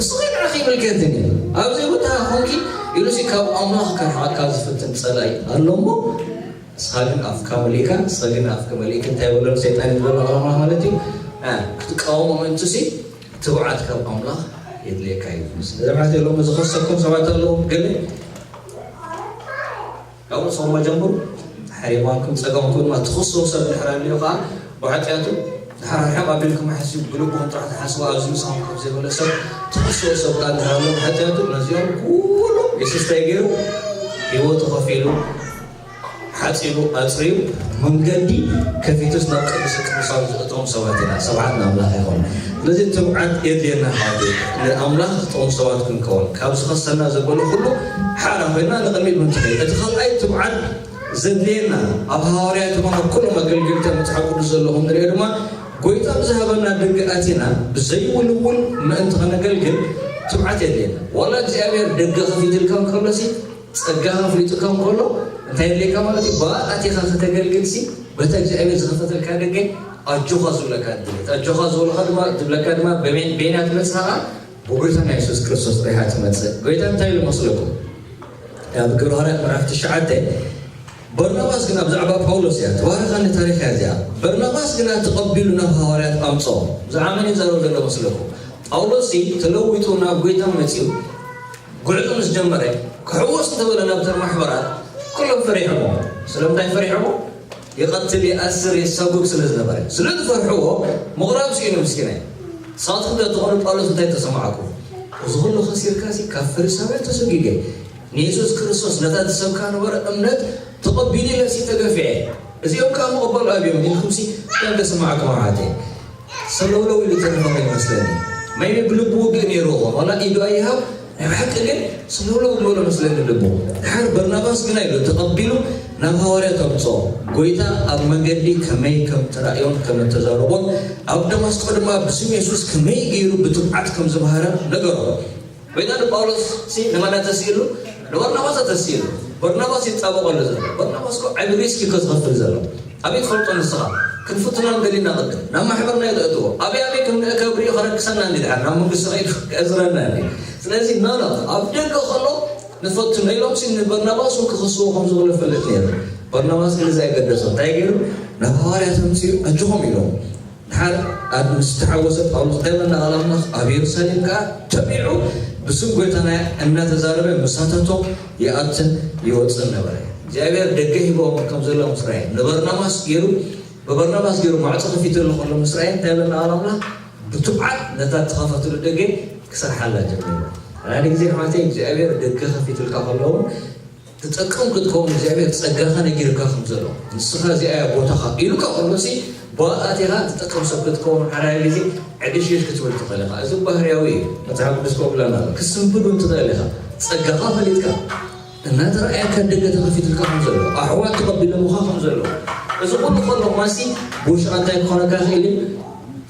እሱ ኸይ ንዓኻ ይምልከትኒ። ኣብ ዘይቦታ ኾንኪ ኢሉሲ ካብ ኣምላኽ ከርሕቐካ ዝፍትን ጸላኢ ኣሎ እሞ፣ ንስኻ ግን ኣፍካ መሊእካ፣ ንስኻ ግን ኣፍካ መሊእካ እንታይ በሎ ሰይጣን እዩ ዝበሎ ኣምላኽ ማለት እዩ። እ፣ ክትቃወሞ ምእንትሲ ትብዓት ካብ ኣምላኽ የድልየካ እዩ። ስለዚ ማለት ሎሚ ዝኸሰኩም ሰባት ኣለዉ፣ ገለ ካብ ርእሶም ጀምሩ፣ ሓሪማንኩም ጸገምኩም ድማ ትኽስዎ ሰብ ድሕር ኣለዮ ከዓ ብሓጢኣቱ ድሓር ሓም ኣቢልኩም ሓስቡ፣ ብልብኹም ጥራሕ ትሓስቡ፣ ኣብዚ ምሳኹም ካብ ዘይበለ ሰብ ትኽስዎ ሰብ ከዓ ድሕር ኣሎ ብሓጢኣቱ፣ ነዚኦም ኩሎም የሱስ እንታይ ገይሩ? ህይወቱ ከፊሉ፣ ሓጺቡ፣ ኣጽርዩ፣ መንገዲ ከፊቱስ ናብ ቅዱስ ቅዱሳን ዝእቶም ሰባት ኢና። ስብሓት ንኣምላኽ ይኹን። ስለዚ ትብዓት የድልየና ሓወይ፣ ንኣምላኽ ዝጠቕሙ ሰባት ክንከውን፣ ካብ ዝኸሰና ዘበለ ኩሉ ሓራ ኮይና ንቕድሚት ምንትኸይድ። እቲ ካልኣይ ትብዓት ዘድልየና ኣብ ሃዋርያት ይኹን ኣብ ኩሎም ኣገልገልቲ መጽሓፍ ቅዱስ ዘለኹም ንሪኦ ድማ፣ ጎይታ ብዝሃበና ደገ ኣቲና ብዘይውልውል ምእንቲ ከነገልግል ትብዓት የድልየና። ዋላ እግዚኣብሔር ደገ ከፊትልካ እንከሎሲ፣ ጸጋኻ ኣፍሊጡካ እንከሎ እንታይ የድልየካ ማለት እዩ? ብኣ ኣቲኻ ከተገልግልሲ፣ በታ እግዚኣብሔር ዝኸፈተልካ ደገ ኣጆኻ ዝብለካ ድሌት። ኣጆኻ ዝብለካ ድማ፣ ዝብለካ ድማ በመን-፣ በየና ትመጽእ ከኣ? ብጎይታና የሱስ ክርስቶስ ሪሓ ትመጽእ። ጎይታ እንታይ ኢሉ መስለኩም? ኣብ ግብረ ሃዋርያት ምዕራፍ ትሽዓተ፣ በርናባስ ግና፣ ብዛዕባ ጳውሎስ እያ፣ ተባረኻኒ ታሪኽ እያ እዚኣ። በርናባስ ግና ተቐቢሉ ናብ ሃዋርያት ኣምጽኦ። ብዛዕባ መን እዩ ዝዛረብ ዘሎ መስለኩም? ጳውሎስሲ ተለዊጡ ናብ ጎይታ መጺኡ፣ ጉዕዞ ምስ ጀመረ፣ ክሕወስ እንተበለ ናብተን ማሕበራት፣ ኩሎም ፈሪሖሞ። ስለምንታይ ፈሪሖሞ? ይቐትል፣ ይኣስር፣ የሳጉግ ስለ ዝነበረ። ስለ ዝፈርሕዎ፣ ምቕራብ ስኢኑ ምስኪናይ። ንስኻትኩም ዶ ትኾኑ ጳውሎስ እንታይ ተሰማዓኩም? እዚ ኩሉ ከሲርካሲ ካብ ፈሪሳውያን ተሰጒገ፣ ንየሱስ ክርስቶስ ነታ ትሰብካ ነበረ እምነት ተቐቢሉ ኢለሲ ተገፊዐ። እዚኦም ከኣ ምቕባል ኣብዮም ኢልኩምሲ እንታይ ተሰማዓኩም ኣሕዋተይ? ሰለውለው ኢሉ ተረፈ ይመስለኒ። ማይቢ ብልቡ ውግእ ነይሩ ይኾን፣ ዋላ ኢዱ ኣይሃብ፣ ናይ ብሓቂ ግን ሰለውለው ዝበሎ መስለኒ ልቡ። ድሓር በርናባስ ግና ኢሉ ተቐቢሉ ናብ ሃዋርያት ኣምጽኦ። ጎይታ ኣብ መንገዲ ከመይ ከም ተራእዮን ከም እተዛረቦን፣ ኣብ ደማስቆ ድማ ብስም የሱስ ከመይ ገይሩ ብትብዓት ከም ዝመሃረ ነገሮ። ጎይታ ንጳውሎስ ሲ ንመን ተስኢሉ? ንበርናባስ ተስኢሉ። በርናባስ ይጣበቐሉ ዘሎ። በርናባስ እኮ ዓቢ ሪስክ እኮ ዝኸፍል ዘሎ። ኣበይ ትፈልጦ ንስኻ? ክንፍትኖም ገሊና ቅድም። ናብ ማሕበርና እዩ ዘእትዎ። ኣበይ ኣበይ ከም ንእከብ ሪኡ ከረክሰና እንዲ ድሓር፣ ናብ መንግስቲ ከይዱ ክእስረና እንዲ። ስለዚ ኖ፣ ኖ፣ ኣብ ደገ ከሎ ንፈትኖ ኢሎም ሲ ንበርናባስ እውን ክኸስዎ ከም ዝኽእሉ ይፈልጥ ነይሩ። በርናባስ ግን እዚ ኣይገደሶ። እንታይ ገይሩ? ናብ ሃዋርያት ኣምጺኡ ኣጆኹም ኢሎም። ድሓር ኣብ ምስ ተሓወሰ ጳውሎስ እንታይ በልና ቃል ኣምላኽ? ኣብ የሩሳሌም ከኣ ተቢዑ ብስም ጎይታና እናተዛረበ ምሳታቶም ይኣትን ይወጽን ነበረ። እግዚኣብሔር ደገ ሂቦም ከም ዘሎ ምስ ረኣየ፣ ንበርናባስ ገይሩ፣ ብበርናባስ ገይሩ ማዕጾ ከፊተሉ ከሎ ምስ ረኣየ እንታይ በልና ቃል ኣምላኽ? ብትብዓት ነታ እተኸፈትሉ ደገ ክሰርሓላ ጀሚሩ። ሓደ ግዜ ኣሕዋተይ እግዚኣብሔር ደገ ከፊትልካ ከሎ እውን ትጠቅም ክትከውን እግዚኣብሔር ጸጋኻ ነጊርካ ከም ዘሎ፣ ንስኻ እዚኣ እያ ቦታኻ ኢሉካ ከሎሲ፣ ብኣቲኻ ትጠቅም ሰብ ክትከውን ሓራይ ግዜ ዕድሽሽ ክትብል ትኽእል ኢኻ። እዚ ባህርያዊ እዩ። መጽሓፍ ቅዱስ ከምኡ ይብለና ኣሎ። ክስንብድ እውን ትኽእል ኢኻ። ጸጋኻ ፈሊጥካ፣ እናተረኣየካ ደገ ተኸፊትልካ ከም ዘሎ፣ ኣሕዋት ተቐቢሎምኻ ከም ዘሎ፣ እዚ ኩሉ ከሎ ማሲ ብውሽጣ እንታይ ክኾነካ ይኽእል እዩ?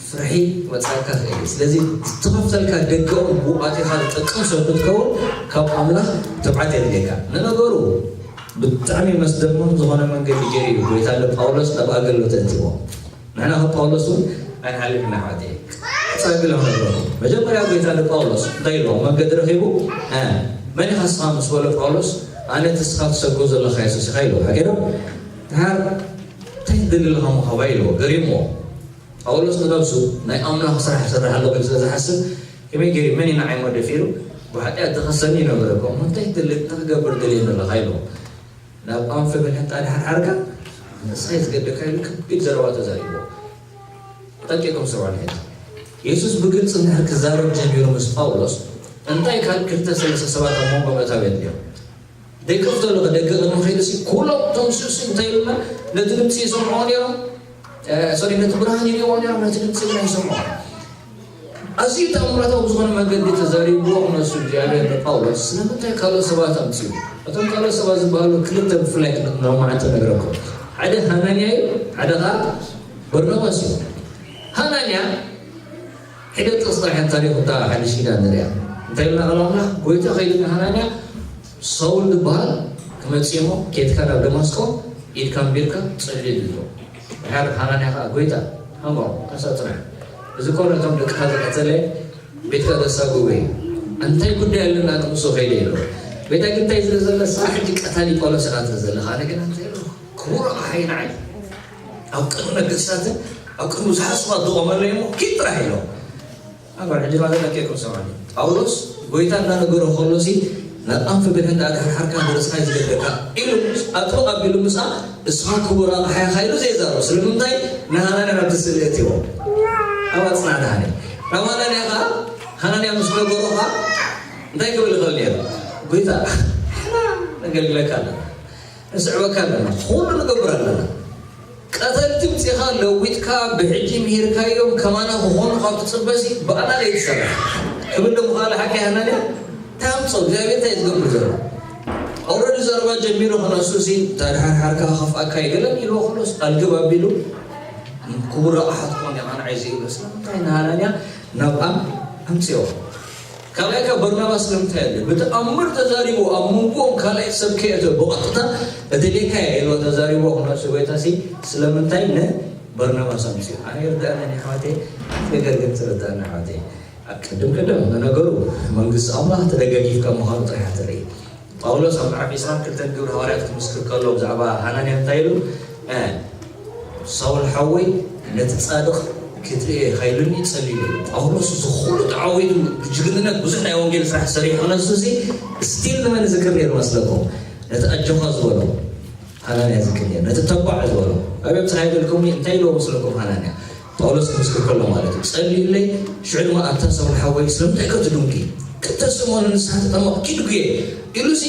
ፍርሒ ክመጽኣካ ይኽእል እዩ። ስለዚ ዝተኸፍተልካ ደገ እውን ብኡ ኣቲኻ ዝጠቅም ሰብ ክትከውን ካብ ኣምላኽ ትብዓት የድልየካ። ንነገሩ ብጣዕሚ መስደመም ዝኾነ መንገዲ ገይሩ እዩ ጎይታ ንጳውሎስ ናብ ኣገልግሎት ኣእትዎ። ንሕና ካብ ጳውሎስ እውን ኣይንሓልፍ ኢና ኣሕዋተይ። ጻግል ኣይነበርኩ። መጀመርያ ጎይታ ንጳውሎስ እንታይ ኢልዎ? መንገዲ ረኺቡ፣ እ፣ መን ኢኻ ንስኻ ምስ በሎ ጳውሎስ፣ ኣነ እቲ ንስኻ ትሰግዶ ዘለኻ የሱስ ኢኻ ኢልዎ። ሓቂ ዶ? ድሓር እንታይ ትደሊ ኣለኻ ምዃባ ኢልዎ። ገሪምዎ። ጳውሎስ ንነብሱ ናይ ኣምላኽ ስራሕ ይሰርሕ ኣለኹ ኢሉ ስለ ዝሓስብ፣ ከመይ ገይሩ መን እዩ ንዓይ እሞ ደፊሩ ብሓጢኣት ተኸሰኒ ይነበረ እኮ። እሞ እንታይ ትደሊ? እንታይ ክገብር ደልየ ዘለኻ? ኢልዎ። ናብ ኣንፈ በልሕንጣ ድሓር ሓርካ ንስኻ እዩ ዝገደካ ኢሉ ከቢድ ዘረባ ተዛሪብዎ። ጠንቂቕኩም ስምዑ። ንሕት የሱስ ብግልፂ እንድሕር ክዛረብ ጀሚሩ ምስ ጳውሎስ እንታይ ካብ ክልተ ሰለስተ ሰባት ኣብ መንጎ ምእታው የድልዮም? ደይከፍተሉ ደገ ቅድሚ ከይዱ ሲ ኩሎም እቶም ስሱ እንታይ ኢሉና? ነቲ ድምፂ ይሰምዑ ነይሮም። ሶሪ፣ ነቲ ብርሃን ይሪእዎ ነይሮም፣ ነቲ ድምፂ ግን ኣይሰምዑ። ኣዝዩ ተኣምራታዊ ብዝኾነ መገዲ ተዛሪብዎ ክነሱ እግዚኣብሔር ንጳውሎስ ስለምንታይ ካልኦት ሰባት ኣምፅኡ? እቶም ካልኦት ሰባት ዝበሃሉ ክልተ ብፍላይ ክነማዕተ ነግረኩም። ሓደ ሃናንያ እዩ፣ ሓደ ኸዓ በርናባስ እዩ። ሃናንያ ሕደ ጥቕስ ጥራሕ እያ ታሪኹ እታ ሓድሽ ኪዳን ንሪኣ። እንታይ ኢልና ቃል ኣምላኽ? ጎይታ ከይዱ ንሃናንያ፣ ሳውል ዝበሃል ክመጽእ እሞ ኬድካ ናብ ደማስቆ ኢድካ ኣንቢርካ ጸልየሉ ኢልዎ። ድሓር ሃናንያ ከኣ፣ ጎይታ፣ ሃንጎ፣ ካሳ ጽናሕ። እዚ እኮ ነቶም ደቅኻ ዝቐተለ ቤትካ ዘሳጉበ እዩ። እንታይ ጉዳይ ኣለና ንሱ ከይደ ኢልዎ። ጎይታ ግን እንታይ ዝብል ዘሎ? ስራሕ ሕጂ ቀታሊ ጳውሎስ ኢኻ ትርኢ ዘለኻ። ኣነ ግን እንታይ ኢልዎ? ክቡር ኣቕሓይ ንዓይ ኣብ ቅድሚ ነገስታትን ኣብ ቅድሚ ብዙሓት ሰባት ዝቖመለይ እሞ ኪድ ጥራሕ ኢሎም። ኣጓል ሕጂ ማለት ኣኬኩም ሰማኒ። ጳውሎስ ጎይታ እናነገሮ ከሎ ሲ ናብ ኣንፊ ብልሕን ዳኣ ድሓር ሓርካ ንርእስኻ እዩ ዝገደካ ኢሉ ምስ ኣጥብቕ ኣቢሉ ምስኣ እስኻ ክቡር ኣቕሓ ኢኻ ኢሉ ዘይዛረብ ስለምንታይ ንሃናንያ ናብቲ ስእሊ እትዎ? ኣብ ኣጽናዕ ደሃኒ ናብ ሃናንያ ኸዓ ሃናንያ ምስ ነገሮ ኸዓ እንታይ ክብል ይኽእል ነይሩ? ጎይታ ንሓና ነገልግለካ ኣለና፣ ንስዕበካ ኣለና፣ ኩሉ ንገብር ኣለና። ቀተልቲ ምጺኻ ለዊጥካ ብሕጂ ምሂርካዮም ከማና ክኾኑ ካብ ትጽበሲ ብኣና ለይትሰርሕ ክብል ዶ ምኻለ ሓቂ ሃናንያ እንታይ ኣምጾ እግዚኣብሔር እንታይ ዝገብር ዘሎ? ኣውረዲ ዘረባ ጀሚሩ ከነሱ ሲ ታድሓር ሓርካ ከፍኣካ ይገለን ኢልዎ ከሎስ ኣልግብ ኣቢሉ ክቡር ኣቕሓ ትኾን ኢኻ ንዓይ ዘይብሎ ስለምንታይ ንሃናንያ ናብኣ ኣምጽኦ? ካልኣይ ከ በርናባስ ስለምንታይ ኣለ ብተኣምር ተዛሪቡ ኣብ መንጎኦም ካልኣይ ሰብ ከየእተ ብቐጥታ እቲ ሌካ እየ ኢልዎ ተዛሪቡ ክነሱ ጎይታ ሲ ስለምንታይ ንበርናባስ ኣምጽኡ? ኣነ ይርዳእኒ ኣሕዋተይ፣ ነገር ግን ትርዳእኒ ኣሕዋተይ። ኣብ ቅድም ቅድም ንነገሩ መንግስቲ ኣምላኽ ተደጋጊፍካ ምዃኑ ጥራሕ ትርኢ። ጳውሎስ ኣብ ምዕራፍ ዒስራን ክልተን ግብሪ ሃዋርያት ክምስክር ከሎ ብዛዕባ ሃናንያ እንታይ ኢሉ? ሳውል ሓወይ ነቲ ጻድቕ ክትርእዮ ኢኻ ኢሉኒ ጸሊሉ እዩ። ጳውሎስ እዚ ኩሉ ተዓዊቱ ብጅግንነት ብዙሕ ናይ ወንጌል ስራሕ ሰሪሑ ክነሱ ሲ ስቲል ንመን ዝክር ነይሩ መስለኩም? ነቲ ኣጆኻ ዝበሎ ሃናንያ ዝክር ነይሩ። ነቲ ተባዕ ዝበሎ ኣበይ ኣብጽሓ ይደልኩምኒ እንታይ ኢልዎ መስለኩም ሃናንያ? ጳውሎስ ክምስክር ከሎ ማለት እዩ። ጸልዩለይ ሽዑ ድማ ኣብታ ሳውል ሓወይ ስለምንታይ ከ ትድንጉ? ክልተ ሰሙን ንስኻ ተጠመቕ ኪድጉየ ኢሉሲ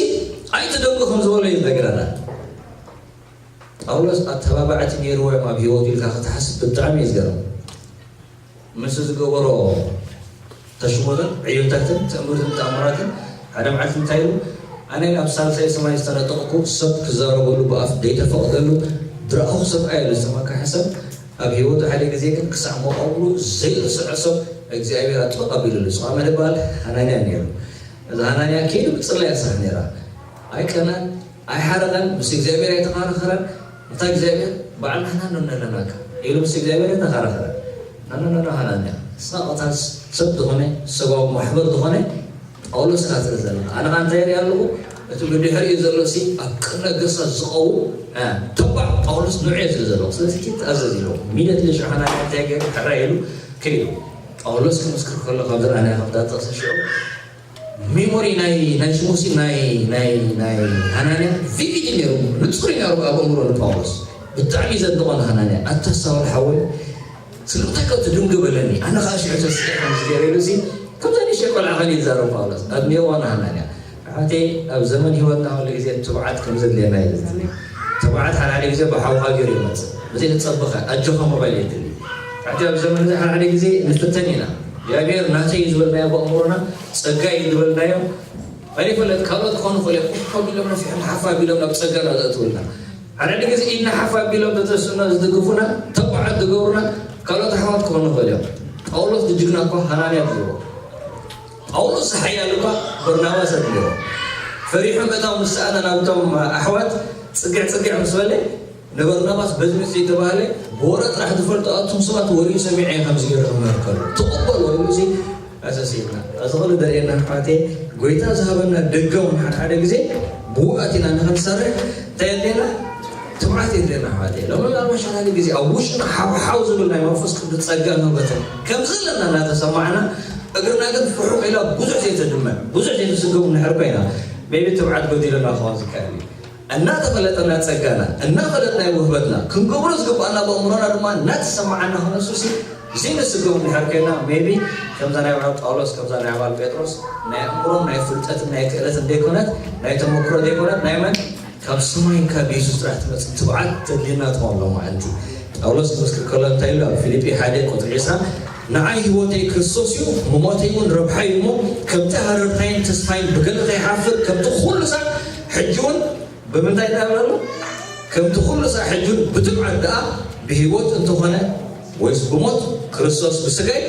ኣይትደንጉ ከም ዝበሎ እዩ ዝነግረና። ጳውሎስ ኣተባባዕቲ ነይርዎ እዮም ኣብ ህይወቱ ኢልካ ክትሓስብ ብጣዕሚ እዩ ዝገርም። ምስ ዝገበሮ ተሽሞትን ዕዮታትን ትእምርትን ተኣምራትን ሓደ መዓልቲ እንታይ ኢሉ ኣነ ናብ ሳልሳይ ሰማይ ዝተነጠቕኩ ሰብ ክዛረበሉ ብኣፍ ዘይተፈቕደሉ ድረኣኹ ሰብኣይ ኢሉ ዝተመክሐ ሰብ ኣብ ህይወቱ ሓደ ግዜ ግን ክሳዕ መቓብሩ ዘይርስዖ ሰብ እግዚኣብሔር ኣጥበቕ ኣቢሉሉ ዝቐመ ድበሃል ሃናንያ ነይሩ። እዚ ሃናንያ ከይዱ ብፅላ እያ ስራሕ ነይራ። ኣይቀናን ኣይሓረቐን፣ ምስ እግዚኣብሔር ኣይተኻረኸረን። እንታይ እግዚኣብሔር በዓል ንሕና ኖ ነለናካ ኢሉ ምስ እግዚኣብሔር ኣይተኻረኸረን። ናናናና ሃናንያ ንስኻ ቀታል ሰብ ዝኾነ ሰብኣዊ ማሕበር ዝኾነ ጳውሎስ ኢኻ ትርኢ ዘለኻ። ኣነ ኸዓ እንታይ ይርኢ ኣለኹ? እቲ ብድሕሪኡ ዘሎ ሲ ኣብ ቅድሚ ነገስታት ዝቐውም ተባዕ ጳውሎስ ንዑ እየ ዝርኢ ዘለኹ። ስለዚ ኪድ ተኣዘዝ ኢልዎ። ሚለት ልሽዑ ሃናንያ እንታይ ገይሩ? ሕራይ ኢሉ ከይዱ። ጳውሎስ ክምስክር ከሎ ካብ ዝረኣናዮ ካብታ ጥቕሲ ሽዑ ሚሞሪ ናይ ናይ ሽሙሲ ናይ ናይ ናይ ሃናንያ ቪቪድ ነይሩ ንጹር ነይሩ ኣብ ኣእምሮ ንጳውሎስ ብጣዕሚ ዘድንቖ ንሃናንያ ኣታ ሳውል ሓወይ ስለምንታይ ካብ ትድንጉ በለኒ ኣነ ከዓ ሽዑ ተስቂዐ ከምዚ ገይረ ኢሉ ሲ ከምዛ ንእሽተይ ቆልዓ ኸን ይዛረብ ጳውሎስ ኣድንቕዎ ንሃናንያ ኣሕዋተይ ኣብ ዘመን ህይወትና ኩሉ ግዜ ትብዓት ከም ዘድልየና እዩ ዘትኒ ትብዓት ሓደ ሓደ ግዜ ብሓውኻ ገይሩ ይመፅእ ብዘይ ተፀብኸ ኣጆኻ ምባል የድሊ ኣሕዋተይ ኣብ ዘመን እዚ ሓደ ሓደ ግዜ ንፍተን ኢና እግዚኣብሔር ናተይ እዩ ዝበልናዮ ብኣእምሮና ጸጋ እዩ ዝበልናዮ ኣይፈለጥ ካልኦት ክኾኑ ክእል እዮም ኮፍ ኣቢሎም ነፊሖም ሓፍ ኣቢሎም ናብ ጸጋና ዘእትውልና ሓዳደ ግዜ ኢድና ሓፍ ኣቢሎም ተተስኡና ዝድግፉና ተባዓት ዝገብሩና ካልኦት ኣሕዋት ክኾኑ ክእል እዮም ጳውሎስ ዝጅግና እኳ ሃናንያ ዝዎ ጳውሎስ ዝሓያል እኳ በርናባስ ኣድልዎ ፈሪሑ ምእታው ምስ ሰኣነ ናብቶም ኣሕዋት ጽግዕ ጽግዕ ምስ በለ ንበርናባስ በዚ ምስ ዘይተባህለ ብወረ ጥራሕ ዝፈልጦ ኣቱም ሰባት ወሪኡ ሰሚዐ ከምዚ ገይሩ ክምህር ከሎ ትቕበል ወሪኡ እዚ ኣሰሲልና እዚ ኸሉ ዘርእየና ኣሕዋተይ ጎይታ ዝሃበና ደገ እውን ሓደ ሓደ ግዜ ብውኣት ኢና ንኽንሰርሕ እንታይ የድልየና ትብዓት የድልየና ኣሕዋተይ ሎሚ ምናልባት ሓደ ግዜ ኣብ ውሽጥና ሓውሓው ዝብል ናይ መንፈስ ቅዱስ ጸጋ ንህበትን ከም ዘለና እናተሰማዕና እግርና ግን ፍሑኽ ኢላ ብዙሕ ዘይተድምዕ፣ ብዙሕ ዘይትስገም እንድሕር ኮይና፣ maybe ትብዓት ጎዲሉና ክኸውን ዝከኣል እዩ። እናተፈለጠና ጸጋና፣ እናፈለጥናዮ ውህበትና፣ ክንገብሮ ዝግብኣና ብኣእምሮና ድማ እናተሰማዓና ክነሱሲ ዘይንስገም እንድሕር ኮይና፣ maybe ከምዛ ናይ ኣባል ጳውሎስ፣ ከምዛ ናይ ኣባል ጴጥሮስ፣ ናይ ኣእምሮን ናይ ፍልጠትን ናይ ክእለትን ዘይኮነት፣ ናይ ተመክሮ ዘይኮነት፣ ናይ መን ካብ ሰማይ ካብ የሱስ ጥራሕ ትመጽእ ትብዓት ተድልየና ትኾን ሎማዓንቲ። ጳውሎስ ክምስክር ከሎ እንታይ ኢሉ ኣብ ፊልጲ ሓደ ቁጽሪ ዕስራ፣ "ንዓይ ህይወተይ ክርስቶስ እዩ፣ ምሞተይ እውን ረብሓ እዩ እሞ፣ ከምቲ ሃረርታይን ተስፋይን ብገለ ከይሓፍር፣ ከምቲ ኩሉ ሳዕ ሕጂ እውን ብምንታይ ደኣ ኣሎ? ከምቲ ኩሉ ሳዕ ሕጂ እውን ብትብዓት ደኣ ብህይወት እንተኾነ ወይስ ብሞት ክርስቶስ ብስጋይ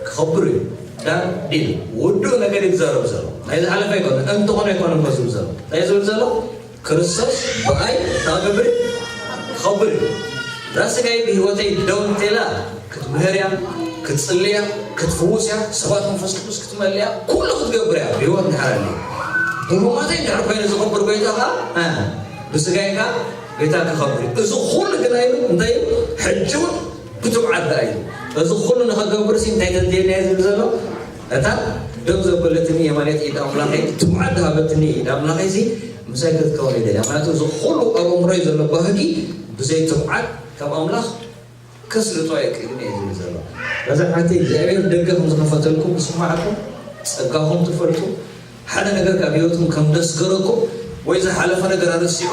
ክኸብር እዩ." ዳን ዲል ውዱእ ነገር እዩ ዝዛረብ ዘሎ። ናይ ዝሓለፈ ኣይኮነ፣ እንተኾነ ኣይኮነ እኮ ዝብል ዘሎ። እንታይ ዝብል ዘሎ? ክርስቶስ ብኣይ ክገብር ክኸብር እዩ። እዛ ስጋይ ብህይወተይ ደው እንተላ ክትምህር እያ፣ ክትጽሊ እያ፣ ክትፍውስ እያ፣ ሰባት መንፈስ ቅዱስ ክትመልእ እያ፣ ኩሉ ክትገብር እያ ብህይወት እንድሕር ኣልዩ። ብሞተይ እንድሕር ኮይኑ ዝኸብር ጎይታ ኸዓ፣ እ፣ ብስጋይ ኸዓ ጎይታ ክኸብር እዩ። እዚ ኩሉ ግን ኣይሉ እንታይ እዩ? ሕጂ እውን ብትብዓት ደኣ እዩ። እዚ ኩሉ ንኸገብር ሲ እንታይ ተድልየና እየ ዝብል ዘሎ? እታ ደው ዘበለትኒ የማነይቲ ኢድ ኣምላኸይ፣ ትብዓት ዝሃበትኒ ኢድ ኣምላኸይ ሲ ምሳይ ክትከውን ይደልያ። ምክንያቱ እዚ ኩሉ ኣብ ኣእምሮይ ዘሎ ባህጊ ብዘይ ትብዓት ካብ ኣምላኽ ከስልጦ ኣይክእልን እየ ዝብል ዘሎ። በዛ ሓንቲ እግዚኣብሔር ደገ ከም ዝኸፈተልኩም ዝስማዕኩም፣ ጸጋኹም ትፈልጡ፣ ሓደ ነገር ካብ ህይወትኩም ከም ደስገረኩም ወይ ዝሓለፈ ነገር ኣረሲዑ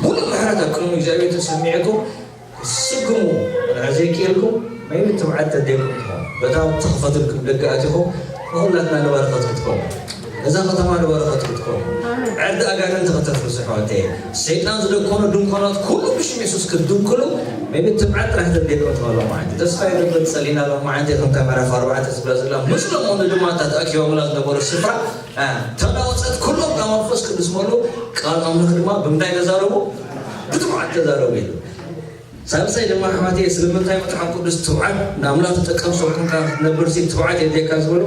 ሙሉእ ምሕረት ኣብ ቅድሚ እግዚኣብሔር ተሰሚዕኩም ክትስግሙ እንድሕር ዘይክኢልኩም፣ maybe ትብዓት ተድልየኩም ትኾን። በታ እትኸፈተልኩም ደገ ኣቲኹም ንኹላትና ንበረኸት ክትኮኑ፣ ነዛ ከተማ ንበረኸት ክትኮኑ፣ ዓዲ ኣጋንንቲ ከተፍርሱ ኣሕዋተይ፣ ሰይጣን ዝደኮኖ ድንኳናት ኩሉ ብሽም የሱስ ክትድንክሉ፣ maybe ትብዓት ጥራሕ ተድልየኩም ትኾን። ሎማዓንቲ ተስፋ ይገብር ጸሊና ሎማዓንቲ ከምታ ምዕራፍ ኣርባዕተ ዝብላ ዘላ ምስሎም ኾኑ ድማ እታ ተኣኪቦምላ ዝነበሩ ስፍራ፣ እ፣ ተናወጸት። ኩሎም ካብ መንፈስ ቅዱስ መሉ ቃል ኣምላኽ ድማ ብምንታይ ተዛረቡ? ብትብዓት ተዛረቡ ኢሉ። ሳልሳይ ድማ ኣሕዋተይ ስለምንታይ መጽሓፍ ቅዱስ ትብዓት ንኣምላኽ ዝጠቀም ሰብ ኮንካ ክትነብር ሲ ትብዓት የድልየካ ዝበሉ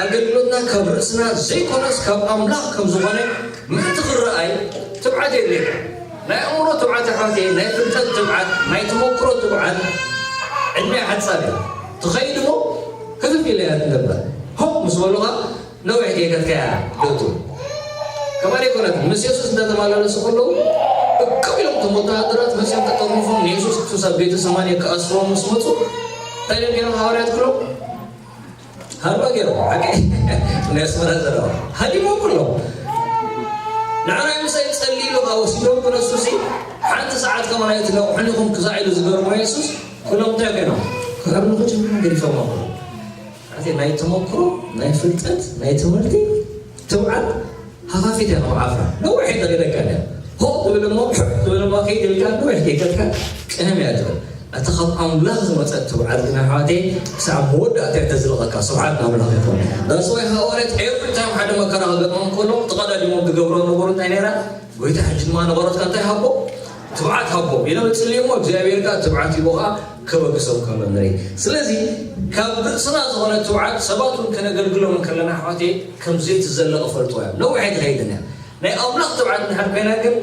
ኣገልግሎትና ካብ ርእስና ዘይኮነስ ካብ ኣምላኽ ከም ዝኾነ ምእንቲ ክረኣይ ትብዓት የድልየካ። ናይ ኣእምሮ ትብዓት ኣሕዋተይ፣ ናይ ፍልጠት ትብዓት፣ ናይ ተመክሮ ትብዓት ዕድመያ ሓጻር እዩ። ትኸይድ እሞ ህፍፍ ኢለ እያ ትነብር። ሆፕ ምስ በሉኻ ነዊሕ ከይከድካ እያ ትእቱ። ከማን ኣይኮነትን። ምስ የሱስ እንዳተመላለሱ ከለዉ እክብ ኢሎም እቶም ወተሃደራት መጺኦም ተጠርኒፎም ንየሱስ ክሱስ ኣብ ቤተ ሰማንየ ክኣስርዎ ምስ መጹ እንታይ ኢሎም ገይሮም ሃዋርያት ኩሎም? ሃርባ ገይሮም። ሓቂ ናይ ኣስመራ ዘረባ። ሃዲሞም ኩሎም። ንዓና ምሳይ ጸሊ ኢሉ ከዓ ወሲዶም ክነሱ ሲ ሓንቲ ሰዓት ከማን ኣይትነውሑን ኢኹም ክሳዕ ኢሉ ዝገርሞ የሱስ ኩሎም እንታይ ኮይኖም? ክሃርሙ ከጀምሩ ገዲፎም ኩሎም። ኣዜ ናይ ተመክሮ፣ ናይ ፍልጠት፣ ናይ ትምህርቲ ትብዓት ሃፋፊት እያ ካብ ዓፍራ። ነዊሕ ኣይተገደካን እያ። ሆ ትብል እሞ፣ ሑዕ ትብል እሞ፣ ከይድ ኢልካ ነዊሕ ከይከድካ ቅህም እያ ትብል። እታ ካብ ኣምላኽ ዝመጸት ትብዓት ግን ኣሕዋተይ ክሳብ መወዳእታ እያ ተዝልቐካ። ስብሓት ንኣምላኽ ይኹን። That's why ሃዋርያት every time ሓደ መከራ ክገጥሞም ከሎ ተቐዳዲሞም ዝገብሮ ነበሩ እንታይ ነይራ? ጎይታ ሕጂ ድማ ነገሮትካ እንታይ ሃቦ? ትብዓት ሃቦ ኢሎም ይጽልዩ እሞ እግዚኣብሔር ከኣ ትብዓት ሂቡ ከኣ ከበግሶም ከሎ ንርኢ። ስለዚ ካብ ርእስና ዝኾነ ትብዓት ሰባት እውን ከነገልግሎም እንከለና ኣሕዋተይ ከም ዘይትዘለቕ ፈልጥዋ እዮም። ነዊሕ ኣይትኸይድን እያ። ናይ ኣምላኽ ትብዓት እንድሕር ኮይና ግን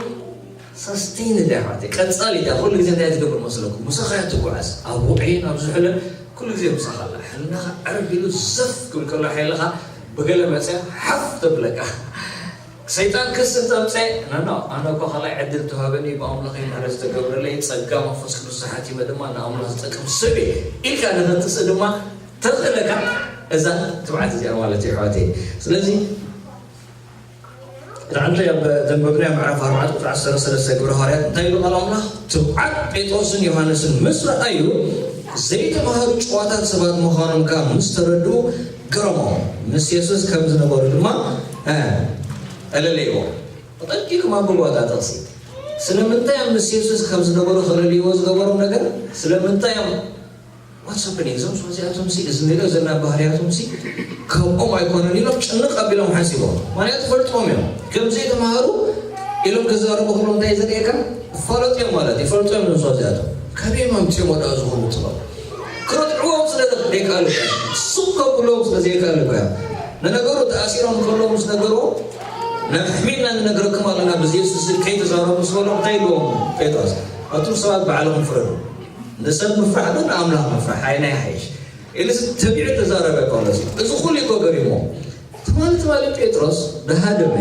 ሰስቴይንድ እያ ኣሕዋተይ፣ ቀጻሊት እያ። ኩሉ ግዜ እንታይ ትገብር መስለኩም? ምሳኻ እያ ትጓዓዝ። ኣብ ውዑይን ኣብ ዝሑልን ኩሉ ግዜ ምሳኻ ኣላ። ሕልናኻ ዕርብ ኢሉ ዘፍ ክብል ከሎ ሓይልኻ ብገለ መጽያ ሓፍ ተብለካ። ሰይጣን ክስ እንተምፀ፣ "ኖ፣ ኖ፣ ኣነ እኮ ካልኣይ ዕድል ተዋህበኒ፣ ብኣምላኸይ ምሕረት ዝተገብረለይ፣ ጸጋ መንፈስ ቅዱስ ተሓቲመ ድማ ንኣምላኽ ዝጠቅም ሰብ እየ" ኢልካ ንኽትስእ ድማ ተኽእለካ እዛ ትብዓት እዚኣ ማለት እዩ፣ ኣሕዋተይ። ስለዚ፣ እታ ሓንቲ ኣብ ዘንበብናዮ ምዕራፍ ኣርባዕተ ቁጽሪ ዓሰርተ ሰለስተ ግብረ ሃዋርያት እንታይ ኢሉ ቃል ኣምላኽ? "ትብዓት ጴጥሮስን ዮሃንስን ምስ ረኣዩ፣ ዘይተማህሩ ጭዋታት ሰባት ምዃኖም ከኣ ምስ ተረድኡ፣ ገረሞም። ምስ የሱስ ከም ዝነበሩ ድማ፣ እ፣ ኣለለይዎ።" ብጠንቂቕኩም ኣንብብዋ እታ ጥቕሲ። ስለምንታይ እዮም ምስ የሱስ ከም ዝነበሩ ክለልይዎ ዝገበሮም ነገር? ስለምንታይ እዮም? What's happening? እዞም ሰው እዚኣቶም ሲ፣ እዚ ንሪኦ ዘለና ባህርያቶም ሲ፣ ካብኦም ኣይኮነን ኢሎም ጭንቕ ኣቢሎም ሓሲቦም። ምኽንያቱ ፈልጦም እዮም። ከም ዘይተማሃሩ ኢሎም ክዛረቡ ከለዉ እንታይ ዘርእየካ? ይፋለጡ እዮም ማለት እዩ። ይፈልጡ እዮም እዞም ሰው እዚኣቶም። ካበይ እዮም ኣምፂኦም ወደኣ ዝኾኑ ጥበብ? ክረትዕዎም ስለ ዘይከኣሉ እኮ እዮም። ሱቕ ከብልዎም ስለ ዘይከኣሉ እኮ እዮም። ንነገሩ ተኣሲሮም ከለዉ ምስ ነገርዎ፣ "ነሕሚልና ንነግረኩም ኣለና ብዚ የሱስ ስም ከይትዛረቡ" ምስ በሎም እንታይ ኢልዎም ጴጥሮስ? "ኣቱም ሰባት ባዕልኹም ፍረዱ። ንሰብ ምፍራሕ ዶ ንኣምላኽ ምፍራሕ? ኣየናይ ይሓይሽ?" ኢሉስ ተቢዑ ተዛረበ ጳውሎስ። እዚ ኩሉ እኮ ገሪሞ። ትማሊ ትማሊ ጴጥሮስ ደሃደመ፣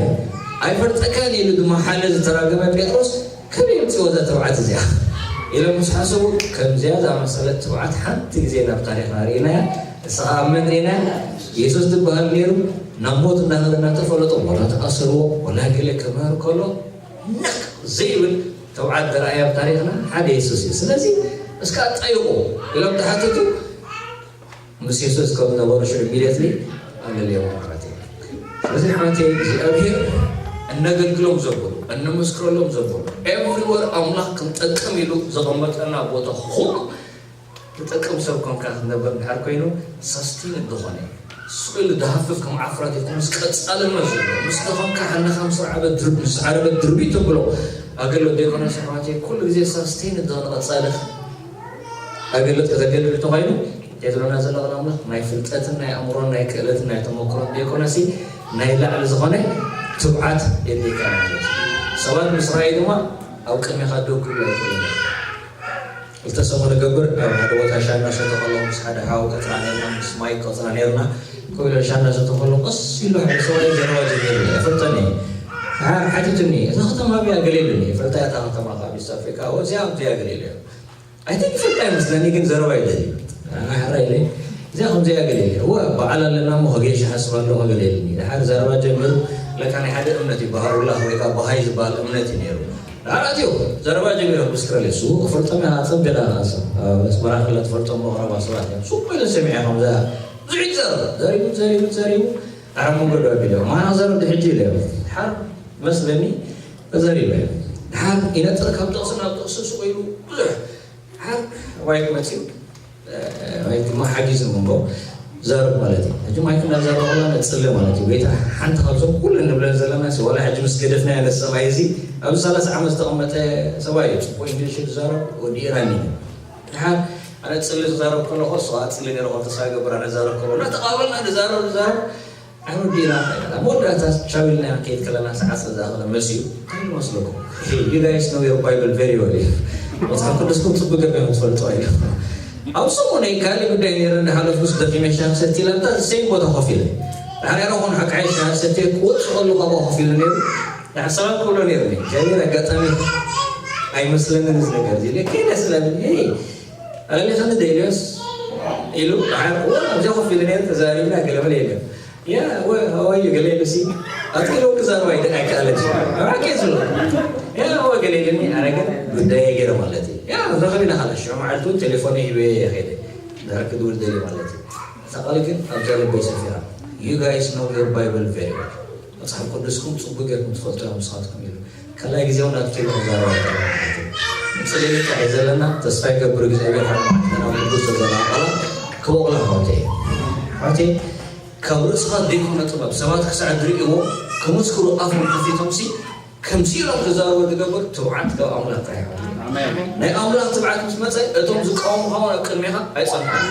ኣይፈልጠካን ኢሉ ድማ ሓለ ዝተራገመ ጴጥሮስ ከመይ የምፅኦ እዛ ትብዓት እዚኣ ኢሎም ምስ ሓሰቡ፣ ከምዚኣ ዝኣመሰለት ትብዓት ሓንቲ ግዜ ናብ ታሪኽና ርኢናያ። ንስኻ ኣብ መን ርኢናያ? የሱስ ዝበሃል ነይሩ ናብ ሞት እናኸደ እናተፈለጦ፣ ወላ ተኣሰርዎ ወላ ገለ ክምህር ከሎ ነክ ዘይብል ተብዓት ዝረኣየ ኣብ ታሪኽና ሓደ የሱስ እዩ። ስለዚ እስከ ኣጣይቑ ኢሎም ተሓተቱ። ምስ የሱስ ከም ነበሩ ሽዑ ኢሚድየትሊ ኣለልዮም ማለት እዩ። ስለዚ ሓንቲ እግዚኣብሔር እነገልግሎም ዘብሉ፣ እንምስክረሎም ዘብሉ፣ ኤቭሪወር ኣምላኽ ክንጠቅም ኢሉ ዘቐመጠና ቦታ ኩሉ ትጠቅም ሰብ ኮንካ ክትነበር እንድሕር ኮይኑ፣ ሳስቲን ዝኾነ ስቕ ኢሉ ዝሃፍፍ ከም ዓፍራ ዘይኮነስ ቀጻልነት ዘለዎ፣ ምስ ደኸምካ ሓንኻ ምስ ዓረበት ድርቢ፣ ምስ ዓረበት ድርቢ ተብሎ ኣገልግሎት ዘይኮነስ ኣሕዋተይ፣ ኩሉ ግዜ ሳስቲን ዝኾነ ቀጻሊ ኣገልግሎት ከተገልግል እንተኾይኑ፣ እንታይ ትብለና ዘለኹም? ኣምላኽ ናይ ፍልጠትን ናይ ኣእምሮን ናይ ክእለትን ናይ ተመክሮን ዘይኮነሲ፣ ናይ ላዕሊ ዝኾነ ትብዓት የድልየካ ማለት እዩ። ሰባት ምስ ረኣዩ ድማ ኣብ ቅድሜኻ ደው ክብሉ ኣይክእሉን እዮም። ክልተ ሰሙን እገብር ኣብ ሓደ ቦታ ሻሂ እናሰተ ከለኹ ምስ ሓደ ሓው ቀፅራ ነርና፣ ምስ ማይክ ቀፅራ ነርና። ኮፍ ኢለ ሻሂ እናሰተ ከለኹ ቀስ ኢሉ ሓደ ሰብኣይ ዘረባ ጀሚሩ። ኣይፈልጦን እየ። ሓቲቱኒ፣ "እዛ ከተማ ኣበይ እያ?" ገለ ኢሉኒ። "ይፈልጣ እያ እታ ከተማ፣ ካብ ኢስት ኣፍሪካ፣ እዚኣ ኣብዚኣ" ገለ ኢሉ። ኣይ ቲንክ ይፈልጣ ይመስለኒ፣ ግን ዘረባ ይደሊ። ኣነ ሕራይ ኢለ፣ "እዚኣ ከምዚኣ ገለ ኢለ፣ እወ በዓል ኣለና እሞ ከገይሽ ሓስብ ኣለኹ" ገለ ኢሉኒ። ድሓር ዘረባ ጀሚሩ። ለካ ናይ ሓደ እምነት እዩ፣ ባህሩላህ ወይ ከዓ በሃይ ዝበሃል እምነት እዩ ነይሩ። ድሓር ኣትዮ ዘረባ ጀሚሩ። ምስክር ኢለ፣ "እሱ ክፈልጦም ኢኻ፣ ኣጸቢቕካ ኢኻ፣ እሱ ኣብ ኣስመራ ክለ ትፈልጦም መቕረባ ሰባት እዮም። ሱቕ ኢለ ሰሚዐ ከምዛ ብዙሕ ይዛረብ፣ ዘሪቡ፣ ዘሪቡ፣ ዘሪቡ፣ ድሓር ኣብ መንገዱ ኣቢሉ፣ ማና ዘረብ ድሕጂ" ኢለ። ድሓር መስለኒ ተዘሪበ። ድሓር ይነጥር፣ ካብ ጥቕሲ ናብ ጥቕሲ ሱቕ ኢሉ ብዙሕ። ድሓር ማይክ መፂኡ፣ ማይክ ድማ ሓጊዙ ምንቦ ዘርብ ማለት እዩ። ሕጂ ማይክ እናዘረበ ከላ ነፅሊ ማለት እዩ። ጎይታ፣ ሓንቲ ካብዞም ኩሉ እንብለን ዘለና ሲ፣ ዋላ ሕጂ ምስ ገደፍናዮ ነቲ ሰብኣይ እዚ፣ ኣብዚ ሰላሳ ዓመት ዝተቐመጠ ሰብኣይ እዩ። ፅቡቅ እንግሊሽ ዝዛረብ ወዲ ኢራን እዩ። ድሓር ኣነ ፅሊ ዝዛረብ ከለኹ፣ እሱ ከዓ ፅሊ ነይሩ፣ ተስፋ ይገብር፣ ኣነ ዛረብ ከሎ፣ እናተቓበልና ንዛረብ፣ ንዛረብ። ኣነ ወዲ ኢራን ኣይበል። ኣብ መወዳእታ ቻው ኢልና ክንከይድ ከለና፣ ሰዓት ስለ ዝኣኸለ መሲኡ፣ እንታይ ኢሉ መስለኩም? "You guys know your Bible very well" ኢሉ። "መጽሓፍ ቅዱስኩም ጽቡቅ ገርኩም ትፈልጡ" ኢሉ። ኣብ ሰሙነይ ካልእ ጉዳይ ነይረ፣ እንዳሓለፍኩስ ደኺመ ሻሂ ክሰቲ ኢለ፣ ኣብታ ሴም ቦታ ኮፍ ኢለ። ድሓር ያረኹን ሓቃይ ሻሂ ሰትየ ክወጽእ ከለኹ ካብኡ ኮፍ ኢለ ነይሩ። ድሓር ሰላም ክብሎ ነይሩኒ። እግዚኣብሔር ኣጋጣሚ ኣይመስለንን እዚ ነገር እዚ ኢለ፣ ከይደ ስለ፣ "ሄይ፣ ኣለኒ ከምዚ ደልዮስ?" ኢሉ። ድሓር፣ "እወ፣ ኣብዚኣ ኮፍ ኢለ ነይረ፣ ተዛሪብና ገለ መለ" ኢለ። "Yeah, well, how are you?" ገለ ኢሉ ሲ፣ ኣትኪሎ ክዛረብ ኣይደ-፣ ኣይከኣለች። ኣብ ሓቂ ዝብሎ። "Yeah, እወ" ገለ ኢሉኒ፣ ኣነ ግን ጉዳየ ገይረ ማለት እዩ። "Yeah፣ ንራኸብ ኢና" ካለ። ሽዑ መዓልቲ እውን ቴሌፎነይ ሂበ ከይደ። ድሕሪ ክድውል ደልየ ማለት እዩ። እታ ቃል ግን ኣብዛ ልበይ ሰፊራ። "You guys know your Bible very well." መጽሓፍ ቅዱስኩም ጽቡቅ ጌርኩም ትፈልጡ ኢኹም ንስኻትኩም ኢሉ። ካልኣይ ግዜ እውን ኣትኪሎ ክዛረብ ኣይከኣለን ማለት እዩ። ንጽልኢ ጥራሕ እዩ ዘለና። ተስፋ ይገብር እግዚኣብሔር ሓድነት ናብ ልቡ ዝተዘርኣ ቃላት ክበቑላ ኣሕዋተይ። ኣሕዋተይ፣ ካብ ርእስኻ ዘይኮነ ጥበብ፣ ሰባት ክሳዕ ዝርእይዎ ክምስክሩ ኣፎም ከፊቶምሲ፣ ከምዚ ኢሎም ክዛረቡ ዝገብር ትብዓት ካብ ኣምላኽ ጥራሕ እዩ። ኣሜን። ናይ ኣምላኽ ትብዓት ምስ መጸ፣ እቶም ዝቃወሙኻ እውን ኣብ ቅድሜኻ ኣይጸንሑን።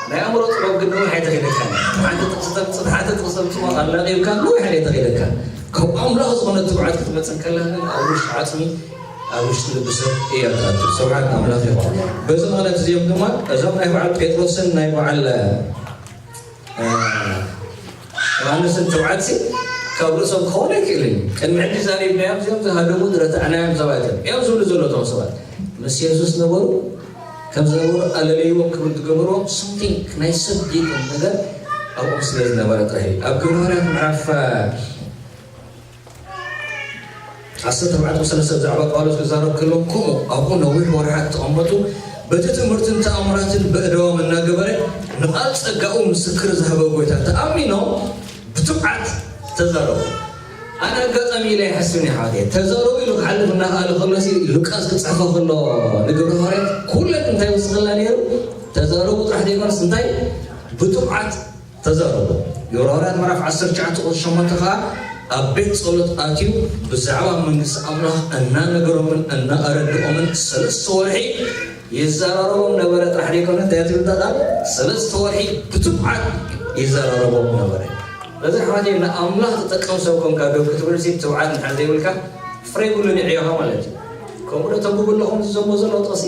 ናይ ኣእምሮ ጥበብ ግን ነዊሕ ኣይተኺደካን። ሓንቲ ጥቕሲ ተምጽእ፣ ሓንቲ ጥቕሲ ተምጽእ፣ ኣላቒብካ ነዊሕ ኣይተኺደካን። ካብ ኣምላኽ ዝኾነ ትብዓት ክትመጽእ ከላ ግን ኣብ ውሽጢ ዓጽሚ፣ ኣብ ውሽጢ ልቢ ሰብ እያ ትኣቱ። ስብሓት ኣምላኽ ይኹን። በዚ ማለት እዚኦም ድማ እዞም ናይ በዓል ጴጥሮስን ናይ በዓል ዮሃንስን ትብዓትሲ ካብ ርእሶም ክኸውን ኣይክእልን እዩ። ቅድሚ ሕጂ ዛሪብናዮም፣ እዚኦም ዝሃደሙ ዝረታዕናዮም ሰባት እዮም፣ እዮም ዝብሉ ዘሎ እቶም ሰባት። ምስ የሱስ ነበሩ፣ ከም ዝነበሩ ኣለለይዎም ክብል ዝገበርዎም something ናይ ሰብ ዘይኮነ ነገር ኣብኦም ስለ ዝነበረ ጥራሕ እዩ። ኣብ ግብረ ሃዋርያት ምዕራፍ ዓሰርተ ኣርባዕተ ሰለስተ ብዛዕባ ጳውሎስ ክዛረብ ከሎ፣ ከምኡ ኣብኡ ነዊሕ ወርሓት ተቐመጡ። በቲ ትምህርትን ተኣምራትን በእደዎም እናገበረ ንቓል ጸጋኡ ምስክር ዝሃበ ጎይታ ተኣሚኖም ብትብዓት ተዛረቡ። ኣነ ኣጋጣሚ ኢለ ኣይሓስብን እየ፣ ኣሕዋተይ። ተዛረቡ ኢሉ ክሓልፍ እናኸኣለ ከሎ ሲ፣ ሉቃስ ክጽሕፎ ከሎ ንግብረ ሃዋርያት ኩለን እንታይ ይውስኸልና ነይሩ? ተዛረቡ ጥራሕ ዘይኮነስ እንታይ? ብትብዓት ተዛረቡ። ግብረ ሃዋርያት ምዕራፍ ዓሰርተ ትሽዓተ ቁጽሪ ሸሞንተ ከኣ ኣብ ቤት ጸሎት ኣትዩ ብዛዕባ መንግስቲ ኣምላኽ እናነገሮምን እናኣረድኦምን ሰለስተ ወርሒ ይዘራረቦም ነበረ። ጥራሕ ዘይኮነ እንታይ ትብል እታ ቃል? ሰለስተ ወርሒ ብትብዓት ይዘራረቦም ነበረ። በዚ ኣሕዋተይ ንኣምላኽ ትጠቅም ሰብ ኮንካ ደው ክትብል ሲ ትብዓት እንድሕር ዘይብልካ ፍረ የብሉን፣ ይዕዮኻ ማለት እዩ። ከምኡ ዶ ተንብቡ ኣለኹም እዚ ዘንቦ ዘሎ ጥቕሲ?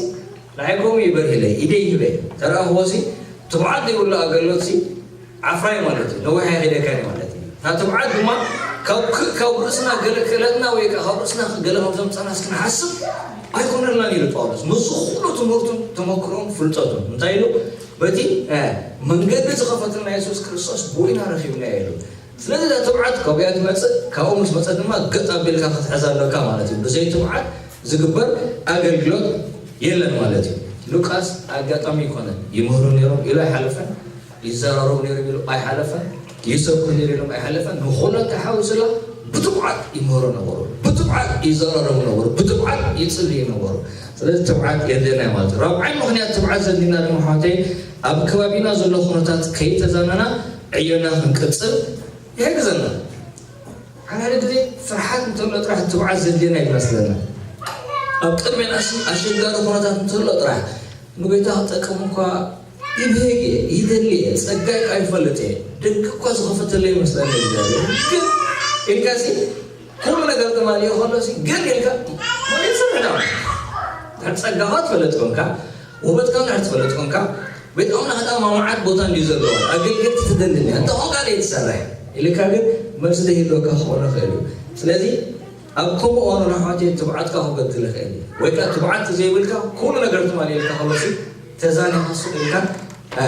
ንዓይ ከምኡ እዩ በሪህለይ፣ ኢደይ ሂበ ተረኣኽዎ ሲ ትብዓት ዘይብሉ ኣገልግሎት ሲ ዓፍራይ ማለት እዩ። ነዊሕ ኣይኸደካን ማለት እዩ። እታ ትብዓት ድማ ካብ ክ- ካብ ርእስና ገለ ክእለትና ወይ ከዓ ካብ ርእስና ገለ ከም ዘምፃና እስክንሓስብ ኣይኮነልናን ኢሉ ጳውሎስ። ምስዚ ኩሉ ትምህርቱን ተመክሮን ፍልጠቱን እንታይ ኢሉ? በቲ እ፣ መንገዲ ዝኸፈተልና የሱስ ክርስቶስ ብኡ ኢና ረኺብና ኢሉ። ስለዚ እዛ ትብዓት ካብኡ እያ ትመፅእ። ካብኡ ምስ መፀት ድማ ገጥ ኣቢልካ ክትሕዛ ኣለካ ማለት እዩ። ብዘይ ትብዓት ዝግበር ኣገልግሎት የለን ማለት እዩ። ሉቃስ ኣጋጣሚ ይኮነን ይምህሩ ነይሮም ኢሉ ኣይሓለፈን፣ ይዘራረቡ ነይሮም ኢሉ ኣይሓለፈን፣ ይሰብኩ ነይሮም ኢሎም ኣይሓለፈን። ንኩሎም ተሓዊሱላ ብትብዓት ይምህሩ ነበሩ፣ ብትብዓት ይዘራረቡ ነበሩ፣ ብትብዓት ይፅልዩ ነበሩ። ስለዚ ትብዓት የድልየና ማለት እዩ። ራብዓይ ምክንያት ትብዓት ዘድልየና ድማ ሓወተይ ኣብ ከባቢና ዘሎ ኩነታት ከይተዛነና ዕዮና ክንቅፅል ይሕግዘና። ሓደ ግዜ ፍርሓት እንተሎ ጥራሕ ትብዓት ዘድልየና ይመስለና። ኣብ ቅድሜና ሲ ኣሸጋሪ ኩነታት እንተሎ ጥራሕ ንጎይታ ክጠቅም እኳ ይብህግ እየ፣ ይደሊ እየ፣ ጸጋይ እኳ ይፈልጥ እየ፣ ደገ እኳ ዝኸፈተለይ ይመስለኒ እግዚኣብሔር። ግን ኢልካ ሲ ኩሉ ነገር ተማልዮ ከሎ ሲ ግን ኢልካ ማለት ስርሕና ድሕር ጸጋኻ ትፈልጥ ኮንካ፣ ውበትካ ድሕር ትፈልጥ ኮንካ፣ ቤት ኣምላኽ ደኣ ማማዓት ቦታ እንድዩ ዘለዎ፣ ኣገልገልቲ ትደልን እያ፣ እንተ ኾንካ ደይ ትሰርሕ ኢልካ ግን መልሲ ዘይህልወካ ክኾን ይኽእል እዩ። ስለዚ ኣብ ከምኡ እዋን ንኣሕዋተይ ትብዓትካ ክበድል ይኽእል እዩ። ወይ ከኣ ትብዓት ዘይብልካ ኩሉ ነገር ትማሊ ኢልካ ከሎ ሲ ተዛኒኻ ሱቕ ኢልካ እ፣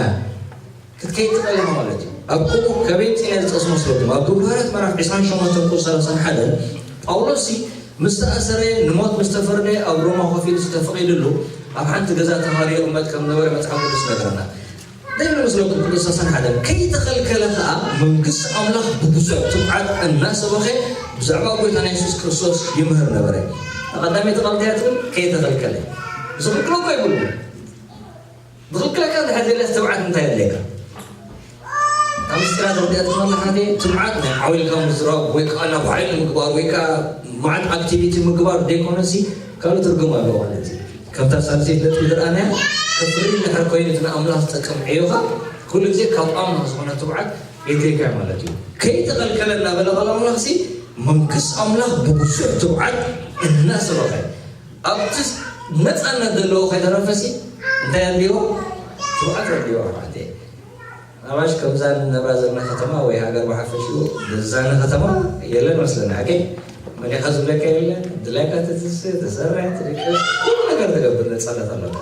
ክትከይድ ትኽእል ኢኻ ማለት እዩ። ኣብ ከምኡ ከመይ ፂነ ዝጠስ መስለኩም ኣብ ግብረ ሃዋርያት ምዕራፍ ዕስራን ሸሞንተን ቁፅሪ ሰላሳን ሓደን ጳውሎስ ሲ ምስ ተኣሰረ ንሞት ምስ ተፈረደ ኣብ ሮማ ኮፍ ኢሉ ሲ ተፈቒድሉ ኣብ ሓንቲ ገዛ ተኻርዩ ይቕመጥ ከም ነበረ መፅሓፍ ቅዱስ ይነግረና። እንታይ ይመስለኩም? ቅዱስ ሰላሳን ሓደን ከይተኸልከለ ከዓ መንግስቲ ኣምላኽ ብብዙሕ ትብዓት እናሰበኸ ብዛዕባ ጎይታና የሱስ ክርስቶስ ይምህር ነበረ። ቀዳመይቲ ቃል እንታይ እያ ትብል? ከይተኸልከለ። ዝኽልክሎ እኮ ይብሉ። ዝኽልክለካ እንድሕር ዘየለስ ትብዓት እንታይ የድልየካ? ካብ ምስጢራት ርድእት ከመሓቴ ትብዓት ናይ ዓው ኢልካ ምዝራብ ወይ ከዓ ናብ ሓይሊ ምግባር ወይ ከዓ መዓት ኣክቲቪቲ ምግባር ዘይኮነሲ ካልእ ትርጉም ኣለዎ ማለት እዩ። ከምታ ሳልሰይቲ ነጥቢ ዝረኣናያ ከፍሪ እንድሕር ኮይኑ እቲ ንኣምላኽ ዝጠቅም ዕዮኻ ኩሉ ግዜ ካብ ኣምላኽ ዝኾነ ትብዓት የድልየካ ማለት እዩ። ከይተኸልከለ እናበለ ቃል ኣምላኽ ሲ መንግስቲ ኣምላኽ ብብዙሕ ትብዓት እናሰበኸ ኣብቲ ነፃነት ዘለዎ ከይተረፈሲ እንታይ ኣድልዎ? ትብዓት ኣድልዎ ኣሕዋተይ። ምናልባሽ ከምዛ ንነብራ ዘለና ከተማ ወይ ሃገር ብሓፈሽኡ ብዛነ ከተማ የለን መስለኒ። ሓቀይ መሊኻ ዝብለካ የለን። ድላይካ ትትስእ፣ ትሰርሕ፣ ትድቅስ፣ ኩሉ ነገር ትገብር ነፃነት ኣለካ።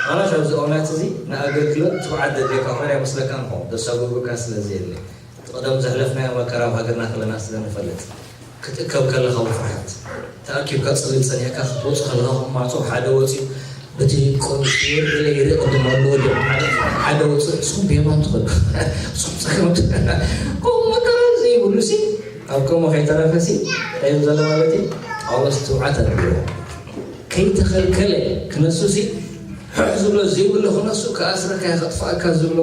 ምናልባሽ ኣብዚ እዋናት እዚ ንኣገልግሎት ትብዓት ዘድልየካ ኮይና ይመስለካ ንኾ ደሳጉጉካ ስለዚ የለ። እቲ ቀደም ዘሕለፍናዮ መከራ ኣብ ሃገርና ከለና ስለ ንፈልጥ ክትእከብ ከለኻ ብፍርሓት ተኣኪብካ ጽልል ጸኒሕካ ክትወጽእ ከለኻ ከም ማዕጾ ሓደ ወጺኡ በቲ ቆቢዕ ገለ ይርኢ ቅድም ኣሎ ወዲቑ ሓደ ወጽእ ንስኹም ብየማን ትኸዱ ንስኹም ጸጋም ትኸዱ ከምኡ መከራ ዘይብሉ ሲ ኣብ ከምኡ ከይተረፈ ሲ እንታይ እዩ ዘሎ ማለት እዩ ጳውሎስ ትብዓት ኣለዎ ከይተኸልከለ ክነሱ ሲ ሕሕ ዝብሎ ዘይብሉ ክነሱ ክኣስረካ ከጥፍኣካ ዝብሎ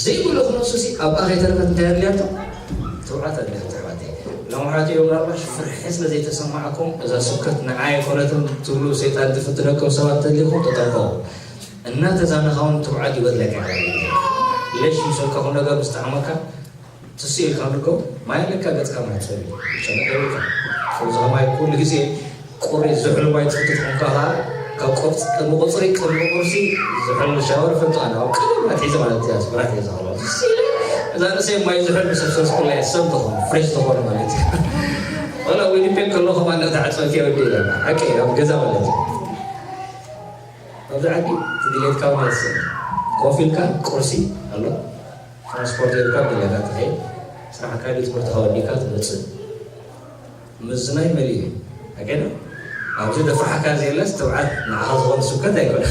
ዘይብሉ ክነሱ ሲ ኣብኣ ከይተረፈት እንታይ ኣድልያቶ ትብዓት ኣድልያቶ ኣሕዋተይ ሎም ሓትዮ ምናልባሽ ፍርሒ ስለ ዘይተሰማዕኩም እዛ ስብከት ንዓይ ኣይኮነትን ትብሉ ሰይጣን ዝፍትነኩም ሰባት ተሊኹም ተጠንቀቑ እናተዛነኻ እውን ትብዓት ይበድለካ ይኽእል ለሽ ምሰልካ ኩሉ ነገር ምስ ጠዓመካ ትስእ ኢልካ ንርጎ ማይ ኣለካ ገፅካ ማይ ፀቢ ጨነቀ ይብልካ ከምዚ ከማይ ኩሉ ግዜ ቁሪ ዝሑል ማይ ትፍትት ኮንካ ከዓ ካብ ቆርፂ ቅድሚ ቁፅሪ ቅድሚ ቁርሲ ዝሑል ሻወር ፈቱ ኣነ ኣብ ቀደም ኣትሒዘ ማለት እያ ስብራት እየ ዝሃሎ እዛ ንእሰይ ማይ ዝሑል ምሰብሰብኩላ እየ ሰብ ዝኾነ ፍሬሽ ዝኾነ ማለት እዩ ወላ ዊኒፔግ ከሎ ከማ እንዳተዓፀብክ እየ ወዲ ኢለ ሓቂ ኣብ ገዛ ማለት እዩ ኣብዚ ዓዲ ትድሌትካ እውን የስእ ኮፍ ኢልካ ቁርሲ ኣሎ ትራንስፖርት ጌርካ ብገዛ ትኸይድ፣ ስራሕካ ድዩ ትምህርትኻ ወዲእካ ትመጽእ። ምዝናይ መሊኡ እዩ። ኣገና ኣብዚ ደፋሓካ ዘየለስ ትብዓት ንዓኻ ዝኾነ ስብከት ኣይኮነ።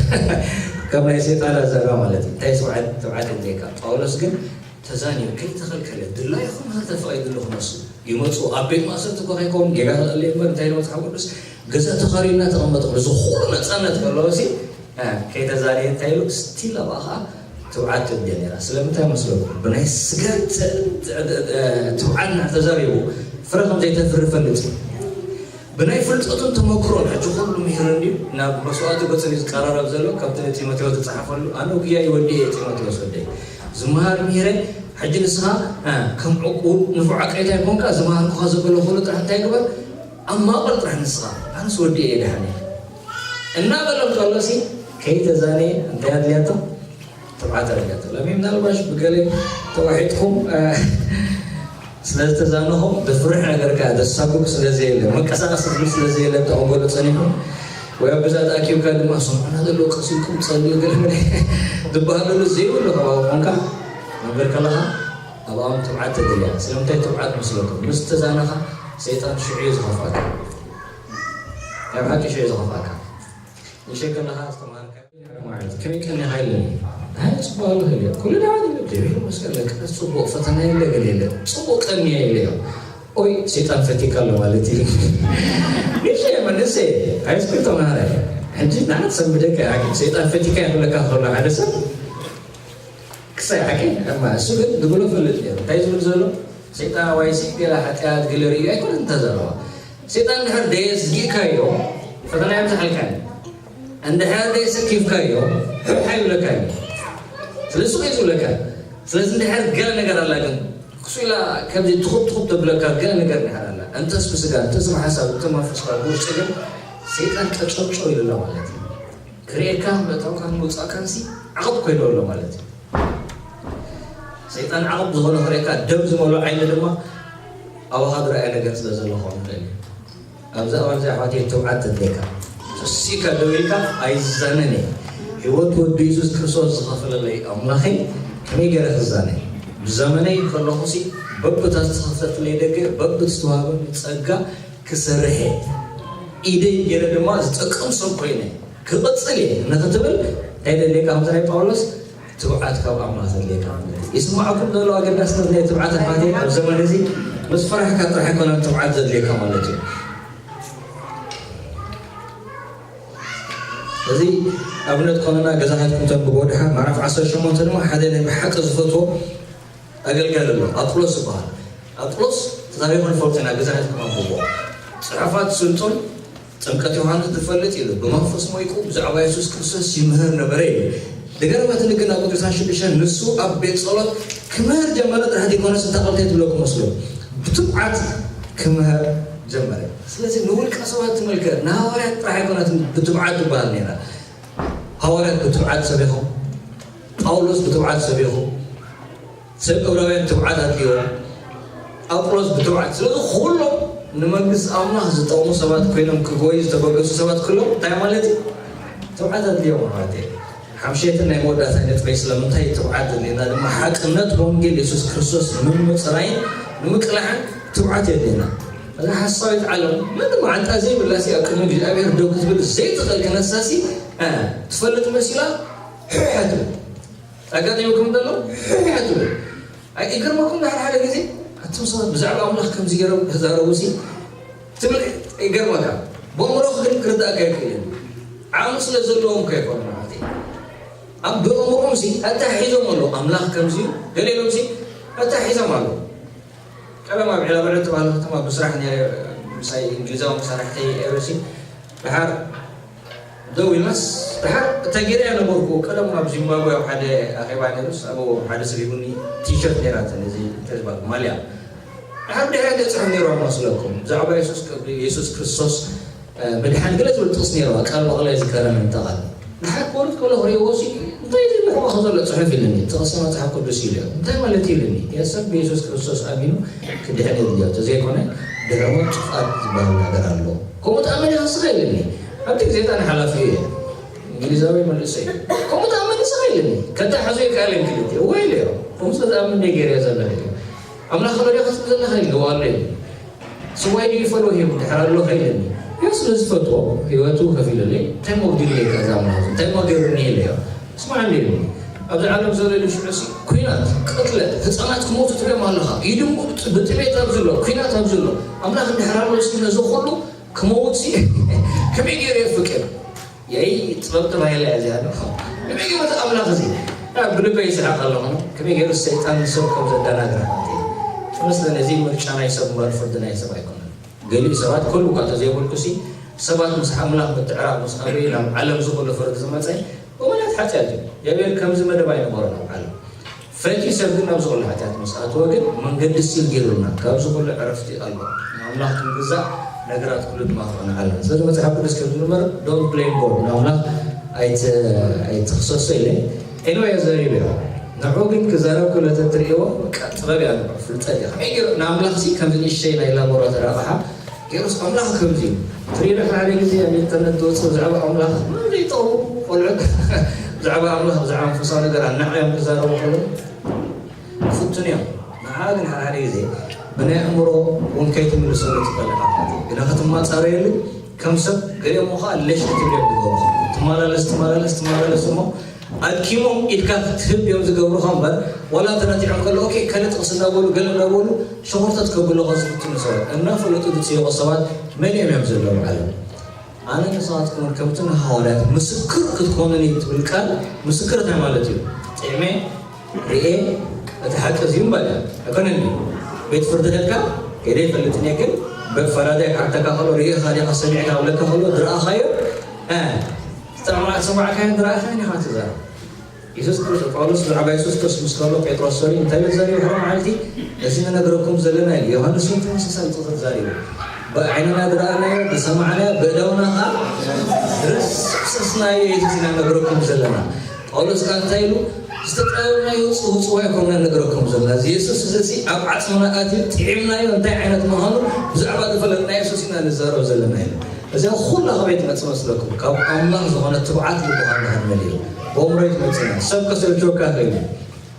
ከም ናይ ሰይጣን ኣዛረባ ማለት እዩ። እንታይ ስብዓት ትብዓት የድልየካ። ጳውሎስ ግን ተዛንዩ ከይተኸልከለ ድላይኹም ተፈቒድሉ ክነሱ ይመፁ ኣብ ቤት ማእሰርቲ እኮ ከይከውን ጌጋ ክልኣለ እምበር እንታይ ኢሉ መፅሓፍ ቅዱስ ገዛ ተኻርዩ እናተቐመጠ እዚ ኩሉ ነፃነት ከለዎ ሲ ከይተዛረየ እንታይ ኢሉ ስቲል ኣብኣ ከዓ ትብዓት ትብል ነራ ስለምንታይ መስለኩም ብናይ ስጋ ትብዓት እናተዛሪቡ ፍረ ከም ዘይተፍሪ ፈልጥ እዩ ብናይ ፍልጠቱን ተመክሮን ሕጂ ኩሉ ምሂሩ እንድዩ ናብ መስዋእቲ ገፅን እዩ ዝቀራረብ ዘሎ ካብቲ ንጢሞቴዎስ ዝፀሓፈሉ ኣነ ጉያ ይወዲ እየ ጢሞቴዎስ ወደይ ዝመሃር ምሂረ ሕጂ ንስኻ ከም ንፉዕ ዓቀይታ ይኮንካ ዝመሃርኩኻ ዘበለኩሉ ጥራሕ እንታይ ግበር ኣብ ማእቆል ጥራሕ ንስኻ ኣነስ ወዲ እየ ደሓን እየ እናበሎም ከሎሲ ከይተዛነየ እንታይ ኣድልያቶ ትብዓት ኣረጋት ሎሚ ምናልባሽ ብገለ ተዋሒጥኩም ስለ ዝተዛነኹም ዘፍርሕ ነገር ከ ዘሳጉግ ስለ ዘየለ መንቀሳቐሲ ዝብል ስለ ዘየለ ተቐበሉ ጸኒሑ ወይ ኣብ ገዛ ተኣኪብካ ድማ ስምዑና ዘሎ ቀሲልኩም ጸልዩ ገለ ዝበሃለሉ ዘይብሉ ከባቢ ኮንካ መንበር ከለኻ ኣብኣም ትብዓት ተደልያ። ስለምንታይ ትብዓት መስለኩም? ምስ ተዛነኻ ሰይጣን ሽዑ እዩ ዝኸፍኣካ። ናይ ብሓቂ ሽዑ እዩ ዝኸፍኣካ። ንሸይ ከለኻ ዝተምሃርካ ከመይ ቀኒኻ ኢለኒ። ኣይ ጽቡቕ ኣሎ ኢለ። ኩሉ ደሓን እዩ። እግዚኣብሔር ይመስገን ለካ ጽቡቕ ፈተና የለ ገለ የለ። ጽቡቕ ቀንየ ኢለዮ። ኦይ ሰይጣን ፈቲካ ኣሎ ማለት እዩ። ንሸይ መንእሰይ ሃይስኩል ተምሃራይ። ሕጂ ንዓት ሰንብደካ ሰይጣን ፈቲካ ይብለካ ከሎ ሓደ ሰብ ክሳይ ሓቂ እማ እሱ ግን ዝብሎ ፈልጥ ነይሩ። እንታይ ዝብል ዘሎ ሰይጣን ዋይሲ ገለ ሓጢኣት ገለ ርእዩ ኣይኮነን እንተዘረባ ሰይጣን እንድሕር ደየስጊእካዮ ፈተና የብዝሓልካ እዩ። እንድሕር ደየሰኪፍካዮ ሕሕ ኣይብለካ እዩ። ስለዚ ሱቕ እዩ ዝብለካ። ስለዚ እንድሕር ገለ ነገር ኣላ ግን ክሱ ኢላ ከምዚ ትኹብ ትኹብ ተብለካ ገለ ነገር እንድሕር ኣላ እንተስ ብስጋ እንተስ ብሓሳብ እንተ መንፈስካ ብውሽጢ ግን ሰይጣን ቀጨውጨው ኢሉ ኣሎ ማለት እዩ። ክርእየካ ምእታውካን ምውፃእካን ሲ ዓቕብ ኮይሉ ኣሎ ማለት እዩ። ሰይጣን ዓቕብ ዝኾነ ክርእየካ ደም ዝመልኦ ዓይኒ ድማ ኣባኻ ዝረኣየ ነገር ስለ ዘሎ ክኸውን ይኽእል እዩ። ኣብዚ እዋን እዚ ኣሕዋተይ ትብዓት ተድልየካ ተሲእካ ደው ኢልካ ኣይዛነን እየ። ህይወት ወዲ የሱስ ክርስቶስ ዝኸፈለለይ ኣምላኸይ ከመይ ገይረ ክዛነ? ብዘመነይ ከለኹሲ በብታ ዝተኸፈተለይ ደገ በብቲ ዝተዋህበኒ ጸጋ ክሰርሕ እየ። ኢደይ ገይረ ድማ ዝጠቅም ሰብ ኮይነ ክቕጽል እየ ንኽትብል እንታይ ደልየካ ከምዚ ናይ ጳውሎስ ትብዓት ካብ ኣምላኽ ዘድልየካ ማለት እዩ። ይስማዕኩም ዘሎ ኣገዳስነት ናይ ትብዓት ኣሕዋተይ ኣብ ዘመን እዚ ምስ ፈራሕካ ጥራሕ ኣይኮነን ትብዓት ዘድልየካ ማለት እዩ። እዚ ኣብነት ኮነና ገዛኻትኩም ተንብቦ ድሓር ምዕራፍ ዓሰርተ ሸሞንተ ድማ ሓደ ናይ ብሓቂ ዝፈትዎ ኣገልጋሊ ኣሎ ኣጵሎስ ይበሃል። ኣጵሎስ ታሪኹ ንፈልጦ ኢና ገዛኻትኩም ኣንብቦ። ጽሑፋት ስልጡን ጥምቀት ዮሃንስ ዝፈልጥ ኢሉ ብመንፈስ ሞይቁ ብዛዕባ የሱስ ክርስቶስ ይምህር ነበረ ኢሉ። ዝገርመትኒ ግን ኣብ ቁጽሪ ዕስራን ሽዱሽተን ንሱ ኣብ ቤት ጸሎት ክምህር ጀመረ ጥራሕ ዘይኮነስ እታ ቃል እንታይ ትብለኩም መስሎ ብትብዓት ክምህር ጀመረ። ስለዚ ንውልቀ ሰባት ትምልከት ንሃዋርያት ጥራሕ ኣይኮነትን ብትብዓት ትበሃል ነይራ። ሃዋርያት ብትብዓት ሰቢኾም፣ ጳውሎስ ብትብዓት ሰቢኹ፣ ሰብ ዕብራውያን ትብዓት ኣድልይዎም፣ ኣጵሎስ ብትብዓት። ስለዚ ኩሎም ንመንግስቲ ኣምላኽ ዝጠቕሙ ሰባት ኮይኖም ክጎዩ ዝተበገሱ ሰባት ኩሎም እንታይ ማለት እዩ? ትብዓት ኣድልዮም ማለት እዩ። ሓምሸይትን ናይ መወዳእታ ነጥበይ ስለምንታይ ትብዓት ዘድልየና ድማ ሓቅነት ወንጌል የሱስ ክርስቶስ ንምጽራይን ንምቅላሕን ትብዓት የድልየና። እዛ ሓሳዊት ዓለም ምንም ዓንጣ ዘይብላ ሲ ኣብ ቅድሚ እግዚኣብሔር ደው ክትብል ዘይትኽእል ክነሳሲ ትፈልጥ መሲላ ሕሕ ትብል። ኣጋጢሙኩም ዘሎ ሕሕ ትብል። ኣይገርመኩም? ሓደ ሓደ ግዜ ኣቶም ሰባት ብዛዕባ ኣምላኽ ከምዚ ገይሮም ክዛረቡ ሲ ትብል ይገርመካ። ብእምሮኽ ግን ክርዳእካ ይክእል እዩ። ዓቕሚ ስለ ዘለዎም ከይኮኑ ማለት እዩ። ኣብ ብእምሮም ሲ ኣታሒዞም ኣለዉ። ኣምላኽ ከምዚ እዩ ገለ ኢሎም ሲ ኣታሒዞም ኣለዉ። ቀደም ኣብ ዒላበለ እተባህለ ከተማ ብስራሕ ነይረ ምሳይ እንግሊዛዊ መሳርሕተይ ኤረሲ ድሓር ደው ኢልናስ ድሓር እታ ጌረያ ነበርኩ። ቀደም ኣብ ዚምባብዌ ኣብ ሓደ ኣኼባ ነይሩስ ኣብኡ ሓደ ሰብ ሂቡኒ ቲሸርት ነይራተን እዚ እንታይ ዝበሃል ማልያ ድሓር ድሕሪያ ገፅሖም ነይሩ ኣመስለኩም ብዛዕባ የሱስ የሱስ ክርስቶስ ምድሓን ገለ ዝብል ጥቕሲ ነይርዋ ቃል ብቓል ኣይዝከረን እንተ ቓል ንሓድ ፖሊስ ከሎ ክርእይዎ ሲ እንታይ ዝብል ሕቆ ዘሎ ፅሑፍ ኢልኒ ጥቕሲ መፅሓፍ ቅዱስ ኢሉ እንታይ ማለት ኢልኒ የሰብ ብየሱስ ክርስቶስ ኣሚኑ ክድሕን የድልዮ ተዘይኮነ ድሕሪ ሞት ጥፍኣት ዝበሃል ነገር ኣሎ ከምኡ ተኣመን ኢኻ ንስኻ ኢልኒ ኣብቲ ግዜ ጣን ሓላፊ እየ እንግሊዛዊ መልእሰ እዩ ከምኡ ተኣመን ንስኻ ኢልኒ ከታሕዞ ይከኣለን ክልቲ እወ ኢለዮ ከምኡ ስለ ዝኣምን ደይ ገይረ ዘለኹ ኣምላኽ ዶ ዲኻ ትብል ዘለኻ ኢልኒ እወ ኣሎ ኢልኒ ስዋይ ድዩ ይፈትዎ ሂቡ ድሕር ኣሎ ከይለኒ ግን ስለ ዝፈትዎ ህይወቱ ከፊሉለይ እንታይ ሞ ጉዲለካ እዛ ኣምላኽ እንታይ ሞ ገይሩኒ ኢለዮ ስማዕ እንዲ ኢሉኒ ኣብዚ ዓለም ዘሎ ኢሉ ሽዑ ሲ ኩናት ቅትለት ህፃናት ክሞቱ ትሪኦም ኣለኻ ይድምኡ ብጥሜት ኣብ ዝሎ ኩናት ኣብ ዝሎ ኣምላኽ እንድሕር ኣሎ ሲ ነዚ ኩሉ ክመውት ሲ ከመይ ገይሩ የፍቅር የይ ጥበብ ተባሂላ እያ እዚኣ ዶ ንመገበት ኣምላኽ እዚ ብልበይ ይስሓቕ ኣለኹ ከመይ ገይሩ ሰይጣን ንሰብ ከም ዘደናግረ ሓንቲ ትመስለ ነዚ ምርጫ ናይ ሰብ እምበር ፍርዲ ናይ ሰብ ኣይኮነን ገሊኡ ሰባት ኩሉ እኳ ተዘይበልኩ ሲ ሰባት ምስ ኣምላኽ ምትዕራቕ ምስ ኣበዩ ናብ ዓለም ዝኹሉ ፍርዲ ዝመፀ ብምኽንያት ሓጢኣት እዩ እግዚኣብሔር ከምዚ መደብ ኣይነበሮን ኣብ ዓለም ፈትዩ ሰብ ግን ናብዚ ኩሉ ሓጢኣት ምስ ኣተወ ግን መንገዲ ሲል ገይሩልና ካብዚ ኩሉ ዕረፍቲ ኣሎ ንኣምላኽ ክንግዛእ ነገራት ኩሉ ድማ ክቐንዓልና ስለዚ መፅሓፍ ቅዱስ ከም ዝንበረ don't blame God ንኣምላኽ ኣይትኽሰሶ ኢለ ኤንወይ ዘሪቡ እዩ። ንዑ ግን ክዛረብ ከሎ ተትርእይዎ፣ በቃ ጥበብ እያ፣ ፍልጠት እያ። ከመይ ገይሩ ንኣምላኽ ሲ ከምዚ ንእሽተይ ናይ ላቦራቶሪ ኣቕሓ ገይሩስ ኣምላኽ ከምዚ እዩ። ትርእዩ ዶ ሓደ ግዜ ኣብ ኢንተርነት ዝወጽእ ብዛዕባ ኣምላኽ ዘይጠቕሙ ቆልዑ ብዛዕባ ኣምላኽ፣ ብዛዕባ መንፈሳዊ ነገር ኣናዕዮም ክዛረቡ ከለዉ ፍቱን እዮም። ንዓ ግን ሓደ ሓደ ግዜ ብናይ ኣእምሮ እውን ከይትምልሰሉ ትኽእል ኢኻ። ግና ክትማጻረየሉ ከም ሰብ ገሊኦም ኸዓ ሌሽ ክትብልዮም ዝገብሩኻ። ትመላለስ፣ ትመላለስ፣ ትመላለስ እሞ ኣድኪሞም ኢድካ ክትህብ እዮም ዝገብሩኻ እምበር፣ ዋላ ተነቲዖም ከሎ፣ ኦኬ፣ ካልእ ጥቕሲ እናበሉ፣ ገለ እናበሉ ሸኾርተት ከብሉኻ ዝፍትኑ ሰባት፣ እናፈለጡ ዝጽይቑ ሰባት መሊኦም እዮም ዘለዉ ዓለም። ኣነ ንስኻትኩም እውን ከምቲ ንሃዋርያት ምስክር ክትኮኑኒ ትብል ቃል፣ ምስክር እንታይ ማለት እዩ? ጥዕሜ፣ ርኤ፣ እቲ ሓቂ እዚ እዩ እምበል። ኣይኮነን ድዩ? ቤት ፍርዲ ከድካ፣ ከይደ ኣይፈልጥን እየ፣ ግን ፈራዳይ ክሓተካ ከሎ፣ ርኢኻ ዲኻ፣ ሰሚዕካ ክብለካ ከሎ፣ ዝረኣኻዮ፣ እ፣ ዝተሰማዕካዮን ዝረኣኻዮን ኢኻ ትዛረብ። የሱስ ክርስቶስ፣ ጳውሎስ ብዛዕባ የሱስ ክርስቶስ ምስ ከሎ ጴጥሮስ፣ ሶሪ፣ እንታይ ኢሉ ተዛሪቡ? ሓደ መዓልቲ፣ እዚ ንነግረኩም ዘለና ኢሉ። ዮሃንስ እውን ተመሳሳሊ ጥቕሲ ተዛሪቡ። ብዓይንና ዝረኣናዮ፣ ዝሰማዕናዮ፣ ብእዳውና ኸዓ ዝዳሰስናዮ የሱስ ኢና ነግረኩም ዘለና። ጳውሎስ ከኣ እንታይ ኢሉ? ዝተጠበብናዮ ውጽ-፣ ውጽዋ ኣይኮንና ነግረኩም ዘለና። እዚ የሱስ እዚ፣ እዚ ኣብ ዓጽምና ኣትዩ፣ ጥዒምናዮ፣ እንታይ ዓይነት ምዃኑ ብዛዕባ ዝፈለጥና የሱስ ኢና ንዛረብ ዘለና ኢሉ። እዚኣ ኩላ ካበይ ትመጽእ መስለኩም? ካብ ኣምላኽ ዝኾነ ትብዓት ልብኻ እንድሕር መሊኡ፣ ብኣእምሮ ኣይትመጽእን እያ። ሰብ ከሰልችወካ ይኽእል እዩ።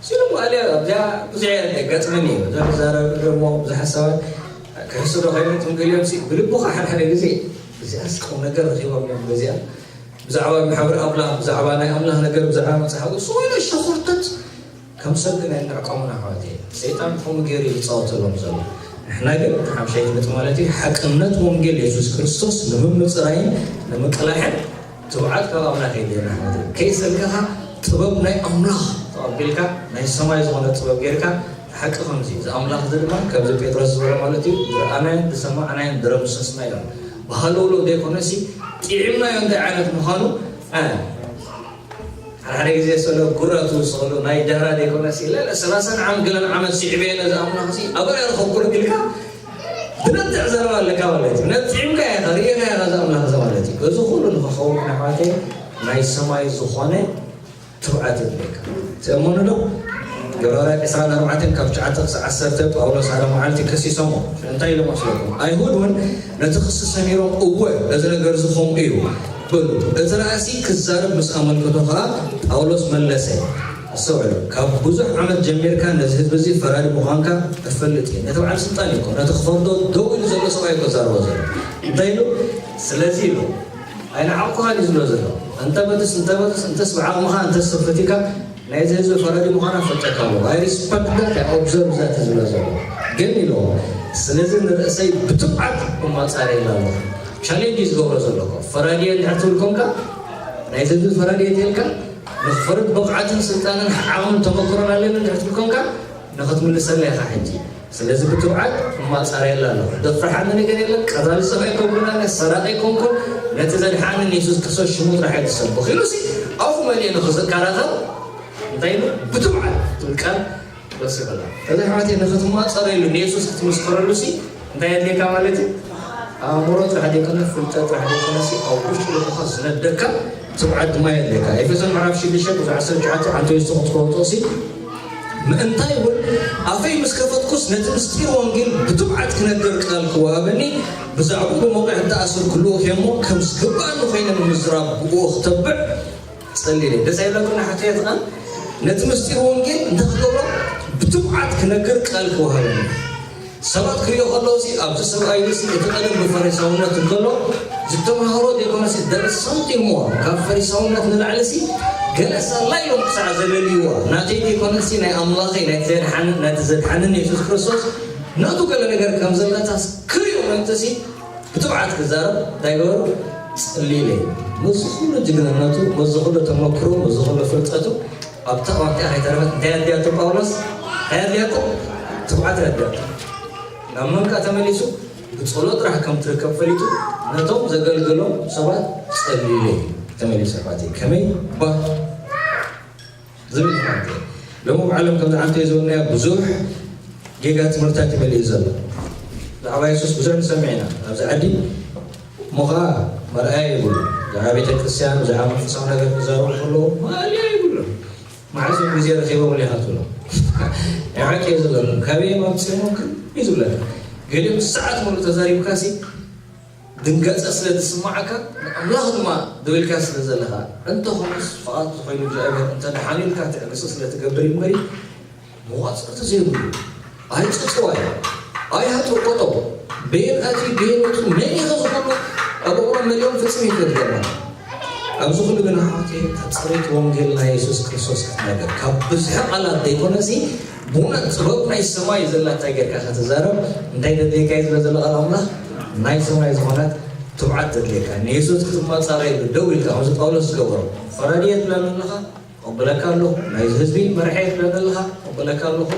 ሲሉ በዓል ኣብዚኣ ብዙሕ እየ ዘጋጥመኒ እዩ። እዛ ክዛረብ ደሞ ብዙሓት ሰባት ክሕስዶ ኮይኖም ትምገሊኦም ሲ ብልብኻ ሓደ ሓደ ግዜ እዚኣስ ቁም ነገር ረኺቦም እዮም በዚኣ ብዛዕባ ምሕብሪ ኣምላኽ፣ ብዛዕባ ናይ ኣምላኽ ነገር፣ ብዛዕባ መጽሓፍ ቅዱስ ዝኾነ ሸኾርተት ከም ሰብ ግን ኣይንዕቀሙን ኣሕዋተይ። ሰይጣን ከምኡ ገይሩ እዩ ዝጻወተሎም ዘሎ። ንሕና ግን እቲ ሓምሻይቲ ነጥቢ ማለት እዩ፣ ሓቅነት ወንጌል የሱስ ክርስቶስ ንምምጽራይን ንምቅላሕን ትብዓት ካብ ኣምላኽ የድልየና ኣሕዋተይ። ከይሰልከኻ ጥበብ ናይ ኣምላኽ ተቐቢልካ ናይ ሰማይ ዝኾነ ጥበብ ጌርካ ሓቂ ከምዚ እዚ ኣምላኽ እዚ ድማ ከምዚ ጴጥሮስ ዝበሎ ማለት እዩ፣ ዝረኣናዮን ዝሰማዕናዮን ዝረምሰስናዮን ብሃለውለው ዘይኮነሲ ጥዒምናዮ እንታይ ዓይነት ምዃኑ፣ እ፣ ሓደ ሓደ ግዜ ስለ ጉራ ትውስኸሉ ናይ ዳህራ ዘይኮነሲ፣ ለለ ሰላሳን ዓም-፣ ገለን ዓመት ስዒበ ነዚ ኣምላኽ እዚ ኣበይ ረኸብኩ ኢልካ ትነጥዕ ዘረባ ኣለካ ማለት እዩ። ነጥዒምካ ኢኻ፣ ርኢኻ ኢኻ እዚ ኣምላኽ እዚ ማለት እዩ። እዚ ኩሉ ንኽኸውን ግን ኣሕዋተይ ናይ ሰማይ ዝኾነ ትብዓት የድልየካ። ትእመኑ ዶ? ግብረ ሃዋርያት ዕስራን ኣርባዕተን ካብ ትሽዓተ ክሳብ ዓሰርተ ጳውሎስ ሓደ መዓልቲ ከሲሶሞ። እንታይ ኢሎም መስለኩም? ኣይሁድ እውን ነቲ ክሲ ሰሚሮም፣ እወ፣ እዚ ነገር እዚ ከምኡ እዩ በሉ። እቲ ረኣሲ ክዛረብ ምስ ኣመልከቶ ኸዓ ጳውሎስ መለሰ፣ ኣስተውዕሉ፣ ካብ ብዙሕ ዓመት ጀሚርካ ነዚ ህዝቢ እዚ ፈራዲ ምዃንካ እፈልጥ እየ። ነቲ በዓል ስልጣን እዩ እኮ፣ ነቲ ክፈርዶ ደው ኢሉ ዘሎ ሰብኣይ እኮ ዛረቦ ዘሎ። እንታይ ኢሉ? ስለዚ ኢሉ፣ ኣይንዓቕኩኻን እዩ ዝብሎ ዘሎ። እንተ በትስ፣ እንተ በትስ፣ እንተስ ብዓቕምኻ፣ እንተስ ፈቲካ፣ ናይዚ ህዝቢ ፈራዲ ምዃና ፈልጠካ ኣለኹ። I respect that, I observe that ዝብሎ ዘሎ። ግን ኢሉ፣ ስለዚ ንርእሰይ ብትብዓት እማጻረየላ ኣለኹ። ቻሌንጅ እዩ ዝገብሮ ዘሎ እኮ። ፈራዲ እየ እንድሕር ትብል ኮንካ፣ ናይዚ ህዝቢ ፈራዲ እየ ተልካ፣ ንኽፈርድ ብቕዓትን ስልጣንን ዓቕምን ተመክሮን ኣለኒ እንድሕር ትብል ኮንካ፣ ንኽትምልሰላ ኢኻ ሕጂ። ስለዚ ብትብዓት እማጻረየላ ኣለኹ። ዘፍርሓኒ ነገር የለን። ቀታሊ ሰብ ኣይኮንኩን ኣነ፣ ሰራቒ ኣይኮንኩን። ነቲ ዘድሓነኒ የሱስ ክርስቶስ ሽሙ ጥራሕ እየ ዝሰብኽ ኢሉሲ ኣፉ መሊኡ ንኽከራኸር እንታይ ኢሉ? ብትብዓት ትብል ቃል ወሲኸላ። ከዚ ኣሕዋተይ ንኽትማጸረሉ ንየሱስ ክትምስክረሉሲ እንታይ የድልየካ ማለት እዩ? ኣእምሮ ጥራሕ ዘይኮነ፣ ፍልጠት ጥራሕ ዘይኮነሲ ኣብ ውሽጢ ልብኻ ዝነደካ ትብዓት ድማ የድልየካ። ኤፌሶን ምዕራፍ ሽዱሽተ ቁጽሪ ዓሰርተ ትሽዓተ ዓንተ ወይስ ትኹን ትፈልጦ ሲ ምእንታይ እውን ኣፈይ ምስ ከፈትኩስ ነቲ ምስጢር ወንጌል ብትብዓት ክነግር ቃል ክወሃበኒ ብዛዕባኡ ብመቑሕ እተኣሰርኩ ልኡኽ እየ እሞ ከም ዝግባኣኒ ኮይነ ንምዝራብ ብኡ ክተብዕ ጸሊለ። ደስ ኣይብለኩም ንሓትያ እቲ ቃል? ነቲ ምስጢር ወንጌል እንታይ ክገብሮ? ብትብዓት ክነግር ቃል ክወሃበኒ። ሰባት ክርእዮ ከለዉ ሲ ኣብዚ ሰብኣይ እዚ እቲ ቀደም ብፈሪሳውነት እንከሎ ዝተማሃሮ ዘይኮነሲ there is something more ካብ ፈሪሳውነት ንላዕሊ ሲ ገለ ሳላ ኢሎም ክሳዕ ዘለልይዎ ናተይ ዘይኮነሲ ናይ ኣምላኸይ ናይቲ ዘድሓንን ናይቲ ዘድሓንን የሱስ ክርስቶስ ናቱ ገለ ነገር ከም ዘለታስ ክርእዮ ምእንትሲ ብትብዓት ክዛረብ እንታይ ገበሩ? ጸሊለ። ምስዚ ኩሉ ጅግንነቱ፣ ምስዚ ኩሉ ተመክሮ፣ ምስዚ ኩሉ ፍልጠቱ ኣብታ እዋን እቲኣ ከይተረፈት እንታይ ኣድልያቶ ጳውሎስ? እንታይ ኣድልያቶ? ትብዓት ኣድልያቶ። ናብ መን ከኣ ተመሊሱ? ብጸሎት ጥራሕ ከም ትርከብ ፈሊጡ ነቶም ዘገልገሎም ሰባት ጸሊለ እዩ ተመሊሱ ኣሕዋተይ። ከመይ? ባ ዝብል እዩ ማለት እዩ። ሎሚ ኣብ ዓለም ከምዚ ዓንተ ዝበልናዮ ብዙሕ ጌጋ ትምህርትታት እዩ መሊኡ ዘሎ። ብዛዕባ የሱስ ብዙሕ ንሰምዕ ኢና ኣብዚ ዓዲ። እሞ ኸዓ መርኣያ የብሉ። ብዛዕባ ቤተ ክርስቲያን፣ ብዛዕባ መንፈሳዊ ነገር ክዛረቡ ከለዉ ማእለያ የብሉ። መዓስ እዮም ግዜ ረኺቦም ኢኻ ትብሎ። ናይ ሓቂ እዩ ዝብለኩም። ካበይ እዮም ኣምፂኦምኩም እዩ ዝብለካ። ገሊኦም ሰዓት ሙሉእ ተዛሪብካ ሲ ድንጋፀ ስለ ዝስማዓካ፣ ንኣምላኽ ድማ ደው ኢልካ ስለ ዘለኻ፣ እንተኾነስ ፍቓድ ዝኾይኑ እግዚኣብሔር እንተ ደሓኑ ኢልካ ትዕግስቲ ስለ ትገብር እዩ እምበሪ፣ መዋፅእቲ ዘይብሉ፣ ኣይፅፅዋይ፣ ኣይሃጥቆጦ፣ በየን ኣትዩ በየን ወፂኡ፣ መን ኢኸ ዝኾኑ ኣብ እምሮ መሊኦም ፍፅም ይፈትገና። ኣብዚ ኩሉ ግን ኣሕዋተይ፣ እታ ፅሬት ወንጌል ናይ የሱስ ክርስቶስ ክትነገር፣ ካብ ብዝሒ ቃላት ዘይኮነሲ፣ ብእውነት ጥበብ ናይ ሰማይ ዘላ እንታይ ጌርካ ከተዛረብ፣ እንታይ ተድልየካ እዩ ዝብለ ዘሎ ቃል ኣምላኽ፣ ናይ ሰማይ ዝኾነት ትብዓት ተድልየካ። ንየሱስ ክትመጻረየሉ ደው ኢልካ፣ ከምዚ ጳውሎስ ዝገበሮ፣ ፈራዲ እየ ትብለኒ ኣለኻ፣ እቕበለካ ኣለኹ። ናይዚ ህዝቢ መራሒ እየ ትብለኒ ኣለኻ፣ እቕበለካ ኣለኹ።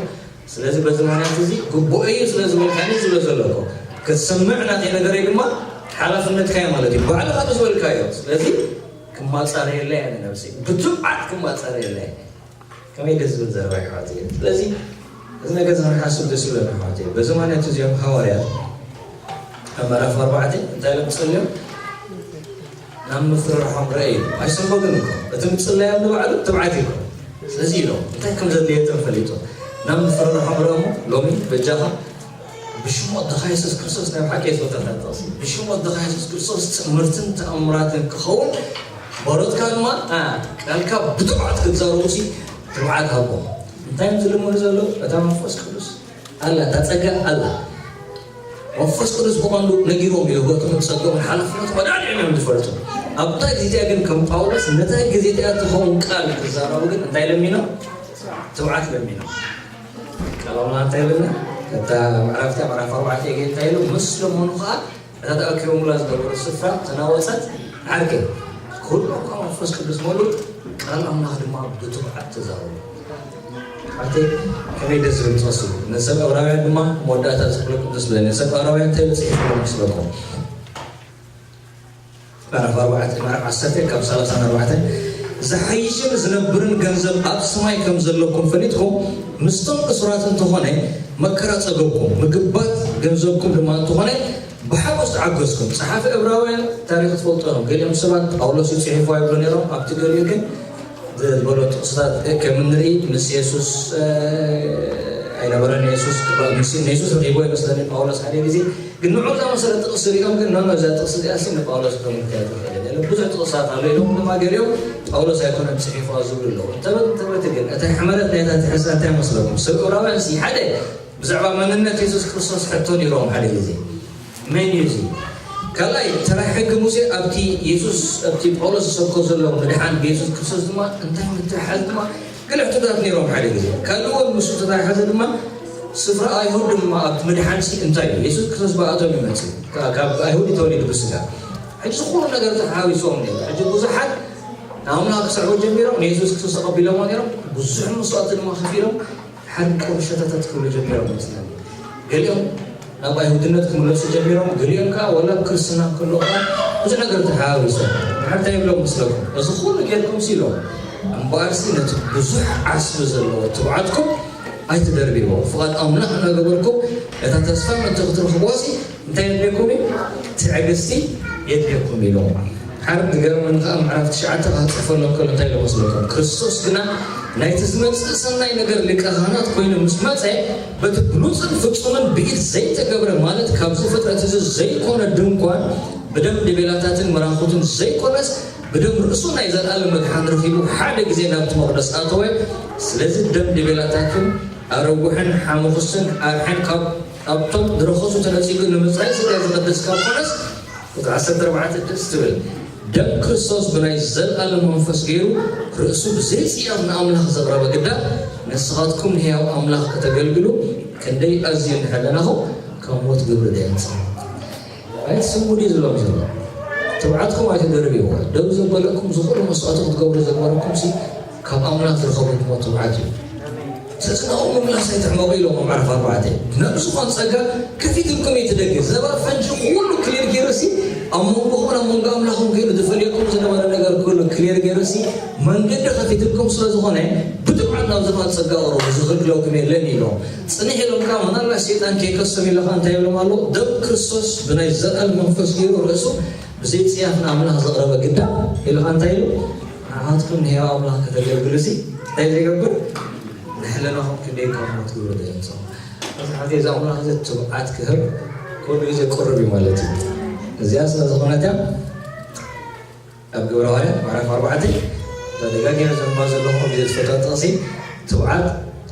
ስለዚ በዚ ምኽንያት እዚ ግቡእ እዩ ስለ ዝበልካኒ ዝብለ ዘለኹ። ክትሰምዕ ናተይ ነገር እዩ ድማ ሓላፍነትካ እዩ ማለት እዩ። ባዕልኻ ብዝበልካዮ። ስለዚ ክማጻረየላ እየ ንነብሰይ። ብትብዓት ክማጻረየላ እየ። ከመይ ደስ ዝብል ዘረባ ኣሕዋት እዩ። ስለዚ እዚ ነገር እዚ ንሓስብ ደስ ይብለና ኣሕዋት እዩ። በዚ ምኽንያት እዚኦም ሃዋርያት ኣብ ምዕራፍ ኣርባዕተ እንታይ ኢሎም ጸልዮም? ናብ ምፍርራሖም ረኣዩ። ኣይሰንበዱን እኮ። እቲ ምጽላዮም ንባዕሉ ትብዓት እዩ እኮ። ስለዚ ኢሎም እንታይ ከም ዘድልየቶም ፈሊጦም ናብ ምፍርራሖም ረኣሞ። ሎሚ በጃኻ ብሽም ወድኻ የሱስ ክርስቶስ፣ ናይ ብሓቂ የስወታታት ጥቕሲ፣ ብሽም ወድኻ የሱስ ክርስቶስ ትእምርትን ተኣምራትን ክኸውን፣ በሮትካ ድማ፣ አ፣ ቃልካ ብትብዓት ክትዛረቡ ሲ ትብዓት ሃቦም። እንታይ እዮም ዝልምኑ ዘለዉ? እታ መንፈስ ቅዱስ ኣላ፣ እታ ጸጋ ኣላ። መንፈስ ቅዱስ ብቐንዱ ነጊሮም እዩ፣ ህይወቶም ጸገኦም ሓላፍነት ወዳድዕም እዮም ዝፈልጡ። ኣብታ ግዜ ግን ከም ጳውሎስ ነታ ግዜ እቲኣ ትኸውን ቃል ክዛረቡ ግን እንታይ ለሚኖም? ትብዓት ለሚኖም። ቃል ኣምላኽ እንታይ ይብለና? እታ ምዕራፍ እቲኣ፣ ምዕራፍ ኣርባዕተ ግን እንታይ ኢሉ? ምስ ለመኑ ኸኣ እታ ተኣኪቦምላ ዝነበሩ ስፍራ ተናወጸት፣ ዓርከይ። ኩሎም ከኣ መንፈስ ቅዱስ መሉ፣ ቃል ኣምላኽ ድማ ብትብዓት ተዛረቡ። ዓርከይ፣ ከመይ ደስ ዝብል ጥቕሲ እዩ። ንሰብ ዕብራውያን ድማ መወዳእታ ዝኽለኩም ደስ ብለኒ። ንሰብ ዕብራውያን እንታይ ይብል ጽሒፍዎ መስለኩም? ምዕራፍ ኣርባዕተ፣ ምዕራፍ ዓሰርተ ካብ ሰላሳ ኣርባዕተ፣ ዝሓይሽን ዝነብርን ገንዘብ ኣብ ሰማይ ከም ዘለኩም ፈሊጥኩም፣ ምስቶም እሱራት እንተኾነ መከራ ጸገብኩም፣ ምግባት ገንዘብኩም ድማ እንተኾነ ብሓጎስ ተዓገስኩም። ጸሓፊ ዕብራውያን ታሪኽ ትፈልጡ ኢኹም። ገሊኦም ሰባት ጳውሎስ እዩ ጽሒፍዋ ይብሉ ነይሮም፣ ኣብቲ ገሊኡ ግን ዝበሎ ጥቕስታት ከም እንርኢ ምስ የሱስ፣ እ፣ ኣይነበረን። የሱስ ምስ፣ ንየሱስ ረኺብዎ ይመስለኒ ጳውሎስ ሓደ ግዜ። ግን ንዑ ዝኣመሰለ ጥቕሲ ሪኦም ግን፣ ኖ፣ ኖ፣ እዛ ጥቕሲ እዚኣ ሲ ንጳውሎስ ክተምልክያ ትኽእል እያ። ብዙሕ ጥቕስታት ኣሎ ኢሎም ድማ ገሊኦም ጳውሎስ ኣይኮነን ጽሒፍዋ ዝብሉ ኣለዉ። እንተበት፣ እንተበት ግን እታ ሕመረት ናይታ ትሕዝታ እንታይ መስለኩም? ሰብ ዕብራውያን ሲ ሓደ ብዛዕባ መንነት የሱስ ክርስቶስ ሕቶ ነይሮም ሓደ ግዜ። መን እዩ እዚ? ካልኣይ፣ ተራ ሕጊ ሙሴ ኣብቲ የሱስ፣ ኣብቲ ጳውሎስ ዝሰብኮ ዘሎ ምድሓን ብየሱስ ክርስቶስ ድማ እንታይ ምትሕሓዝ ድማ ገለ ሕቶታት ነይሮም ሓደ ግዜ። ካልእ እውን ምስኡ ዝተተሓሓዘ ድማ ስፍራ ኣይሁድ ድማ ኣብቲ ምድሓን ሲ እንታይ እዩ? የሱስ ክርስቶስ ብኣቶም ይመጽእ። ካ-፣ ካብ ኣይሁድ እዩ ተወሊዱ ብስጋ። ሕጂ እዚ ኩሉ ነገር ተሓዋዊስዎም ነይሩ። ሕጂ ብዙሓት ንኣምላኽ ክስዕቡ ጀሚሮም፣ ንየሱስ ክርስቶስ ተቐቢሎሞ ነይሮም። ብዙሕ መስዋእቲ ድማ ከፊሎም ሓርቆም ሸተተት ክብሉ ጀሚሮም ይመስለኒ። ገሊኦም ናብ ኣይሁድነት ክምለሱ ጀሚሮም፣ ገሊኦም ከኣ ዋላ ኣብ ክርስትና እንከለዉ ከኣ ብዙሕ ነገር ተሓዋዊሶም። ንሓንቲ እንታይ ይብሎም መስለኩም? እዚ ኩሉ ጌርኩም ሲ ኢሎም፣ እምበኣርሲ ነቲ ብዙሕ ዓስቢ ዘለዎ ትብዓትኩም ኣይትደርብይዎ። ፍቓድ ኣምላኽ እናገበርኩም ነታ ተስፋ ምእንቲ ክትረኽብዋ ሲ እንታይ የድልየኩም እዩ? ትዕግስቲ የድልየኩም ኢሎም። ሓር ዝገርመኒ ከኣ ምዕራፍ ትሽዓተ ክጽፈሎም ከሎ እንታይ ኢሉ መስለኩም? ክርስቶስ ግና ናይቲ ዝመጽእ ሰናይ ነገር ሊቀ ካህናት ኮይኑ ምስ መጸ፣ በቲ ብሉጽን ፍጹምን ብኢድ ዘይተገብረ፣ ማለት ካብዚ ፍጥረት እዚ ዘይኮነ ድንኳን፣ ብደም ደቤላታትን መራኹትን ዘይኮነስ፣ ብደም ርእሱ ናይ ዘለኣለም መድሓን ረኺቡ ሓደ ግዜ ናብቲ መቕደስ ኣተወ። ስለዚ ደም ደቤላታትን ኣረጉሕን ሓሙኽስን ኣርሕን ካብ፣ ካብቶም ዝረኸሱ ተነጺጉ ንምጽራይ ስጋ ዝቐድስ ካብ ኮነስ፣ ቁጽሪ ዓሰርተ ኣርባዕተ ደስ ትብል። ደም ክርስቶስ ብናይ ዘለኣለም መንፈስ ገይሩ ርእሱ ብዘይ ጽያፍ ንኣምላኽ ዘቕረበ ግዳ፣ ንስኻትኩም ንህያው ኣምላኽ ከተገልግሉ ክንደይ ኣዝዩ እንሕለናኹም ካብ ሞት ግብሪ ደየንጽእ። ኣይ ስሙ ድዩ ዝብሎም ዘሎ? ትብዓትኩም ኣይትደርብይዎ። ደው ዘበለኩም ዝኹሉ መስዋእቲ ክትገብሩ ዘግበረኩም ሲ ካብ ኣምላኽ ዝረኸበትሞ ትብዓት እዩ። ስለዚ ናብኡ ምምላስ ኣይትሕመቑ ኢሎም ኣብ ምዕራፍ ኣርባዕተ። ናብ ዝኾን ጸጋ ከፊትልኩም እዩ እቲ ደገ። ዘባ ፈንጂ ኩሉ ክሊር ገይሩ ሲ ኣብ መንጎኹምን ኣብ መንጎ ኣምላኽን ከይዱ ዝፈልየኩም ዝነበረ ነገር ኩሉ ክሊር ገይሩ ሲ መንገዲ ከፊትልኩም ስለ ዝኾነ ብትብዓት ናብ ዝኾን ጸጋ ቅረቡ፣ ዝኽልክለኩም የለን ኢሎም። ጽንሕ ኢሎም ከኣ ምናልባት ሰይጣን ከይከሶም ኢሉ ከኣ እንታይ ይብሎም ኣሎ? ደም ክርስቶስ ብናይ ዘለኣለም መንፈስ ገይሩ ርእሱ ብዘይ ጽያፍ ንኣምላኽ ዘቕረበ ግዳ ኢሉ ከኣ እንታይ ኢሉ? ንዓኻትኩም ንህያው ኣምላኽ ከተገልግሉ ሲ እንታይ ዘይገብር ንሕልናኹም ክንደይ ካብ ሞት ግብሪ ዘየምፅኡ። መፅሓፍ እዛ ኣምላኽ እዚ ትብዓት ክህብ ኩሉ ግዜ ቅሩብ እዩ ማለት እዩ። እዚኣ ስለ ዝኾነት እያ ኣብ ግብረ ሃዋርያት ምዕራፍ ኣርባዕተ ተደጋጊመ ዘንባ ዘለኹም ግዜ ዝፈትዋ ጥቕሲ ትብዓት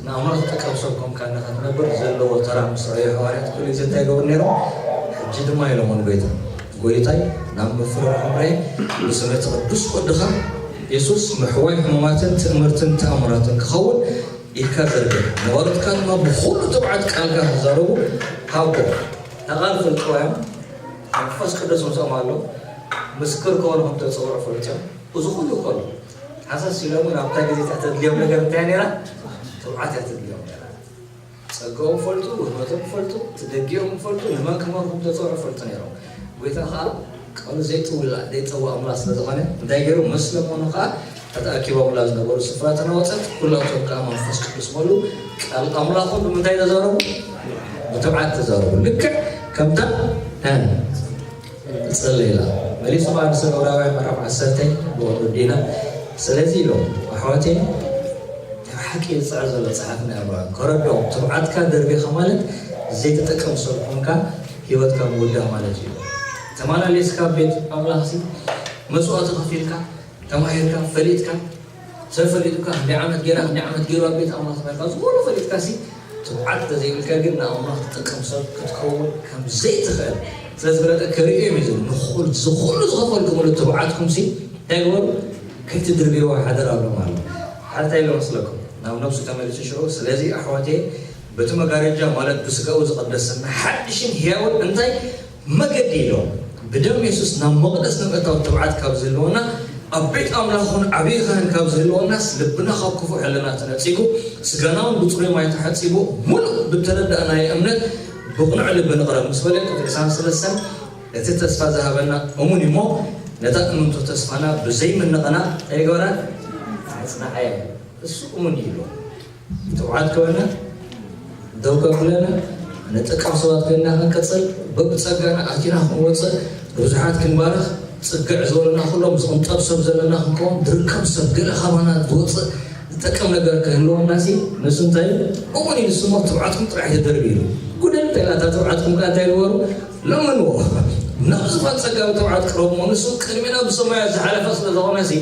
ንኣምላኽ ዝጥቀም ሰብ ኮንካ ንኽትነብር ዘለዎ ተራ ምስ ረኣዩ ሃዋርያት ኩሉ ግዜ እንታይ ይገብሩ ነይሮም? ሕጂ ድማ ኢሎም ንጎይታ፣ ጎይታይ ናብ ምፍርራቕ እምበይ ብስም እቲ ቅዱስ ወድኻ የሱስ ምሕዋይ ሕሙማትን ትእምርትን ተኣምራትን ክኸውን ኢድካ ዘርግሕ፣ ነባሮትካ ድማ ብኹሉ ትብዓት ቃልካ ክዛረቡ ሃቦ። እታ ቃል ፈልጥዋ እዮም። መንፈስ ቅዱስ ምስኦም ኣሎ። ምስክር ክኾኑ ከም ተፅውዑ ፈልጡ እዮም። እዚ ኩሉ ከሎ ሓሳስ ኢሎም እውን ኣብታ ግዜ እታ ተድልዮም ነገር እንታይ ነይራ? ትብዓት እያ ተድልዮም ነይራ። ጸጋኦም ፈልጡ፣ ውህበቶም ፈልጡ፣ እቲ ደጊኦም ፈልጡ፣ ንመን ክመርኹም ተጸውዑ ፈልጡ ነይሮም። ጎይታ ከኣ ቃሉ ዘይጥውላ ዘይጠዋ ኣምላኽ ስለ ዝኾነ እንታይ ገይሩ? ምስ ለመኑ ከኣ እታ ተኣኪቦምላ ዝነበሩ ስፍራ ተናወጸት፣ ኩላቶም ከኣ መንፈስ ቅዱስ መሉ፣ ቃል ኣምላኹ ብምንታይ ተዛረቡ? ብትብዓት ተዛረቡ። ልክዕ ከምታ እ፣ ትጸሊ ኢላ። መሊሱ ከኣ ንስለ ዕብራውያን ምዕራፍ ዓሰርተ ብወዱ ዲና ስለዚ ኢሎም ኣሕዋተይ ናይ ብሓቂ ዝጽዕር ዘሎ ጸሓፊ ናይ ዕብራውያን ከረድኦም ትብዓትካ ደርቢኻ ማለት ዘይትጠቅም ሰብ ኮንካ ህይወትካ ምውዳእ ማለት እዩ። ተመላሊስካ ቤት ኣምላኽሲ መስዋእቲ ከፊልካ ተማሂርካ ፈሊጥካ ሰብ ፈሊጡካ ክንደይ ዓመት ጌራ ክንደይ ዓመት ጌሩ ኣብ ቤት ኣምላኽ ተባሂልካ ዝኩሉ ፈሊጥካ ሲ ትብዓት ተዘይብልካ ግን ንኣምላኽ ትጠቅም ሰብ ክትከውን ከም ዘይትኽእል ስለ ዝፈለጠ ክርእዮም እዩ ዝብል ንኹሉ ዝኹሉ ዝኸፈልኩምሉ ትብዓትኩም ሲ እንታይ ግበሩ ከይትድርብይዋ ሓደራ ኣሎ ማለት ሓደ እንታይ ኢሎ መስለኩም ናብ ነብሱ ተመሊሱ ሽዑ ስለዚ ኣሕዋተይ በቲ መጋረጃ ማለት ብስጋኡ ዝቐደሰና ሓድሽን ህያውን እንታይ መገዲ ኢሎም ብደም የሱስ ናብ መቕደስ ንምእታው ትብዓት ካብ ዝህልወና ኣብ ቤት ኣምላኽ ኹን ዓብዪ ካህን ካብ ዝህልወናስ ልብና ካብ ክፉእ ሕልና ተነጺጉ ስጋና ውን ብጽሩይ ማይ ተሓጺቡ ሙሉእ ብተረዳእናዮ እምነት ብቕኑዕ ልቢ ንቕረብ ምስ በለ ቁጽሪ ዕስራን ሰለስተን እቲ ተስፋ ዝሃበና እሙን እዩ እሞ ነታ እምንቶ ተስፋና ብዘይምንቕና እንታይ ይገብራ ኣጽንዓየ እሱ እሙን እዩ ኢሎም ትብዓት ክበና ደው ከብለና ንጥቀም ሰባት ኮይና ክንቅፅል በብፀጋና ኣቲና ክንወፅእ ብዙሓት ክንባረኽ ፅግዕ ዝበሉና ኩሎም ዝቕንጠብ ሰብ ዘለና ክንከውን ድርቀም ሰብ ገለ ካባና ዝወፅእ ዝጠቅም ነገር ክህልወና ሲ ንሱ እንታይ እሙን እዩ ንስሞ ትብዓትኩም ጥራሕ ተደርቢ ኢሉ ጉደል ተላታ ትብዓትኩም ከ እንታይ ዝበሩ ለምንዎ ናብ ዝፋን ፀጋ ብትብዓት ቅረብሞ ንሱ ቅድሚና ብሰማያት ዝሓለፈ ስለ ዝኾነ ሲ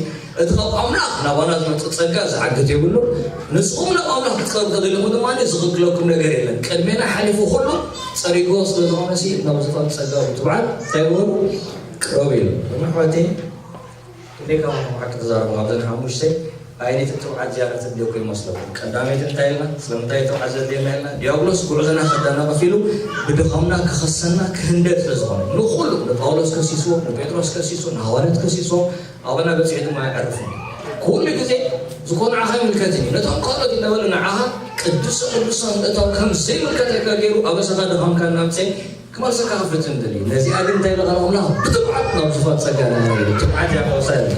እቲ ካብ ኣምላኽ ናባና ዝመፅእ ጸጋ ዝዓግት የብሉን። ንስኹም ናብ ኣምላኽ ክትቀርቡ ተደሊኹም ድማ ዝኽልክለኩም ነገር የለን። ቅድሜና ሓሊፉ ኩሉ ጸሪግዎ ስለ ዝኾነ ሲ ናብ ዝፋን ጸጋ ብትብዓት እንታይ በሉ ቅረቡ ኢሉ። እሞ ኣሕዋተይ ክንደይ ከማኹም ሓቂ ትዛረቡ ኣብዘን ሓሙሽተ ኣይነት ትብዓት ዝያዳ ተድልየኩም ይመስለኩም። ቀዳመይቲ እንታይ ኢልና ስለምንታይ ትብዓት ዘድልየና ኢልና ዲያብሎስ ጉዕዞና ከዳናቕፍ ኢሉ ብድኻምና ክኸሰና ክህንደድ ስለ ዝኾነ ንኹሉ ንጳውሎስ ከሲስዎ ንጴጥሮስ ከሲስዎ ንሃዋርያት ከሲስዎ ኣባና በጺሑ ድማ ኣይዕርፍን እዩ። ኩሉ ግዜ ዝኾነ ንዓኻ ኣይምልከትን እዩ። ነቶም ካልኦት እናበለ ንዓኻ ቅዱሰ ቅዱሳን ምእታው ከም ዘይምልከተካ ገይሩ ኣበሳኻ ድኻምካ እናምጽኤ ክመልሰካ ክፍትን ደልዩ። ነዚኣ ግን እንታይ ኢሉ ቃል ኣምላኽ ብትብዓት ናብ ዙፋን ጸጋ ንቕረብ ኢሉ። ትብዓት እያ ፈውሳ ኢልና።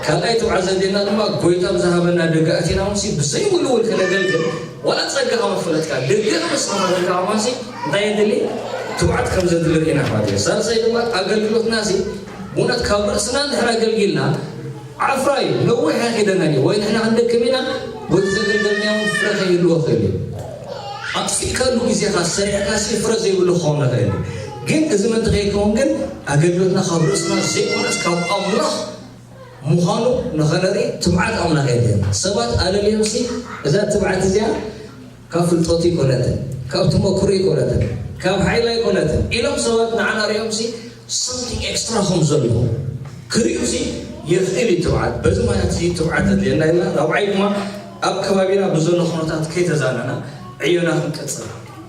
ካልኣይ ትብዓት ዘድልየና ድማ ጎይታ ብዝሃበና ደገ ኣቲና እውን ብዘይውልውል ከነገልግል ዋላ ጸጋ ከመፈለጥካ ደገ ከመስኻ ከፈልካ ከማሲ እንታይ የድሊ? ትብዓት ከም ዘድሊ ርኢና ኣሕዋት። ሳልሳይ ድማ ኣገልግሎትናሲ ብእውነት ካብ ርእስና እንድሕር ኣገልጊልና ዓፍራ እዩ። ነዊሕ ኣይኸደናን እዩ። ወይ ንሕና ክንደክም ኢና ወይ ዘገልገልናዮ ፍረ ከይህልዎ ክእል እዩ። ኣጥፊእካሉ ግዜኻ ሰሪሕካሲ ፍረ ዘይብሉ ክኸውን ይኽእል እዩ። ግን እዚ ምእንቲ ከይከውን ግን ኣገልግሎትና ካብ ርእስና ዘይኮነስ ካብ ኣምላኽ ምዃኑ ንኸነርኢ ትብዓት ኣምላኽ የድልየና። ሰባት ኣለልዮምሲ እዛ ትብዓት እዚኣ ካብ ፍልጠቱ ኣይኮነትን፣ ካብ ተመክሮ ኣይኮነትን፣ ካብ ሓይላ ኣይኮነትን ኢሎም ሰባት ንዓና ሪኦምሲ something extra ከም ዘለዎ ክርእዩሲ የኽእል እዩ ትብዓት። በዚ ምኽንያት እዚ ትብዓት ኣድልየና ኢልና ራብዓይ ድማ ኣብ ከባቢና ብዘሎ ኩነታት ከይተዛነና ዕዮና ክንቀጽል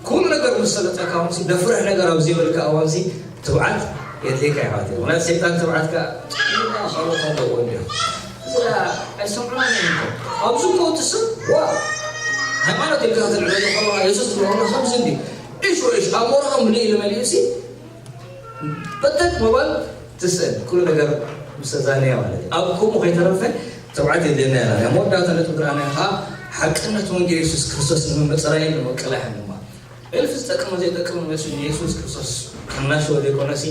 ኩሉ ነገር ምስ ሰለጠካ እዋንሲ ደፍርሕ ነገር ኣብ ዘይበልካ እዋንሲ ትብዓት የድልየካ ይሓት እዩ። ምክንያት ሰይጣን ትብዓትካ ካልኦት ኣለዎ እንዲዮ እዚኣ ኣይሰምዑና እዮም። ኣብዚ እኮ እቲ ሰብ ዋ ሃይማኖት ኢልካ ክትልዕሎ ከለካ የሱስ ዝብሎ ከምዚ እንዲ እሽ ወእሽ ኣእምሮኻ ምልእ ኢሉ መሊኡሲ በተት ምባል ትስእን ኩሉ ነገር ምስ ተዛነየ ማለት እዩ። ኣብ ከምኡ ከይተረፈ ትብዓት የድልየና ኢና። ናይ መወዳእታ ነጥቢ ዝረኣናዮ ከዓ ሓቅነት ወንጌል የሱስ ክርስቶስ ንምምፅራይን ንምቅላሕን ድማ እልፊ ዝጠቅምን ዘይጠቅምን መሲሉ ንየሱስ ክርስቶስ ከናሽዎ ዘይኮነሲ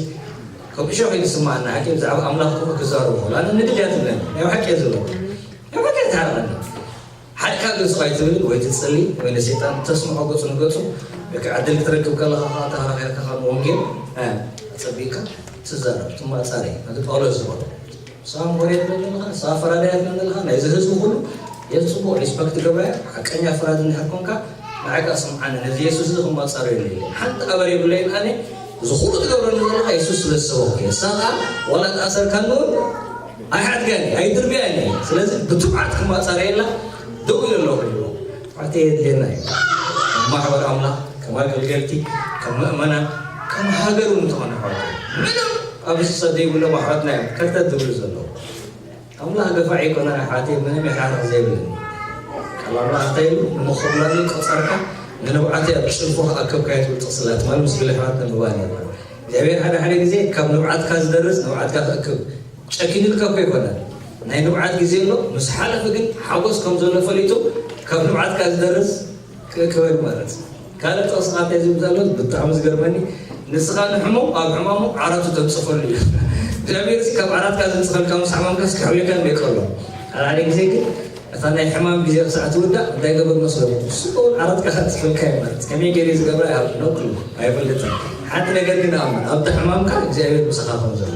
ከም እሾኽ እዩ ዝስምዓና። ሓቂ ብዛዕባ ኣምላኽ ክፉእ ክዛረቡ ከሎ ኣነ ንግዲ እያ ትብለኒ። ናይ ሓቂ እየ ዝብለኩም። ናይ ሓቂ እየ ትሓርቐኒ። ኣካ ገጹ ኣይትብልን ወይ ትጽሊ ወይ ንሰይጣን ተስምዖ ገጹ ንገጹ። ልክዕ ዕድል ክትረክብ ከለኻ ኸዓ ተኸራኺርካ ካብ ወንጌል፣ እ፣ ኣጸቢቕካ ትዛረብ፣ ትማጻረይ። ነቲ ጳውሎስ ዝበሎ፣ ንስኻ ምሁር እያ ትብለኒ ኣለኻ፣ ንስኻ ፈራዳይ እያ ትብለኒ ኣለኻ፣ ናይዚ ህዝቢ ኩሉ የጽቡቕ ሪስፐክት ገብራያ፣ ሓቀኛ ፈራዲ እንድሕር ኮንካ፣ ንዓይ ከኣ ስምዓኒ፣ ነዚ የሱስ እዚ ክማጻረየሉ የለን። ሓንቲ ኣበር የብለይን ኣነ፣ እዚ ኩሉ ትገብረኒ ዘለኻ የሱስ ስለ ዝሰበኹ እየ። ንስኻ ከኣ ዋላ ተኣሰርካኒ እውን ኣይሓድጋን እየ፣ ኣይድርብያን እየ። ስለዚ ብትብዓት ክማጻረየላ ደው ኢለ ኣለኹ ይብሎ። ኣሕዋተይ የድልየና እዩ። ከም ማሕበር ኣምላኽ፣ ከም ኣገልገልቲ፣ ከም ምእመናን፣ ከም ሃገር እውን እንተኾነ ኣሕዋተይ። ምንም ኣብዚ ሰብ ዘይብሎም ኣሕዋትና እዮም ከርተት ዝብሉ ዘለዉ። ኣምላኽ ገፋዒ ኣይኮነን ኣሕዋተይ፣ ምንም የሕራርቕ ዘይብለኒ። ቃል ኣምላኽ እንታይ ኢሉ? ንምኹብላሉ ቆጸርካ፣ ንንብዓተይ ኣብ ጭልፎ ኣከብካዮ ትብል ጥቕሲ ኣላ ትማሊ ምስ ገለ ኣሕዋት ነንብባ ነርና። እግዚኣብሔር ሓደ ሓደ ግዜ ካብ ንብዓትካ ዝደርስ ንብዓትካ ክእክብ ጨኪኑልካ እኮ ኣይኮነን። ናይ ንብዓት ግዜ ኣሎ፣ ምስ ሓለፈ ግን ሓጎስ ከም ዘሎ ፈሊጡ ካብ ንብዓትካ ዝደርስ ክእክበሉ ማለት እዩ። ካልእ ጥቕሲ ኻብ እንታይ ዝብል ዘሎ ብጣዕሚ ዝገርመኒ፣ ንስኻ ንሕሙም ኣብ ሕማሙ ዓራቱ ተንጽፈሉ እዩ። እግዚኣብሔር እዚ ካብ ዓራትካ ዘንጽፈልካ ምስ ሓማምካስ ከሕውየካ እንደ ይቀሎ። ሓደ ሓደ ግዜ ግን እታ ናይ ሕማም ግዜ ክሳዕ ትውዳእ እንታይ ገበር መስለኩም? ንሱ እውን ዓራትካ ከንጽፈልካ እዩ ማለት። ከመይ ገይሩ ዝገብራ ይሃብ ነው ክሉ ኣይፈልጥን። ሓንቲ ነገር ግን ኣምን፣ ኣብቲ ሕማምካ እግዚኣብሔር ምሳኻ ከም ዘሎ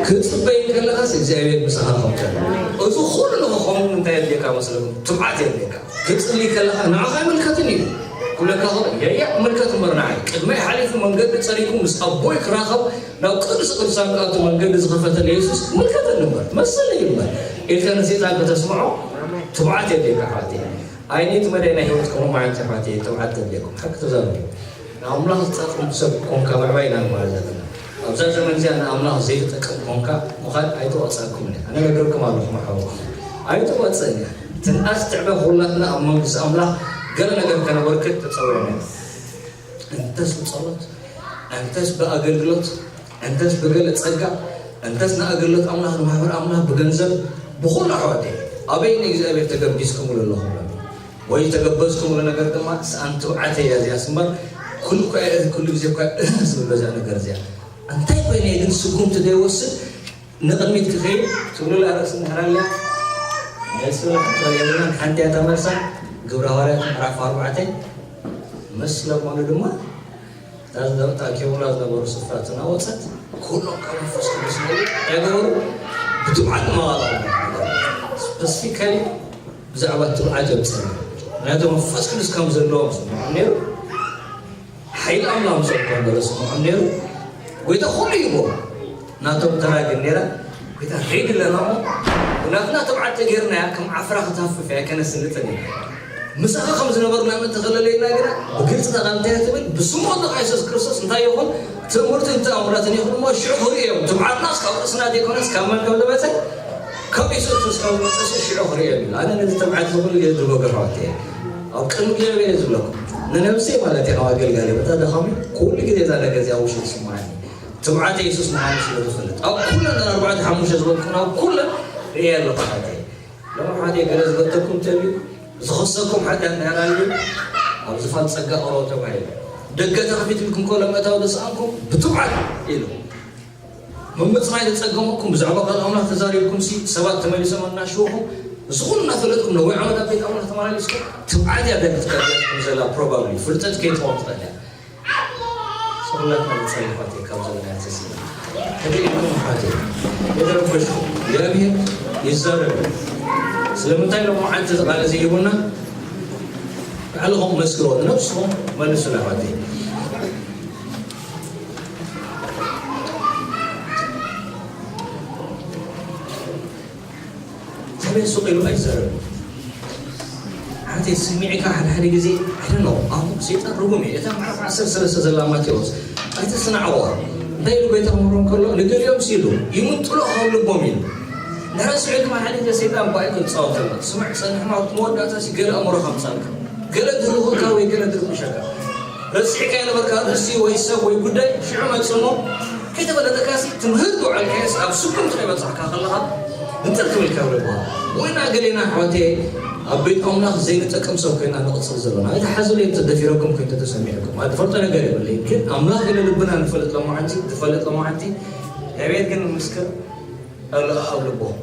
ክትጽበይ ከለኻስ እግዚኣብሔር ምሳኻ ከም ዘሎ። እዚ ኩሉ ንኽኸውን እንታይ የድልየካ መስለኩም? ትብዓት የድልየካ። ክትጽሊ ከለኻ ንዓኻ ኣይምልከትን እዩ። ክብለካ ከሎ፣ የያ ምልከት እምበር ንዓይ። ቅድመይ ሓሊፉ መንገዲ ጸሪጉ ምስ ኣቦይ ክራኸብ ናብ ቅዱስ ቅዱሳን ክኣቱ መንገዲ ዝኸፈተለ የሱስ ምልከተኒ እምበር፣ መሰለይ እምበር ኢልካ ንሰይጣን ከተስምዖ ትብዓት የድልየካ ኣሕዋተይ። ኣይነይቲ መዳይ ናይ ህይወት ከምኡ ማለት ኣሕዋተይ ትብዓት ተድልየኩም። ሓቂ ተዛረቡ። ንኣምላኽ ዝጠቅም ሰብ ኮንካ ምዕባይ ኢና ንበሃል ዘለና። ኣብዛ ዘመን እዚኣ ንኣምላኽ ዘይትጠቅም ኮንካ ምዃን ኣይተዋጽኣኩምን እያ። ኣነ ነግረኩም ኣለኹ መሓውኹም። ኣይተዋጽእን እያ። ትንኣስ ትዕበ ኩላትና ኣብ መንግስቲ ኣምላኽ ገለ ነገር ከነበርክት ተጸዊዕና ኢና። እንተስ ብጸሎት፣ እንተስ ብኣገልግሎት፣ እንተስ ብገለ ጸጋ፣ እንተስ ንኣገልግሎት ኣምላኽ፣ ንማሕበር ኣምላኽ ብገንዘብ፣ ብኹሉ ኣሕዋተይ፣ ኣበይ ንእግዚኣብሔር ተገቢዝኩምሉ ኣለኹም? ወይ ዝተገበዝኩምሉ ነገር ድማ ሰኣን ትብዓተይ እያ እዚኣስ እምበር፣ ኩሉ እኳ እየ እዚ ኩሉ ግዜ እኳ እህ ዝብል በዛ ነገር እዚኣ። እንታይ ኮይነ እየ ግን ስጉምቲ ዘይወስድ ንቕድሚት ክኸይድ ትብሉላ ርእሲ እንድሕር ኣልያ፣ መልሲ ብላ ሕቶ የብልናን። ሓንቲ እያ እታ መልሳ፣ ግብረ ሃዋርያት ምዕራፍ ኣርባዕተ፣ ምስ ለመኑ ድማ እታ ዝነበ-፣ ተኣኪቦምላ ዝነበሩ ስፍራ ተናወጸት፣ ኩሎም ካብ መንፈስ ቅዱስ መሊኡ እንታይ ገበሩ? ብትብዓት መቓልኦም። ስፐሲፊካሊ ብዛዕባ ትብዓት እዮም ጸኒሑ። ምክንያቱ መንፈስ ቅዱስ ከም ዘለዎም ስምዖም ነይሩ። ሓይሊ ኣምላኽ ምስኦም ከም ዘሎ ስምዖም ነይሩ። ጎይታ ኩሉ ይቦ ናቶም ተራ ግን ነይራ። ጎይታ ሬዲ ኣለና እሞ፣ ብናትና ትብዓት ተገይርናያ ከም ዓፍራ ክትሃፍፍ እያ፣ ከነስልጥን ኢና። ምሳኻ ከም ዝነበርና ምእንቲ ክለለየና ግና፣ ብግልጺ እታ ቃል እንታይ ትብል? ብስሙ ወድኻ የሱስ ክርስቶስ እንታይ ይኹን? ትእምርትን ተኣምራትን ይኹን እሞ፣ ሽዑ ክርእዮም። ትብዓትና እስካብ ርእስና ዘይኮነስ፣ ካብ መን ከም ዝመጸ? ካብ የሱስ ክርስቶስ ከም ዝመጸ ሽዑ ክርእዮም ኢሉ። ኣነ ነዚ ትብዓት እዚ ኩሉ ግዜ ዝብሎ ኣሕዋተይ እየ። ኣብ ቅድሚ እግዚኣብሔር እየ ዝብለኩም። ንነብሰይ ማለት እየ፣ ካብ ኣገልጋሊ፣ በታ ደኻሚ፣ ኩሉ ግዜ እዛ ነገር እዚኣ ውሽጢ ትስምዓኒ። ትብዓት የሱስ ምዃኑ ስለ ዝፈልጥ፣ ኣብ ኩለን እተን ኣርባዕተ ሓሙሽተ ዝበልኩን ኣብ ኩለን ርእየ ኣለኹ ኣሕዋተይ። ሎሚ ኣሕዋተይ ገለ ዝገተኩም እንተልዩ፣ ዝኸሰኩም ሓጢኣት ናይ ኣራንዩ ኣብ ዝፋን ጸጋ ቀረቡ ተባሂሉ። ደገ ተኸፊትልኩም ከሎ ምእታው ዝሰኣንኩም ብትብዓት ኢሉ። ምምጽማይ ዝጸገመኩም ብዛዕባ ቃል ኣምላኽ ተዛሪብኩም ሲ ሰባት ተመሊሶም እናሽወኹም እዚ ኩሉ እናፈለጥኩም ነዊሕ ዓመት ኣብ ቤት ኣምላኽ ተመላሊስኩም ትብዓት እያ ደገ ትከፍትልኩም ዘላ ፕሮባብሊ ፍልጠት ከይትኸውን ትኽእል እያ። ሰብላትና ንጸልይ ኣሕዋተይ ካብ ዘለና ተስለ። ከመይ ኢልኩም ኣሕዋተይ? የተረበሽኩም። እግዚኣብሔር ይዛረብ። ስለምንታይ ሎማዓንቲ እዚ ቃል እዚ ሂቡና? ባዕልኹም መስክርዎ። ንነብስኹም መልሱላ ኣሕዋተይ። ሰበይ ሱቕ ኢሉ ኣይዛረብን። ሓንቲ ስሚዕካ ሓደ ሓደ ግዜ፣ I don't know፣ ኣሁን ሰይጣን ርጉም እዩ። እታ ምዕራፍ ዓሰርተ ሰለስተ ዘላ ማቴዎስ ኣይተስናዕዋ። እንታይ ኢሉ ጎይታ ክምህሮም ከሎ፣ ንገሊኦም ሲ ኢሉ፣ ይምንጥሎ ካብ ልቦም ኢሉ። ድሕሪ ስዑ ድማ ሓደ ግዜ ሰይጣን ብኣይ ክጻወት ኣሎ። ስማዕ፣ ጸንሕና ኣብ መወዳእታ ሲ ገለ ኣእምሮ ከምጻልካ። ገለ ድርኹካ ወይ ገለ ድርኩሸካ። ረሲዕካዮ ነበርካ ኣርእስቲ ወይ ሰብ ወይ ጉዳይ፣ ሽዑ መጽእ እሞ፣ ከይተፈለጠካሲ ትምህር ዝወዓልካዮስ ኣብ ስጉምቲ ከይበጻሕካ ከለኻ፣ ንጥር ክብል ካብ ልብኻ። ወይና ገሌና ኣሕዋተይ ኣብ ቤት ኣምላኽ ዘይንጠቅም ሰብ ኮይና ንቕጽል ዘለና። ኣይትሓዙለይ እንተ ደፊረኩም ኮይኑ ተሰሚዕኩም። ኣይ ትፈልጦ ነገር የብለይን። ግን ኣምላኽ ግን ልብና ንፈልጥ ሎማዓንቲ፣ ትፈልጥ ሎማዓንቲ። እግዚኣብሔር ግን ምስክር ኣሎ ኣብ ልቦም።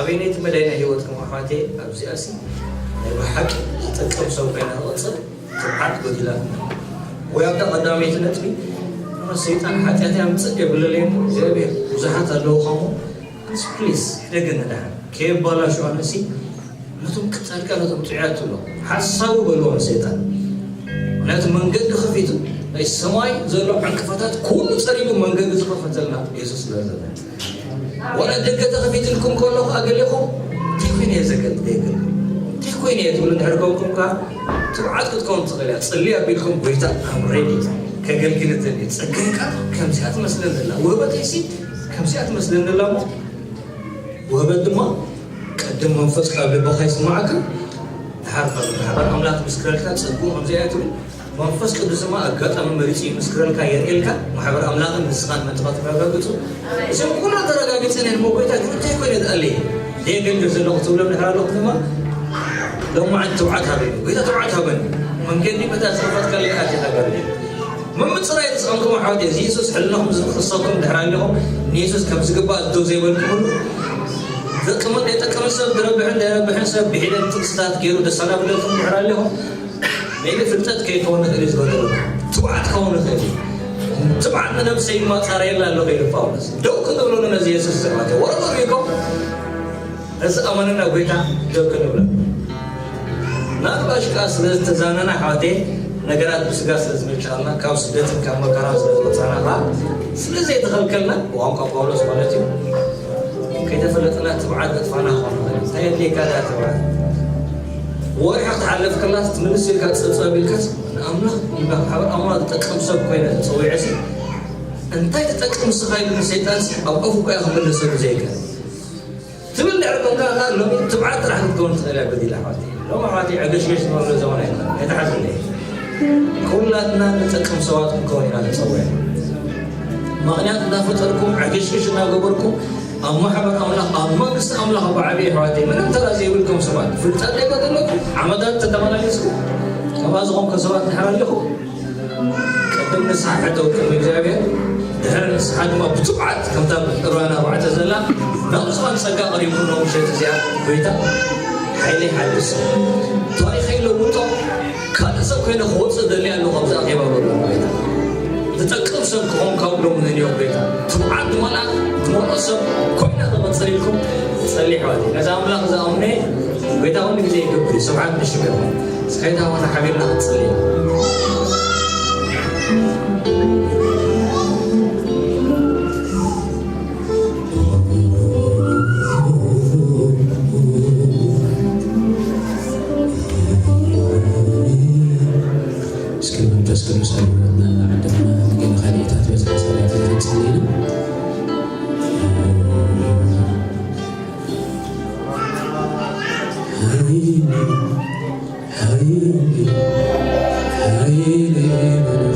ኣበይነይቲ መዳይ ናይ ህይወትኩም ኣሕዋተይ ኣብዚኣሲ ናይ ብሓቂ ዝጠቅም ሰብ ኮይና ክቐጽል ትብዓት ጎዲላትና። ወይ ኣብታ ቀዳመይቲ ነጥቢ፣ ሰይጣን ሓጢኣት ያምጽእ የብለለይም እግዚኣብሔር ብዙሓት ኣለዉ ከምኡ። ፕሊስ ሕደገ ንድሓን ከየባላሽዖ ነሲ ነቶም ክጸድቀ ነቶም ጥዑያት ትብሎ ሓሳቡ በልዎ ንሰይጣን። ምክንያቱ መንገዲ ከፊቱ ናይ ሰማይ ዘሎ ዕንቅፋታት ኩሉ ጸሪጉ መንገዲ ዝኸፈተልና የሱስ ስለ ዘሎ። ዋላ ደገ ተኸፊትልኩም ከሎ ከኣ ገሌኹም እንታይ ኮይነ እየ ዘገልግል? እንታይ ኮይነ እየ ትብሉ እንድሕር ኮንኩም ከኣ ትብዓት ክትከውን ትኽእል እያ። ጽሊ ኣቢልኩም ጎይታ ኣም ሬዲ ከገልግል እትእል እየ። ጸጋይ ከኣ ከምዚኣ ትመስለኒ ኣላ። ውህበተይሲ ከምዚኣ ትመስለኒ ኣላ እሞ ውህበት ድማ ቅድም መንፈስ ካብ ልብኻ ይስምዓካ። ድሓር ካብ ማሕበር ኣምላኽ ምስክረልካ ጸግኡ ከምዚኣ እያ ትብል። መንፈስ ቅዱስ ድማ ኣጋጣሚ መሪጹ ይምስክረልካ፣ የርእየልካ። ማሕበር ኣምላኽን ንስኻን መጥፋት ተረጋግጹ። እዚኦም ኩሎም ተረጋጊጸን እየን እሞ ጎይታ ግን እንታይ ኮይነ ዝኣለየ? ደየገልግል ዘለኹ ትብሎም ድሕር ኣለኹ ድማ ሎማዓንቲ ትብዓት ሃበኒ። ጎይታ ትብዓት ሃበኒ። መንገዲ በታ ዝኸፈትካለይ ኣትየ ሃገርኒ። ምምጽራይ ዝጸንኩም ኣሕዋት እዚ የሱስ ሕልናኹም ዝኽሰኩም ድሕር ኣለኹም ንየሱስ ከም ዝግባእ ደው ዘይበልኩምሉ ዘቅምን ዘይጠቅምን ሰብ ዝረብሕን ዘይረብሕን ሰብ ብሒደት ጥቅስታት ገይሩ ደሳና ብለኩም ድሕር ኣለኹም ሜቢ ፍልጠት ከይከውን ንኽእል እዩ ዝበለሉ ትብዓት ክኸውን ይኽእል እዩ። ትብዓት ንነብሰይ ይማጻረየላ ኣሎ ከይሉ ጳውሎስ ደው ክንብለሉ ነዚ የሱስ ዘማተ ወረዶ ሪኢኩም እዚ ኣማንና ጎይታ ደው ክንብለ ናቅባሽ ከዓ ስለ ዝተዛነና ኣሕዋተይ ነገራት ብስጋ ስለ ዝመቻልና ካብ ስደትን ካብ መከራን ስለ ዝወፃና ከዓ ስለ ዘይተኸልከልና ብቋንቋ ጳውሎስ ማለት እዩ ከይተፈለጥና ትብዓት ዘጥፋና ክኾን ንኽእል እዩ። እንታይ የድልየካ ዳ ትብዓት ወርሒ ክትሓልፍ ከላስ ትምልስ ኢልካ ፀብፀብ ኢልካስ ንኣምላኽ ኢልካ ሓበር ኣምላኽ ዝጠቅም ሰብ ኮይነ ተፀዊዐሲ እንታይ ትጠቅም ንስኻ ኢሉ ንሰይጣንሲ ኣብ ኣፉ እኳ ክምልሰሉ ዘይከ ትብል ድሕሪ ኮንካ ከኣ ሎሚ ትብዓት ጥራሕ ክትከውን ትኽእል እያ በዲላ ኣሕዋተይ። ሎም ኣሕዋተይ ዕግሽግሽ ዝበሎ ዘመን ኣይኮነ ኣይትሓዝለ። ኩላትና ንጠቅም ሰባት ክንከውን ኢና ተጸዊዕና። ምኽንያት እናፈጠርኩም ዕግሽግሽ እናገበርኩም ኣብ ማሕበር ኣምላኽ ኣብ መንግስቲ ኣምላኽ ኣብ ዓብዪ ኣሕዋተይ ምንም ተራ ዘይብልኩም ሰባት ፍልጠት ዘይኮተለኩም ዓመታት ተተመላለስኩም ከምኣ ዝኾንኩም ሰባት ድሕር ኣለኹም ቅድም ንስሓ ሕተው ቅድሚ እግዚኣብሔር ድሕሪ ንስሓ ድማ ብትብዓት ከምታ እርባና ባዕተ ዘላ ናብ ዝኾነ ጸጋ ቀሪብኩም ሎም ምሸት እዚኣ ጎይታ ሓይለይ ሓድስ ታሪኸይ ለውጦ ካልእ ሰብ ኮይነ ክወፅእ ደሊ ኣለኹ ኣብዚ ኣኼባ በሎ ጎይታ ዝጠቅም ሰብ ክኾን ካብ ሎም ንንዮ ጎይታ ትብዓት ዝመልኣ ዝመልኦ ሰብ ኮይነ ክቐፅል ኢልኩም ጸሊ ኣሕዋት ነዚ ኣምላኽ ዝኣምነ ጎይታ ኩሉ ግዜ ይገብር እዩ ስብዓት ንሽም ይኹን እስከ ዳሆና ሓቢርና ክንጽሊ ኢና። እስኪ መንፈስ ቅዱስ ኣልቦና ዓደና ንገለ ካልእታት በዚ መሳርያት ክንጽሊ ኢና። ሃሌሉያ።